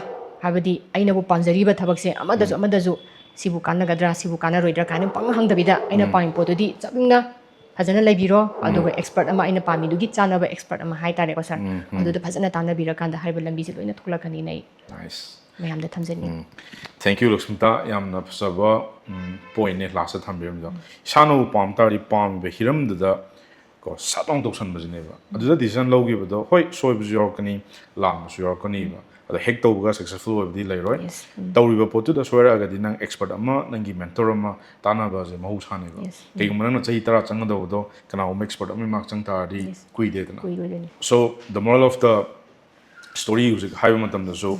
ꯍꯥꯏꯕꯗꯤ ꯑꯩꯅꯕꯨ ꯄꯥꯝꯖꯔꯤꯕ ꯊꯕꯛꯁꯦ ꯑꯃꯗꯁꯨ ꯑꯃꯗꯁꯨ ꯁꯤꯕꯨ ꯀꯥꯟꯅꯒꯗ꯭ꯔꯥ, ꯁꯤꯕꯨ ꯀꯥꯟꯅꯔꯣꯏꯗ꯭ꯔꯥ ꯀꯥꯏꯅ ꯄꯪꯍꯪ ꯍꯪꯗꯕꯤꯗ, ꯑꯩꯅ ꯄꯥꯝꯃꯤ ꯄꯣꯠꯇꯨꯗꯤ ꯆꯞ ꯌꯨꯡꯅ ꯐꯖꯅ ꯂꯩꯕꯤꯔꯣ, ꯑꯗꯨꯒ ꯑꯦꯛꯁꯄꯔꯠ ꯑꯃ, ꯑꯩꯅ ꯄꯥꯝꯃꯤꯗꯨꯒꯤ ꯆꯥꯟꯅꯕ ꯑꯦꯛꯁꯄꯔꯠ ꯑꯃ ꯍꯥꯏꯇꯥꯔꯦꯀꯣ ꯁꯥꯔ, ꯑꯗꯨꯗ ꯐꯖꯅ ꯇꯥꯟꯅꯕꯤꯔꯀꯥꯟꯗ ꯍꯥꯏꯕ ꯂꯝꯕꯤꯁꯦ ꯂꯣꯏꯅ ꯊꯣꯛꯂꯛꯀꯅꯤꯅ ꯑꯩ Nice. ꯃꯌꯥꯝꯗ ꯊꯝꯖꯅꯤꯡꯉꯤ꯫ Thank you, ꯂꯛꯁꯃꯤꯇꯥ꯫ ꯌꯥꯝꯅ ꯐꯖꯕ ꯄꯣꯏꯟꯠꯅꯦ ꯂꯥꯁꯇ ꯊꯝꯕꯤꯔꯝꯃꯤꯗꯣ꯫ ꯏꯁꯥꯅꯕꯨ ꯄꯥꯝ ꯇꯥꯔꯗꯤ ꯄꯥꯝꯃꯤꯕ ꯍꯤꯔꯝꯗꯨꯗ ꯀꯣ ꯁꯠ ꯂꯥꯎꯅ ꯇꯧꯁꯟꯕꯁꯤꯅꯦꯕ꯫ ꯑꯗꯨꯗ ꯗꯤꯁꯤꯖꯟ ꯂꯧꯈꯤꯕꯗꯣ ꯍꯣꯏ ꯁꯣꯏꯕꯁꯨ ꯌꯥꯎꯔꯛꯀꯅꯤ, ꯂꯥꯟꯕꯁꯨ ꯌꯥꯎꯔꯛꯀꯅꯤꯕ꯫ ꯑꯗꯣ ꯍꯦꯛ ꯇꯧꯕꯒ ꯁꯛꯁꯦꯁꯐꯨꯜ ꯑꯣꯏꯕꯗꯤ ꯂꯩꯔꯣꯏ꯫ Yes. ꯎꯝ꯫ ꯇꯧꯔꯤꯕ ꯄꯣꯠꯇꯨꯗ ꯁꯣꯏꯔꯛꯑꯒꯗꯤ ꯅꯪ ꯑꯦꯛꯁꯄꯔꯠ ꯑꯃ, ꯅꯪꯒꯤ ꯃꯦꯟꯇꯣꯔ ꯑꯃ ꯇꯥꯟꯅꯕꯁꯦ ꯃꯍꯧꯁꯥꯅꯦꯕ꯫ Yes. ꯎꯝ꯫ ꯀꯩꯒꯨꯝꯕ ꯅꯪꯅ ꯆꯍꯤ ꯇꯔꯥ ꯆꯪꯒꯗꯧꯕꯗꯣ ꯀꯅꯥꯒꯨꯝꯕ ꯑꯦꯛꯁꯄꯔꯠ ꯑꯃꯒꯤ ꯃꯥꯛ ꯆꯪ ꯇꯥꯔꯗꯤ Yes. ꯀꯨꯏꯗꯦꯗꯅ꯫ ꯀꯨꯏꯔꯣꯏꯗꯣꯏꯅꯤ꯫ So the moral of the story ꯍꯧꯖꯤꯛ ꯍꯥꯏꯕ ꯃꯇꯝꯗꯁꯨ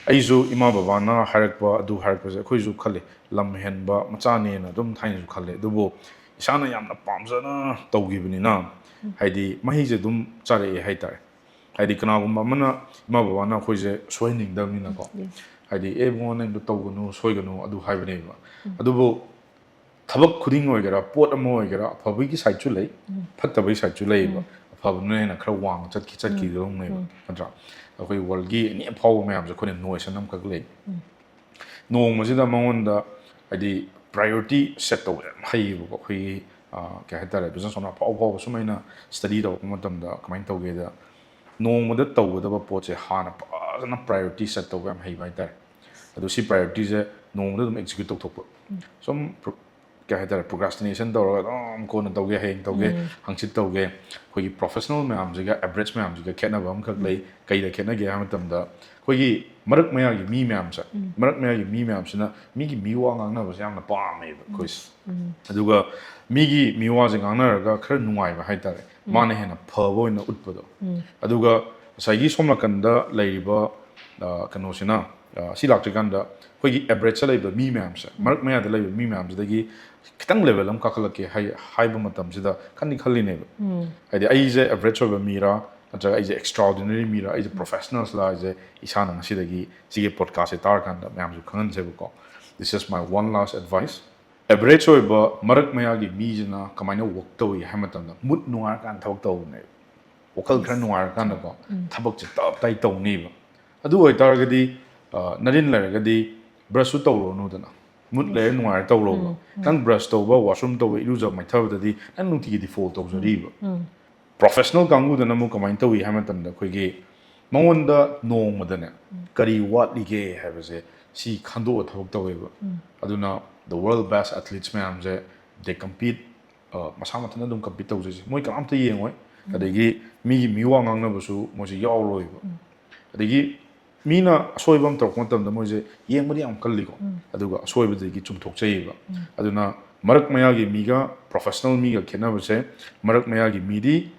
ꯑꯩꯁꯨ ꯏꯃꯥ ꯕꯕꯥꯅ ꯍꯥꯏꯔꯛꯄ, ꯑꯗꯨ ꯍꯥꯏꯔꯛꯄꯁꯦ ꯑꯩꯈꯣꯏꯁꯨ ꯈꯜꯂꯦ, ꯂꯝ ꯍꯦꯟꯕ ꯃꯆꯥꯅꯦꯅ ꯑꯗꯨꯝ ꯊꯥꯏꯅꯁꯨ ꯈꯜꯂꯦ꯫ ꯑꯗꯨꯕꯨ ꯏꯁꯥꯅ ꯌꯥꯝꯅ ꯄꯥꯝꯖꯅ ꯇꯧꯈꯤꯕꯅꯤꯅ ꯍꯥꯏꯗꯤ ꯃꯍꯩꯁꯦ ꯑꯗꯨꯝ ꯆꯥꯔꯛꯑꯦ ꯍꯥꯏꯇꯥꯔꯦ꯫ ꯍꯥꯏꯗꯤ ꯀꯅꯥꯒꯨꯝꯕ ꯑꯃꯅ ꯏꯃꯥ ꯕꯕꯥꯅ ꯑꯩꯈꯣꯏꯁꯦ ꯁꯣꯏꯍꯟꯅꯤꯡꯗꯕꯅꯤꯅꯀꯣ꯫ Yes. ꯍꯥꯏꯗꯤ "ꯑꯦ ꯏꯕꯨꯡꯉꯣ, ꯅꯪꯗꯣ ꯇꯧꯒꯅꯨ, ꯁꯣꯏꯒꯅꯨ", ꯑꯗꯨ ꯍꯥꯏꯕꯅꯦꯕ꯫ ꯑꯗꯨꯕꯨ ꯊꯕꯛ ꯈꯨꯗꯤꯡ ꯑꯣꯏꯒꯦꯔꯥ, ꯄꯣꯠ ꯑꯃ ꯑꯣꯏꯒꯦꯔꯥ, ꯑꯐꯕꯒꯤ ꯁꯥꯏꯠꯁꯨ ꯂꯩ, ꯐꯠꯇꯕꯒꯤ ꯁꯥꯏꯠꯁꯨ ꯂꯩꯌꯦꯕ꯫ ꯑꯐꯕꯗꯨꯅ ꯍꯦꯟꯅ ꯈꯔ ꯋꯥꯡꯅ ꯆꯠꯈꯤ ꯆꯠꯈꯤꯗꯧꯅꯦꯕ, ꯅꯠꯇ꯭ꯔꯥ? ꯑꯩꯈꯣꯏ ꯋꯥꯔꯜꯒꯤ ꯑꯦꯅꯤ ꯑꯐꯥꯎꯕ ꯃꯌꯥꯝꯁꯦ ꯑꯩꯈꯣꯏꯅ ꯅꯣꯏꯁꯟ ꯑꯃꯈꯛ ꯂꯩ꯫ ꯅꯣꯡꯃꯁꯤꯗ ꯃꯉꯣꯟꯗ ꯍꯥꯏꯗꯤ ꯄ꯭ꯔꯥꯏꯌꯣꯔꯤꯇꯤ ꯁꯦꯠ ꯇꯧꯕ ꯌꯥꯝ ꯍꯩꯌꯦꯕꯀꯣ꯫ ꯑꯩꯈꯣꯏꯒꯤ ꯑꯥ, ꯀꯩ ꯍꯥꯏꯇꯥꯔꯦ, ꯕꯤꯖꯤꯅꯦꯁ ꯑꯣꯅꯔ ꯑꯐꯥꯎ ꯑꯐꯥꯎꯕ ꯁꯨꯝ ꯑꯩꯅ ꯁ꯭ꯇꯗꯤ ꯇꯧꯔꯛꯄ ꯃꯇꯝꯗ ꯀꯃꯥꯏꯅ ꯇꯧꯒꯦꯗ, ꯅꯣꯡꯃꯗ ꯇꯧꯒꯗꯕ ꯄꯣꯠꯁꯦ ꯍꯥꯟꯅ ꯐꯖꯅ ꯄ꯭ꯔꯥꯏꯌꯣꯔꯤꯇꯤ ꯁꯦꯠ ꯇꯧꯕ ꯌꯥꯝ ꯍꯩꯕ ꯍꯥꯏꯇꯥꯔꯦ꯫ ꯑꯗꯣ ꯁꯤ ꯄ꯭ꯔꯥꯏꯌꯣꯔꯤꯇꯤꯁꯦ ꯅꯣꯡꯃꯗ ꯑꯗꯨꯝ ꯑꯦꯛꯖꯤꯀ꯭ꯌꯨꯠ ꯇꯧꯊꯣꯛꯄ꯫ ꯁꯨꯝ ꯀꯩ ꯍꯥꯏꯇꯥꯔꯦ, ꯄ꯭ꯔꯣꯀ꯭ꯔꯥꯁꯇꯤꯅꯦꯁꯟ ꯇꯧꯔꯒ ꯑꯗꯨꯝ ꯀꯣꯟꯅ ꯇꯧꯒꯦ, ꯍꯌꯦꯡ ꯇꯧꯒꯦ, ꯍꯪꯆꯤꯠ ꯇꯧꯒꯦ꯫ ꯑꯩꯈꯣꯏꯒꯤ ꯄ꯭ꯔꯣꯐꯦꯁꯅꯦꯜ ꯃꯌꯥꯝꯁꯤꯒ ꯑꯦꯚꯔꯦꯖ ꯃꯌꯥꯝꯁꯤꯒ ꯈꯦꯠꯅꯕ ꯑꯃꯈꯛ ꯂꯩ꯫ ꯀꯩꯗ ꯈꯦꯠꯅꯒꯦ ꯍꯥꯏꯕ ꯃꯇꯝꯗ, ꯑꯩꯈꯣꯏꯒꯤ ꯃꯔꯛ ꯃꯌꯥꯒꯤ ꯃꯤ ꯃꯌꯥꯝꯁꯦ, ꯃꯔꯛ ꯃꯌꯥꯒꯤ ꯃꯤ ꯃꯌꯥꯝꯁꯤꯅ ꯃꯤꯒꯤ ꯃꯤꯋꯥ ꯉꯥꯡꯅꯕꯁꯦ ꯌꯥꯝꯅ ꯄꯥꯝꯃꯦꯕ ꯑꯩꯈꯣꯏꯁꯦ꯫ ꯑꯗꯨꯒ ꯃꯤꯒꯤ ꯃꯤꯋꯥꯁꯦ ꯉꯥꯡꯅꯔꯒ ꯈꯔ ꯅꯨꯡꯉꯥꯏꯕ ꯍꯥꯏꯇꯥꯔꯦ, ꯃꯥꯅ ꯍꯦꯟꯅ ꯐꯕ ꯑꯣꯏꯅ ꯎꯠꯄꯗꯣ꯫ ꯑꯗꯨꯒ ꯉꯁꯥꯏꯒꯤ ꯁꯣꯝ ꯅꯥꯀꯟꯗ ꯂꯩꯔꯤꯕ, ꯑ, ꯀꯩꯅꯣꯁꯤꯅ, ꯑ, ꯁꯤ ꯂꯥꯛꯇ꯭ꯔꯤꯀꯥꯟꯗ ꯑꯩꯈꯣꯏꯒꯤ ꯑꯦꯚꯔꯦꯖꯇ ꯂꯩꯕ ꯃꯤ ꯃꯌꯥꯝꯁꯦ, ꯃꯔꯛ ꯃꯌꯥꯗ ꯂꯩꯕ ꯃꯤ ꯃꯌꯥꯝꯁꯤꯗꯒꯤ ꯈꯤꯇꯪ ꯂꯦꯚꯦꯜ ꯑꯃ ꯀꯥꯈꯠꯂꯛꯀꯦ ꯍꯥꯏ-, ꯍꯥꯏꯕ ꯃꯇꯝꯁꯤꯗ ꯈꯟꯗꯤ ꯈꯜꯂꯤꯅꯦꯕ꯫ ꯍꯥꯏꯗꯤ ꯑꯩꯁꯦ ꯑꯦꯚꯔꯦꯖ ꯑꯣꯏꯕ ꯃꯤꯔꯥ, ꯅꯠꯇ꯭ꯔꯒ ꯑꯩꯁꯦ ꯑꯦꯛꯁꯇ꯭ꯔꯥꯑꯣꯔꯗꯤꯅꯔꯤ ꯃꯤꯔꯥ, ꯑꯩꯁꯦ ꯄ꯭ꯔꯣꯐꯦꯁꯅꯦꯜꯁꯂꯥ ꯍꯥꯏꯁꯦ ꯏꯁꯥꯅ ꯉꯁꯤꯗꯒꯤ ꯁꯤꯒꯤ ꯄꯣꯗꯀꯥꯁꯁꯦ ꯇꯥꯔꯀꯥꯟꯗ ꯃꯌꯥꯝꯁꯨ ꯈꯪꯍꯟꯁꯦꯕꯀꯣ꯫ This is my one last advice. Average ꯑꯣꯏꯕ ꯃꯔꯛ ꯃꯌꯥꯒꯤ ꯃꯤꯁꯤꯅ ꯀꯃꯥꯏꯅ ꯋꯥꯛ ꯇꯧꯏ ꯍꯥꯏꯕ ꯃꯇꯝꯗ, ꯃꯨꯠ ꯅꯨꯡꯉꯥꯏꯔꯀꯥꯟꯗ ꯊꯕꯛ ꯇꯧꯕꯅꯦꯕ꯫ ꯋꯥꯈꯜ ꯈꯔ ꯅꯨꯡꯉꯥꯏꯔꯀꯥꯟꯗꯀꯣ, ꯊꯕꯛꯁꯦ ꯇꯞ ꯇꯥꯏ ꯇꯧꯅꯦꯕ꯫ ꯑꯗꯨ ꯑꯣꯏꯇꯥꯔꯒꯗꯤ, ꯑ, ꯅꯔꯤꯟ ꯂꯩꯔꯒꯗꯤ ꯕ꯭ꯔꯁꯁꯨ ꯇꯧꯔꯨꯔꯅꯨꯗꯅ꯫ ꯃꯨꯠ ꯂꯩꯔ ꯅꯨꯡꯉꯥꯏꯔ ꯇꯧꯔꯣꯕ꯫ ꯅꯪ ꯕ꯭ꯔꯁ ꯇꯧꯕ, ꯋꯥꯁꯔꯨꯝ ꯇꯧꯕ, ꯏꯔꯨꯖꯕ ꯃꯥꯏꯊꯕꯗꯗꯤ ꯅꯪ ꯅꯨꯡꯇꯤꯒꯤ ꯗꯤꯐꯣꯜ ꯇꯧꯖꯔꯤꯕ꯫ ꯄ꯭ꯔꯣꯐꯦꯁꯅꯦꯜ ꯀꯥꯡꯕꯨꯗꯅ ꯑꯃꯨꯛ ꯀꯃꯥꯏꯅ ꯇꯧꯏ ꯍꯥꯏꯕ ꯃꯇꯝꯗ, ꯑꯩꯈꯣꯏꯒꯤ ꯃꯉꯣꯟꯗ ꯅꯣꯡꯃꯗꯅꯦ ꯀꯔꯤ ꯋꯥꯠꯂꯤꯒꯦ ꯍꯥꯏꯕꯁꯦ ꯁꯤ ꯈꯟꯗꯣꯛꯑ ꯊꯕꯛ ꯇꯧꯋꯦꯕ꯫ ꯑꯗꯨꯅ the world best athletes ꯃꯌꯥꯝꯁꯦ, they compete, ꯑ, ꯃꯁꯥ ꯃꯊꯟꯇ ꯑꯗꯨꯝ ꯀꯝꯄꯤꯠ ꯇꯧꯖꯩꯁꯦ꯫ ꯃꯣꯏ ꯀꯅꯥꯝꯇ ꯌꯦꯡꯉꯣꯏ꯫ ꯑꯗꯒꯤ ꯃꯤꯒꯤ ꯃꯤꯋꯥ ꯉꯥꯡꯅꯕꯁꯨ ꯃꯣꯏꯁꯦ ꯌꯥꯎꯔꯣꯏꯕ꯫ ꯑꯗꯒꯤ ꯃꯤꯅ ꯑꯁꯣꯏꯕ ꯑꯃ ꯇꯧꯔꯛꯄ ꯃꯇꯝꯗ ꯃꯣꯏꯁꯦ ꯌꯦꯡꯕꯗꯤ ꯌꯥꯝ ꯀꯜꯂꯤꯀꯣ꯫ ꯑꯗꯨꯒ ꯑꯁꯣꯏꯕꯗꯒꯤ ꯆꯨꯝꯊꯣꯛꯆꯩꯌꯦꯕ꯫ ꯑꯗꯨꯅ ꯃꯔꯛ ꯃꯌꯥꯒꯤ ꯃꯤꯒ ꯄ꯭ꯔꯣꯐꯦꯁꯅꯦꯜ ꯃꯤꯒ ꯈꯦꯠꯅꯕꯁꯦ, ꯃꯔꯛ ꯃꯌꯥꯒꯤ ꯃꯤꯗꯤ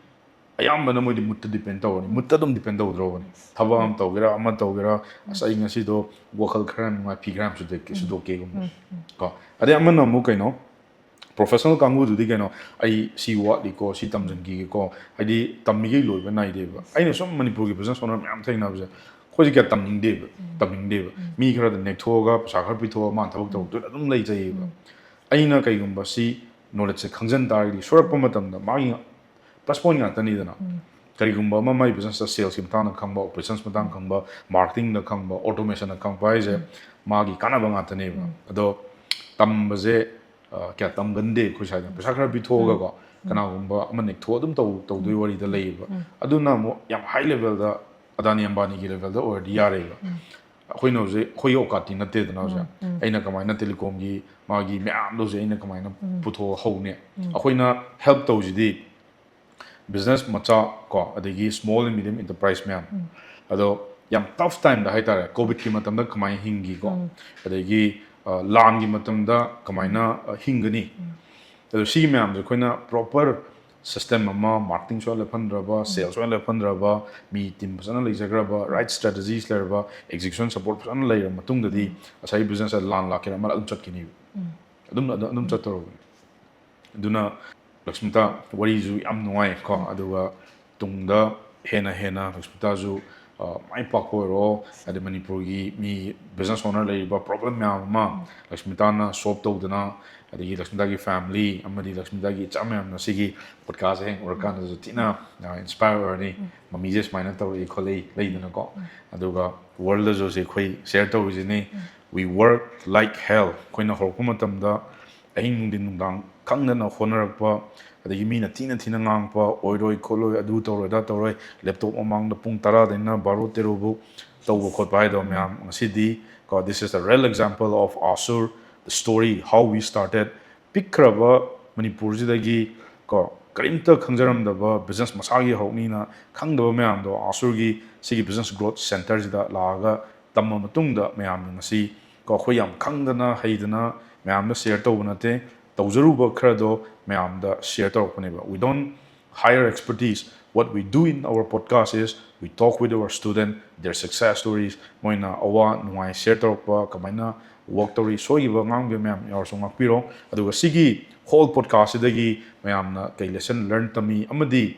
ꯑꯌꯥꯝꯕꯅ ꯃꯣꯏꯗꯤ ꯃꯨꯠꯇ ꯗꯤꯄꯦꯟ ꯇꯧꯔꯅꯤ꯫ ꯃꯨꯠꯇ ꯑꯗꯨꯝ ꯗꯤꯄꯦꯟ ꯇꯧꯗ꯭ꯔꯣꯕꯅꯤ꯫ ꯊꯕꯛ ꯑꯃ ꯇꯧꯒꯦꯔꯥ, ꯑꯃ ꯇꯧꯒꯦꯔꯥ, "ꯑꯁ, ꯑꯩ ꯉꯁꯤꯗꯣ ꯋꯥꯈꯜ ꯈꯔ ꯅꯨꯡꯉꯥꯏ, ꯐꯤ ꯈꯔ ꯌꯥꯝ ꯁꯨꯗꯣꯛꯀꯦ", ꯁꯨꯗꯣꯛꯀꯦꯒꯨꯝꯕ꯫ ꯀꯣ꯫ ꯑꯗꯩ ꯑꯃꯅ ꯑꯃꯨꯛ ꯀꯩꯅꯣ, ꯄ꯭ꯔꯣꯐꯦꯁꯅꯦꯜ ꯀꯥꯡꯕꯨꯗꯨꯗꯤ ꯀꯩꯅꯣ, "ꯑꯩ ꯁꯤ ꯋꯥꯠꯂꯤꯀꯣ, ꯁꯤ ꯇꯝꯁꯤꯟꯈꯤꯒꯦꯀꯣ"꯫ ꯍꯥꯏꯗꯤ ꯇꯝꯃꯤꯈꯩ ꯂꯣꯏꯕ ꯅꯥꯏꯗꯦꯕ꯫ ꯑꯩꯅ ꯁꯨꯝ ꯃꯅꯤꯄꯨꯔꯒꯤ ꯕꯤꯖꯤꯅꯦꯁ ꯑꯣꯅꯔ ꯃꯌꯥꯝ ꯊꯦꯡꯅꯕꯁꯦ, ꯑꯩꯈꯣꯏꯁꯦ ꯀꯌꯥ ꯇꯝꯅꯤꯡꯗꯦꯕ꯫ ꯇꯝꯅꯤꯡꯗꯦꯕ꯫ ꯃꯤ ꯈꯔꯗ ꯅꯦꯛꯊꯣꯛꯑꯒ, ꯄꯩꯁꯥ ꯈꯔ ꯄꯤꯊꯣꯛꯑꯒ, ꯃꯥꯅ ꯊꯕꯛ ꯇꯧꯔꯛꯇꯣꯏꯅ ꯑꯗꯨꯝ ꯂꯩꯖꯩꯌꯦꯕ꯫ ꯑꯩꯅ ꯀꯩꯒꯨꯝꯕ ꯁꯤ ꯅꯣꯂꯦꯖꯁꯦ ꯈꯪꯖꯟ ꯇꯥꯔꯒꯗꯤ, ꯁꯣꯏꯔꯛꯄ ꯃꯇꯝꯗ ꯃꯥꯒꯤ ꯄ꯭ꯂꯁ ꯄꯣꯏꯟ ꯉꯥꯛꯇꯅꯤꯗꯅ꯫ ꯀꯔꯤꯒꯨꯝꯕ ꯑꯃ ꯃꯥꯏ ꯕꯤꯖꯤꯅꯦꯁꯇ ꯁꯦꯜꯁꯀꯤ ꯃꯇꯥꯡꯗ ꯈꯪꯕ, ꯑꯣꯄꯔꯦꯁꯟꯁ ꯃꯇꯥꯡꯗ ꯈꯪꯕ, ꯃꯥꯔꯀꯦꯇꯤꯡꯗ ꯈꯪꯕ, ꯑꯣꯇꯣꯃꯦꯁꯟꯗ ꯈꯪꯕ ꯍꯥꯏꯁꯦ ꯃꯥꯒꯤ ꯀꯥꯟꯅꯕ ꯉꯥꯛꯇꯅꯦꯕ꯫ ꯑꯗꯣ ꯇꯝꯕꯁꯦ, ꯑ, ꯀꯌꯥ ꯇꯝꯒꯟꯗꯦ ꯑꯩꯈꯣꯏ ꯁ꯭ꯋꯥꯏꯗ꯫ ꯄꯩꯁꯥ ꯈꯔ ꯄꯤꯊꯣꯛꯑꯒꯀꯣ, ꯀꯅꯥꯒꯨꯝꯕ ꯑꯃ ꯅꯦꯛꯊꯣꯛꯑ ꯑꯗꯨꯝ ꯇꯧ-, ꯇꯧꯗꯣꯏ ꯋꯥꯔꯤꯗ ꯂꯩꯌꯦꯕ꯫ ꯑꯗꯨꯅ ꯑꯃꯨꯛ ꯌꯥꯝ ꯍꯥꯏ ꯂꯦꯚꯦꯜꯗ, ꯑꯗꯥꯅꯤ ꯑꯝꯕꯥꯅꯤꯒꯤ ꯂꯦꯚꯦꯜꯗ ꯑꯣꯏꯔꯗꯤ ꯌꯥꯔꯦꯕ꯫ ꯑꯩꯈꯣꯏꯅ ꯍꯧꯖꯤꯛ, ꯑꯩꯈꯣꯏꯒꯤ ꯑꯣꯀꯥꯠꯇꯤ ꯅꯠꯇꯦꯗꯅ ꯍꯧꯖꯤꯛ꯫ ꯑꯩꯅ ꯀꯃꯥꯏꯅ ꯇꯦꯂꯤꯀꯣꯝꯒꯤ ꯃꯥꯒꯤ ꯃꯌꯥꯝꯗꯣ ꯍꯧꯖꯤꯛ ꯑꯩꯅ ꯀꯃꯥꯏꯅ ꯄꯨꯊꯣꯛꯍꯧꯅꯤ? ꯑꯩꯈꯣꯏꯅ ꯍꯦꯜꯞ ꯇꯧꯁꯤꯗꯤ ꯕꯤꯖꯤꯅꯦꯁ ꯃꯆꯥ ꯀꯣ, ꯑꯗꯒꯤ small and medium enterprise ꯃꯌꯥꯝ꯫ ꯑꯗꯣ ꯌꯥꯝ ꯇꯐ ꯇꯥꯏꯝꯗ ꯍꯥꯏꯇꯥꯔꯦ, ꯀꯣꯚꯤꯗꯀꯤ ꯃꯇꯝꯗ ꯀꯃꯥꯏꯅ ꯍꯤꯡꯈꯤꯀꯣ, ꯑꯗꯒꯤ, ꯑ, ꯂꯥꯟꯒꯤ ꯃꯇꯝꯗ ꯀꯃꯥꯏꯅ, ꯑ, ꯍꯤꯡꯒꯅꯤ? ꯑꯗꯣ ꯁꯤꯒꯤ ꯃꯌꯥꯝꯁꯦ ꯑꯩꯈꯣꯏꯅ ꯄ꯭ꯔꯣꯄꯔ system ꯑꯃ, marketing ꯁꯨꯡꯂꯦꯞ ꯂꯦꯞꯍꯟꯗ꯭ꯔꯕ, sales ꯁꯨꯡꯂꯦꯞ ꯂꯦꯞꯍꯟꯗ꯭ꯔꯕ, ꯃꯤ team ꯐꯖꯅ ꯂꯩꯖꯈ꯭ꯔꯕ, right strategies ꯂꯩꯔꯕ, execution support ꯐꯖꯅ ꯂꯩꯔꯕ ꯃꯇꯨꯡꯗꯗꯤ ꯉꯁꯥꯏꯒꯤ business ꯑꯁꯦ ꯂꯥꯟ ꯂꯥꯛꯀꯦꯔꯥ ꯑꯃ ꯑꯗꯨꯝ ꯆꯠꯈꯤꯅꯤꯕ꯫ ꯑꯗꯨꯝ ꯑꯗꯨꯝ ꯑꯗꯨꯝ ꯆꯠꯇꯧꯔꯕꯅꯤ꯫ ꯑꯗꯨꯅ ꯂꯛꯁꯃꯤꯇꯥ, ꯋꯥꯔꯤꯁꯨ ꯌꯥꯝ ꯅꯨꯡꯉꯥꯏ ꯀꯣ꯫ ꯑꯗꯨꯒ ꯇꯨꯡꯗ ꯍꯦꯟꯅ ꯍꯦꯟꯅ ꯂꯛꯁꯃꯤꯇꯥꯁꯨ, ꯑ, ꯃꯥꯏ ꯄꯥꯛꯄ ꯑꯣꯏꯔꯣ, ꯑꯗꯩ ꯃꯅꯤꯄꯨꯔꯒꯤ ꯃꯤ business owner ꯂꯩꯔꯤꯕ problem ꯃꯌꯥꯝ ꯑꯃ ꯂꯛꯁꯃꯤꯇꯥꯅ solve ꯇꯧꯗꯅ, ꯑꯗꯒꯤ ꯂꯛꯁꯃꯤꯇꯥꯒꯤ family ꯑꯃꯗꯤ ꯂꯛꯁꯃꯤꯇꯥꯒꯤ ꯏꯆꯥ ꯃꯌꯥꯝꯅ ꯁꯤꯒꯤ podcast ꯍꯦꯛ ꯎꯔꯀꯥꯟꯗꯁꯨ ꯊꯤꯅ, ꯑ, inspire ꯑꯣꯏꯔꯅꯤ꯫ ꯃꯃꯤꯁꯦ ꯁꯨꯃꯥꯏꯅ ꯇꯧꯔꯛꯏ ꯈꯣꯠꯂꯛꯏ ꯂꯩꯗꯅꯀꯣ꯫ ꯑꯗꯨꯒ world ꯗꯁꯨ ꯁꯤ ꯑꯩꯈꯣꯏ share ꯇꯧꯔꯤꯁꯤꯅꯤ꯫ We work like hell꯫ ꯑꯩꯈꯣꯏꯅ ꯍꯧꯔꯛꯄ ꯃꯇꯝꯗ ꯑꯍꯤꯡ ꯅꯨꯡꯊꯤꯟ ꯅꯨꯡꯗꯥꯡ ꯈꯪꯗꯅ ꯍꯣꯠꯅꯔꯛꯄ, ꯑꯗꯒꯤ ꯃꯤꯅ ꯊꯤꯅ ꯊꯤꯅ ꯉꯥꯡꯉꯛꯄ, ꯑꯣꯏꯔꯣꯏ ꯈꯣꯠꯂꯣꯏ, ꯑꯗꯨ ꯇꯧꯔꯣꯏ ꯑꯗꯥ ꯇꯧꯔꯣꯏ, laptop ꯃꯃꯥꯡꯗ ꯄꯨꯡ ꯇꯔꯥꯗꯩꯅ ꯕꯥꯔꯣ ꯇꯦꯔꯣꯕꯨꯛ ꯇꯧꯕ ꯈꯣꯠꯄ ꯍꯥꯏꯗꯣ ꯃꯌꯥꯝ ꯉꯁꯤꯗꯤ ꯀꯣ, this is the real example of Asur, the story, how we started꯫ ꯄꯤꯛꯈ꯭ꯔꯕ ꯃꯅꯤꯄꯨꯔꯁꯤꯗꯒꯤ ꯀꯣ, ꯀꯔꯤꯝꯇ ꯈꯪꯖꯔꯝꯗꯕ business ꯃꯁꯥꯒꯤ ꯍꯧꯔꯛꯅꯤꯅ ꯈꯪꯗꯕ ꯃꯌꯥꯝꯗꯣ ꯑꯥꯁꯨꯔꯒꯤ ꯁꯤꯒꯤ business growth centre ꯁꯤꯗ ꯂꯥꯛꯑꯒ ꯇꯝꯃ ꯃꯇꯨꯡꯗ ꯃꯌꯥꯝꯅ ꯉꯁꯤ ꯀꯣ, ꯑꯩꯈꯣꯏ ꯌꯥꯝ ꯈꯪꯗꯅ ꯍꯩꯗꯅ ꯃꯌꯥꯝꯗ share ꯇꯧꯕ ꯅꯠꯇꯦ, ꯇꯧꯖꯔꯨꯕ ꯈꯔꯗꯣ ꯃꯌꯥꯝꯗ share ꯇꯧꯔꯛꯄꯅꯦꯕ꯫ We don't hire expertise. What we do in our podcast is we talk with our student, their success stories, ꯃꯣꯏꯅ ꯑꯋꯥ ꯅꯨꯡꯉꯥꯏ share ꯇꯧꯔꯛꯄ, ꯀꯃꯥꯏꯅ work ꯇꯧꯔꯤ, ꯁꯣꯏꯈꯤꯕ ꯉꯥꯡꯈꯤꯕ ꯃꯌꯥꯝ ꯌꯥꯎꯔꯁꯨ ꯉꯥꯛꯄꯤꯔꯣ꯫ ꯑꯗꯨꯒ ꯁꯤꯒꯤ whole podcast ꯁꯤꯗꯒꯤ ꯃꯌꯥꯝꯅ ꯀꯩ lesson learn ꯇꯝꯃꯤ ꯑꯃꯗꯤ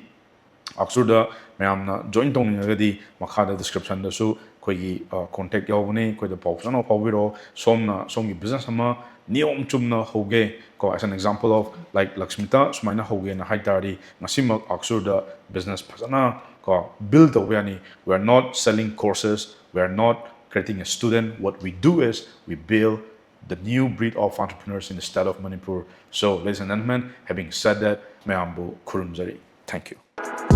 ꯑꯥꯁꯨꯔꯗ ꯃꯌꯥꯝꯅ join ꯇꯧꯅꯤꯡꯉꯒꯗꯤ ꯃꯈꯥꯗ description ꯗꯁꯨ ꯑꯩꯈꯣꯏꯒꯤ, ꯑ, contact ꯌꯥꯎꯕꯅꯤ, ꯑꯩꯈꯣꯏꯗ ꯄꯥꯎ ꯐꯖꯅ ꯐꯥꯎꯕꯤꯔꯛꯑꯣ꯫ ꯁꯣꯝꯅ ꯁꯣꯝꯒꯤ business ꯑꯃ ꯅꯤꯌꯣꯝ ꯆꯨꯝꯅ ꯍꯧꯒꯦ ꯀꯣ, as an example of like ꯂꯛꯁꯃꯤꯇꯥ ꯁꯨꯃꯥꯏꯅ ꯍꯧꯒꯦꯅ ꯍꯥꯏ ꯇꯥꯔꯗꯤ ꯉꯁꯤꯃꯛ ꯑꯥꯁꯨꯔꯗ business ꯐꯖꯅ ꯀꯣ build ꯇꯧꯕ ꯌꯥꯅꯤ꯫ We are not selling courses, we are not creating a student. What we do is we build the new breed of entrepreneurs in the state of Manipur. So, ladies and gentlemen, having said that, ꯃꯌꯥꯝꯕꯨ ꯈꯨꯔꯨꯝꯖꯔꯤ꯫ Thank you.